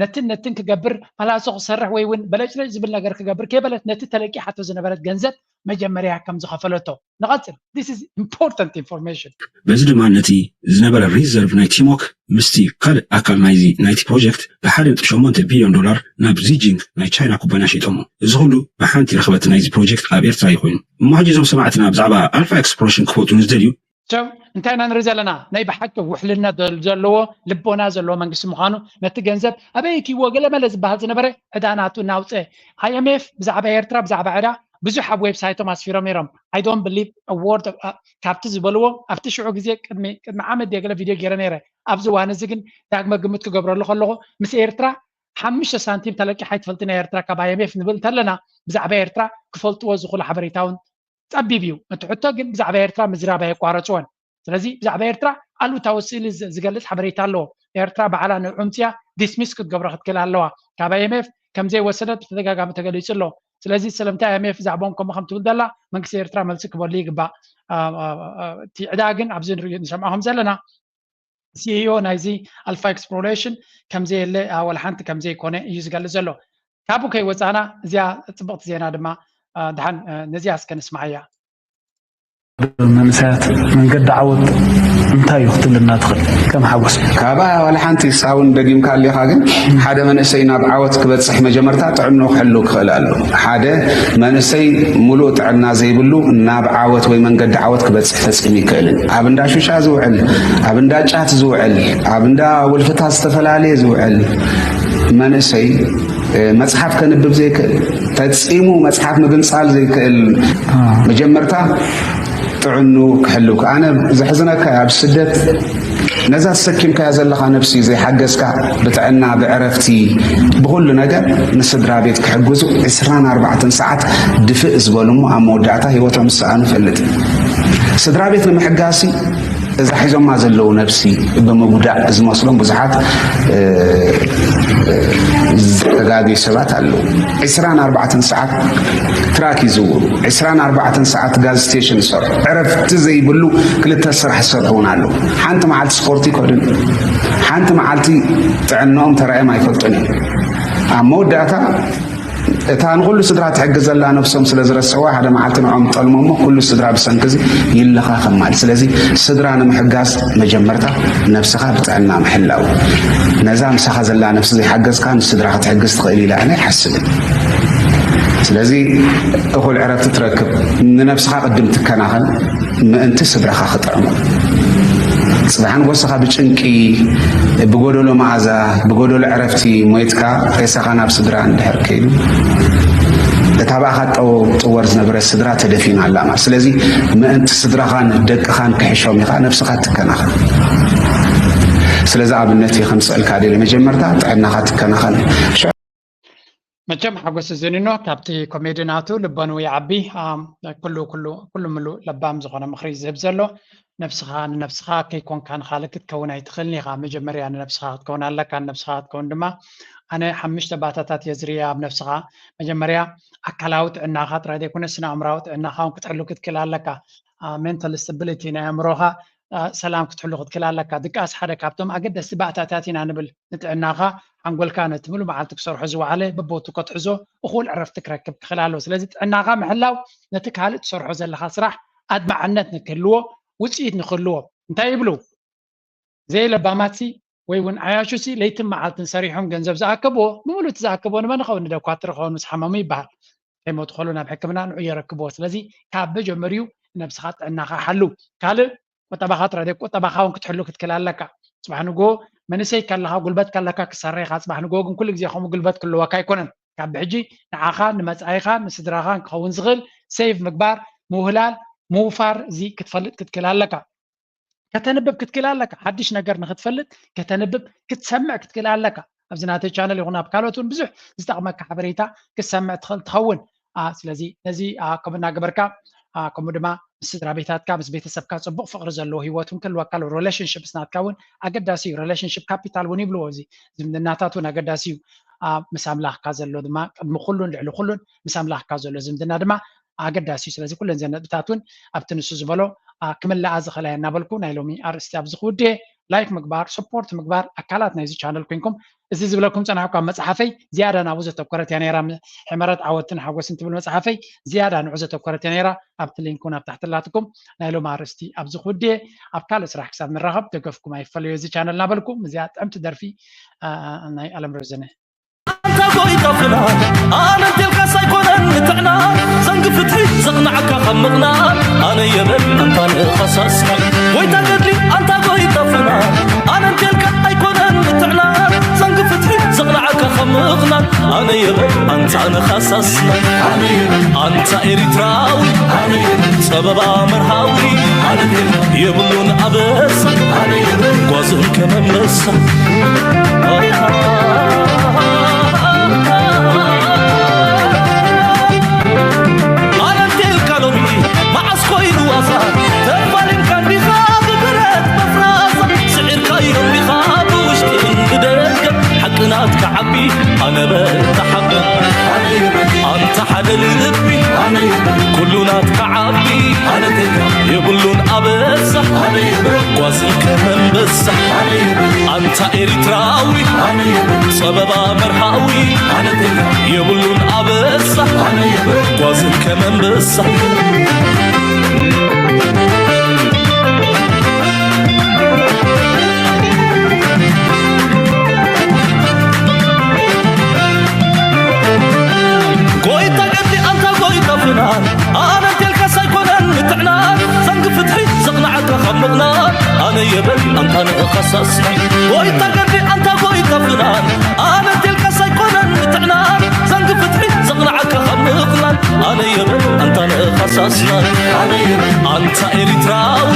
ነትን ነትን ክገብር፣ ፓላሶ ክሰርሕ ወይ እውን በለጭለጭ ዝብል ነገር ክገብር ከይበለት ነቲ ተለቂሓቶ ዝነበረት ገንዘብ መጀመርያ ከም ዝኸፈለቶ። ንቐጽል። This is important information. በዚ ድማ ነቲ ዝነበረ ሪዘርቭ ናይ ቲሞክ ምስቲ ካልእ ኣካል ናይዚ ናይቲ ፕሮጀክት ብሓደ ነጥቢ ሸሞንተ ቢልዮን ዶላር ናብ ዚጂንግ ናይ ቻይና ኩባንያ ሸይጦሞ። እዚ ኩሉ ብሓንቲ ረኽበት ናይዚ ፕሮጀክት ኣብ ኤርትራ እዩ ኮይኑ። እሞ ሕጂ እዞም ሰማዕትና ብዛዕባ ኣልፋ ኤክስፕሎሬሽን ክፈልጡ ንዝደልዩ ሰብ እንታይ ኢና ንርኢ ዘለና? ናይ ብሓቂ ውሕልነት ዘል-፣ ዘለዎ ልቦና ዘለዎ መንግስቲ ምዃኑ፣ ነቲ ገንዘብ ኣበይ እትይዎ ገለመለ ዝበሃል ዝነበረ ዕዳ ናቱ እናውፅአ። ኣይ ኤም ኤፍ ብዛዕባ ኤርትራ፣ ብዛዕባ ዕዳ ብዙሕ ኣብ ዌብሳይቶም ኣስፊሮም ነይሮም። I don't believe a word of፣ አ፣ ካብቲ ዝበልዎ ኣብቲ ሽዑ ግዜ ቅድሚ፣ ቅድሚ ዓመት ድየ ገለ ቪድዮ ገይረ ነይረ። ኣብዚ እዋን እዚ ግን ዳግመ ግምት ክገብረሉ ከለኹ ምስ ኤርትራ ሓሙሽተ ሳንቲም ተለቂሓ ኣይትፈልጥን እያ ኤርትራ ካብ ኣይ ኤም ኤፍ ንብል እንተለና ብዛዕባ ኤርትራ ክፈልጥዎ ዝኽእሉ ሓበሬታ እውን ጸቢብ እዩ። እቲ ሕቶ ግን ብዛዕባ ኤርትራ ምዝራብ ኣየቋረጽዎን። ስለዚ ብዛዕባ ኤርትራ ኣሉታዊ ስእሊ ዝ-፣ ዝገልጽ ሓበሬታ ኣለዎ። ኤርትራ ባዕላ ንዕኡ ኣምጺኣ ዲስሚስ ክትገብሮ ክትክእል ኣለዋ። ካብ ኣይ ኤም ኤፍ ከም ዘይወሰደት ብተደጋጋሚ ተገሊጹ ኣሎ። ስለዚ ስለምንታይ ኣይ ኤም ኤፍ ብዛዕባኦም ከምኡ ከም ትብል ዘላ መንግስቲ ኤርትራ መልሲ ክበሉ ይግባእ። አ፣ አ፣ አ፣ እቲ ዕዳ ግን ኣብዚ ንሪኦ ንሰምዖ ከም ዘለና ሲ ኢ ኦ ናይዚ ኣልፋ ኤክስፕሎሬሽን ከም ዘየለ፣ አ፣ ወላ ሓንቲ ከም ዘይኮነ እዩ ዝገልጽ ዘሎ። ካብኡ ከይወጻና እዚኣ ጽብቕቲ ዜና ድማ፣ አ፣ ደሓን፣ አ፣ ነዚኣ እስከ ንስምዓያ። መንእሰያት መንገዲ ዓወት እንታይ እዩ ክትብልና ትኽእል? ከም ሓጎስ። ካብኣ ዋላ ሓንቲ ሳውን ደጊምካ ኣሊኻ፣ ግን ሓደ መንእሰይ ናብ ዓወት ክበጽሕ መጀመርታ ጥዕንኡ ክሕሉ ክኽእል ኣሎ። ሓደ መንእሰይ ሙሉእ ጥዕና ዘይብሉ ናብ ዓወት ወይ መንገዲ ዓወት ክበጽሕ ፈጺሙ ይክእልን። ኣብ እንዳ ሹሻ ዝውዕል፣ ኣብ እንዳ ጫት ዝውዕል፣ ኣብ እንዳ ውልፍታት ዝተፈላለየ ዝውዕል መንእሰይ፣ እ፣ መጽሓፍ ከንብብ ዘይክእል፣ ፈጺሙ መጽሓፍ ምግንጻል ዘይክእል፣ አ። መጀመርታ ጥዕኑ ክሕልው። ኣነ ዘሕዝነካ ኣብ ስደት ነዛ ተሰኪምካያ ዘለኻ ነብሲ ዘይሓገዝካ ብጥዕና፣ ብዕረፍቲ፣ ብኹሉ ነገር ንስድራ ቤት ክሕግዙ ዕስራን ኣርባዕተን ሰዓት ድፍእ ዝበሉ እሞ ኣብ መወዳእታ ህይወቶም ዝሰኣኑ እፈልጥ። ስድራ ቤት ንምሕጋዝሲ እዛ ሒዞማ ዘለዉ ነብሲ ብምጉዳእ ዝመስሎም ብዙሓት፣ እ፣ ዝተጋግዩ ሰባት ኣለዉ። ዕስራን ኣርባዕተን ሰዓት ትራክ ይዝውሩ፣ ዕስራን ኣርባዕተን ሰዓት ጋዝ ስቴሽን ይሰርሑ፣ ዕረፍቲ ዘይብሉ ክልተ ስራሕ ዝሰርሑ እውን ኣለዉ። ሓንቲ መዓልቲ ስፖርት ይከዱን፣ ሓንቲ መዓልቲ ጥዕናኦም ተራእዮም ኣይፈልጡን እዮም። ኣብ መወዳእታ እታ ንኹሉ ስድራ ትሕግዝ ዘላ ነብሶም ስለ ዝረስዕዋ፣ ሓደ መዓልቲ ንዖም ጠልሞ እሞ ኩሉ ስድራ ብሰንኪ እዚ ይለኻኸም ማለት። ስለዚ ስድራ ንምሕጋዝ መጀመርታ ነብስኻ ብጥዕና ምሕላው። ነዛ ምሳኻ ዘላ ነብሲ ዘይሓገዝካ ንስድራኻ ክትሕግዝ ትኽእል ኢለ ኣነ ኣይሓስብን። ስለዚ እኹል ዕረፍቲ ትረክብ፣ ንነብስኻ ቅድም ትከናኸን። ምእንቲ ስድራኻ ክጥዕሙ። ጽባሕ ንጎስኻ ብጭንቂ፣ ብጎደሎ መኣዛ፣ ብጎደሎ ዕረፍቲ ሞይትካ፣ ሬሳኻ ናብ ስድራ እንድሕር ከይዱ፣ እታ ብኣኻ ጠው-፣ ጥወር ዝነበረት ስድራ ተደፊና ኣላ ማለት። ስለዚ ምእንቲ ስድራኻን ደቅኻን ክሕሾም ኢኻ ነብስኻ ትከናኸን። ስለዚ ኣብነት እየ ከምስኣልካ ደልየ፣ መጀመርታ ጥዕናኻ ትከናኸን። መቸም ሓጎስ ዝኒኖ ካብቲ ኮሜዲ ናቱ ልበኑ ይዓቢ። ኣም፣ ኩሉ፣ ኩሉ፣ ኩሉ ምሉእ ለባም ዝኾነ ምኽሪ ዝህብ ዘሎ። ነብስኻ ንነብስኻ ከይኮንካ ንኻልእ ክትከውን ኣይትኽእልን ኢኻ። መጀመርያ ንነብስኻ ክትከውን ኣለካ። ንነብስኻ ክትከውን ድማ ኣነ ሓሙሽተ ባእታታት እየ ዝርእያ ኣብ ነብስኻ። መጀመርያ ኣካላዊ ጥዕናኻ ጥራይ ዘይኮነ ስነ ኣእምራዊ ጥዕናኻ እውን ክትሕሉ ክትክእል ኣለካ። ሜንታል ስታቢሊቲ ናይ ኣእምሮኻ ሰላም ክትሕሉ ክትክእል ኣለካ። ድቃስ ሓደ ካብቶም ኣገደስቲ ባእታታት ኢና ንብል ንጥዕናኻ። ሓንጎልካ ነቲ ምሉእ መዓልቲ ክሰርሖ ዝወዓለ በቦቱ ከትሕዞ እኹል ዕረፍቲ ክረክብ ክኽእል ኣለዎ። ስለዚ ጥዕናኻ ምሕላው ነቲ ካልእ ትሰርሖ ዘለኻ ስራሕ ኣድማዕነት ንክህልዎ ውፅኢት ንክህልዎ እንታይ ይብሉ? ዘይለባማትሲ ወይ እውን ዓያሹሲ ለይትን መዓልትን ሰሪሖም ገንዘብ ዝኣከብዎ ብምሉእ እቲ ዝኣከብዎ ንመን ይኸውን? ንደኳትር ይኸውን ምስ ሓመሙ ይበሃል። ከይሞቱ ከሎ ናብ ሕክምና ንዑ የረክብዎ። ስለዚ ካብ መጀመሪኡ ነብስኻ ጥዕናኻ ሓሉ። ካልእ ቁጠባኻ ጥራይ ዘይኮነ ቁጠባኻ እውን ክትሕሉ ክትክእል ኣለካ። ፅባሕ ንግሆ መንእሰይ ከለኻ ጉልበት ከለካ ክሳረኻ ፅባሕ ንግሆ ግን ኩሉ ግዜ ከምኡ ጉልበት ክህልወካ ኣይኮነን። ካብ ብሕጂ ንዓኻ ንመፃኢኻ ንስድራኻን ክኸውን ዝኽእል ሴቭ ምግባር ምውህላል ምውፋር እዚ ክትፈልጥ ክትክእል ኣለካ። ከተንብብ ክትክእል ኣለካ። ሓድሽ ነገር ንክትፈልጥ ከተንብብ ክትሰምዕ ክትክእል ኣለካ። ኣብዚ ናተይ ቻነል ይኹን ኣብ ካልኦት እውን ብዙሕ ዝጠቕመካ ሓበሬታ ክትሰምዕ ትኽእል ትኸውን። ስለዚ ነዚ ከምኡ እናገበርካ ከምኡ ድማ ምስ ስድራ ቤታትካ ምስ ቤተሰብካ ፅቡቕ ፍቕሪ ዘለዎ ሂወት እውን ክህልወካ ኣለዎ። ሪሌሽንሽፕስ ናትካ እውን ኣገዳሲ እዩ። ሪሌሽንሽፕ ካፒታል እውን ይብልዎ። እዚ ዝምድናታት እውን ኣገዳሲ እዩ። ምስ ኣምላኽካ ዘሎ ድማ ቅድሚ ኩሉን ልዕሊ ኩሉን ምስ ኣምላኽካ ዘሎ ዝምድና ድማ ኣገዳሲ እዩ። ስለዚ ኩለን ዘን ነጥብታት እውን ኣብቲ ንሱ ዝበሎ ክምልኣ ዝኽእላ እየ እናበልኩ ናይ ሎሚ ኣርእስቲ ኣብዚ ክውድእ። ላይክ ምግባር፣ ሰፖርት ምግባር ኣካላት ናይዚ ቻነል ኮይንኩም እዚ ዝብለኩም ፀናሕኩ ኣብ መፅሓፈይ ዝያዳ ናብኡ ዘተኮረት እያ ነይራ። ሕመረት ዓወትን ሓጎስን ትብል መፅሓፈይ ዝያዳ ንዑ ዘተኮረት እያ ነይራ። ኣብቲ ሊንክ እውን ኣብ ታሕቲ ኣላትኩም። ናይ ሎም ኣርእስቲ ኣብዚ ክውድየ ኣብ ካልእ ስራሕ ክሳብ ንራኸብ ደገፍኩም ኣይፈለዮ እዚ ቻነል እናበልኩም እዚኣ ጥዕምቲ ደርፊ ናይ ኣለም ረዘነ። ኣንታ ጎይታ ፍና ኣነ እንቴልካ ሳይኮነን ንጥዕና ዘንግ ፍትሒ ዘቕናዕካ ካብ ምቕናን ኣነ የበል ኣንታ ንኸሳስና ጎይታ ገድሊ ኣንታ ጎይታ ፍና ኣነ እንቴልካ ኣይኮነን ንጥዕና ዘንግ ፍትሒ ዘቕናዕካ ካብ ምቕናን ኣነ የበል ኣንታ ንኸሳስና ኣንታ ኤሪትራዊ ጸበባ መርሃዊ የብሉን ኣበሳ ጓዝን ከመንበሳ ኣነንቴልካ ሎሚ መዓስ ኮይኑ ዋሳ ተፋሊምካ እንዲኻ ብብረት መፍራሳ ስዒርካዮ እንዲኻ ብውሽጥን ብደገ ሓቂ ናትካ ዓቢ ኣነበ ተሓበ ኣንታ ሓደ ልቢ ኩሉ ናትካ ዓቢ የብሉን ኣበሳ ጓዝን ከመንበሳ ኣንታ ኤሪትራዊ ጸበባ መርሃዊ የብሉን ኣበሳ ጓዝን ከመንበሳ ጎይታ ገዲ ኣንታ ጎይታ ፍናን ኣነ እንቴልካስ ኣይኮነን ምትዕናን ዘንግ ፍትሒ ዘቕናዓካ ካብ ምቕናን ኣነ የበል ኣንታ ንእኻሳስ ጎይታ ገዲ ኣንታ ጎይታ ፍናን ኣነ እንቴልካስ ኣይኮነን ምትዕናን ዘንግ ፍትሒ ዘቕናዓካ ካብ ምቕናን ኣነ የበል ኣንታ ንእኻሳስ ኣንታ ኤሪትራዊ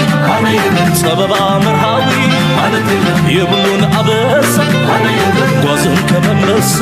ጸበባ መርሃዊ የብሉን ኣበሳ ጓዝን ከመንበሳ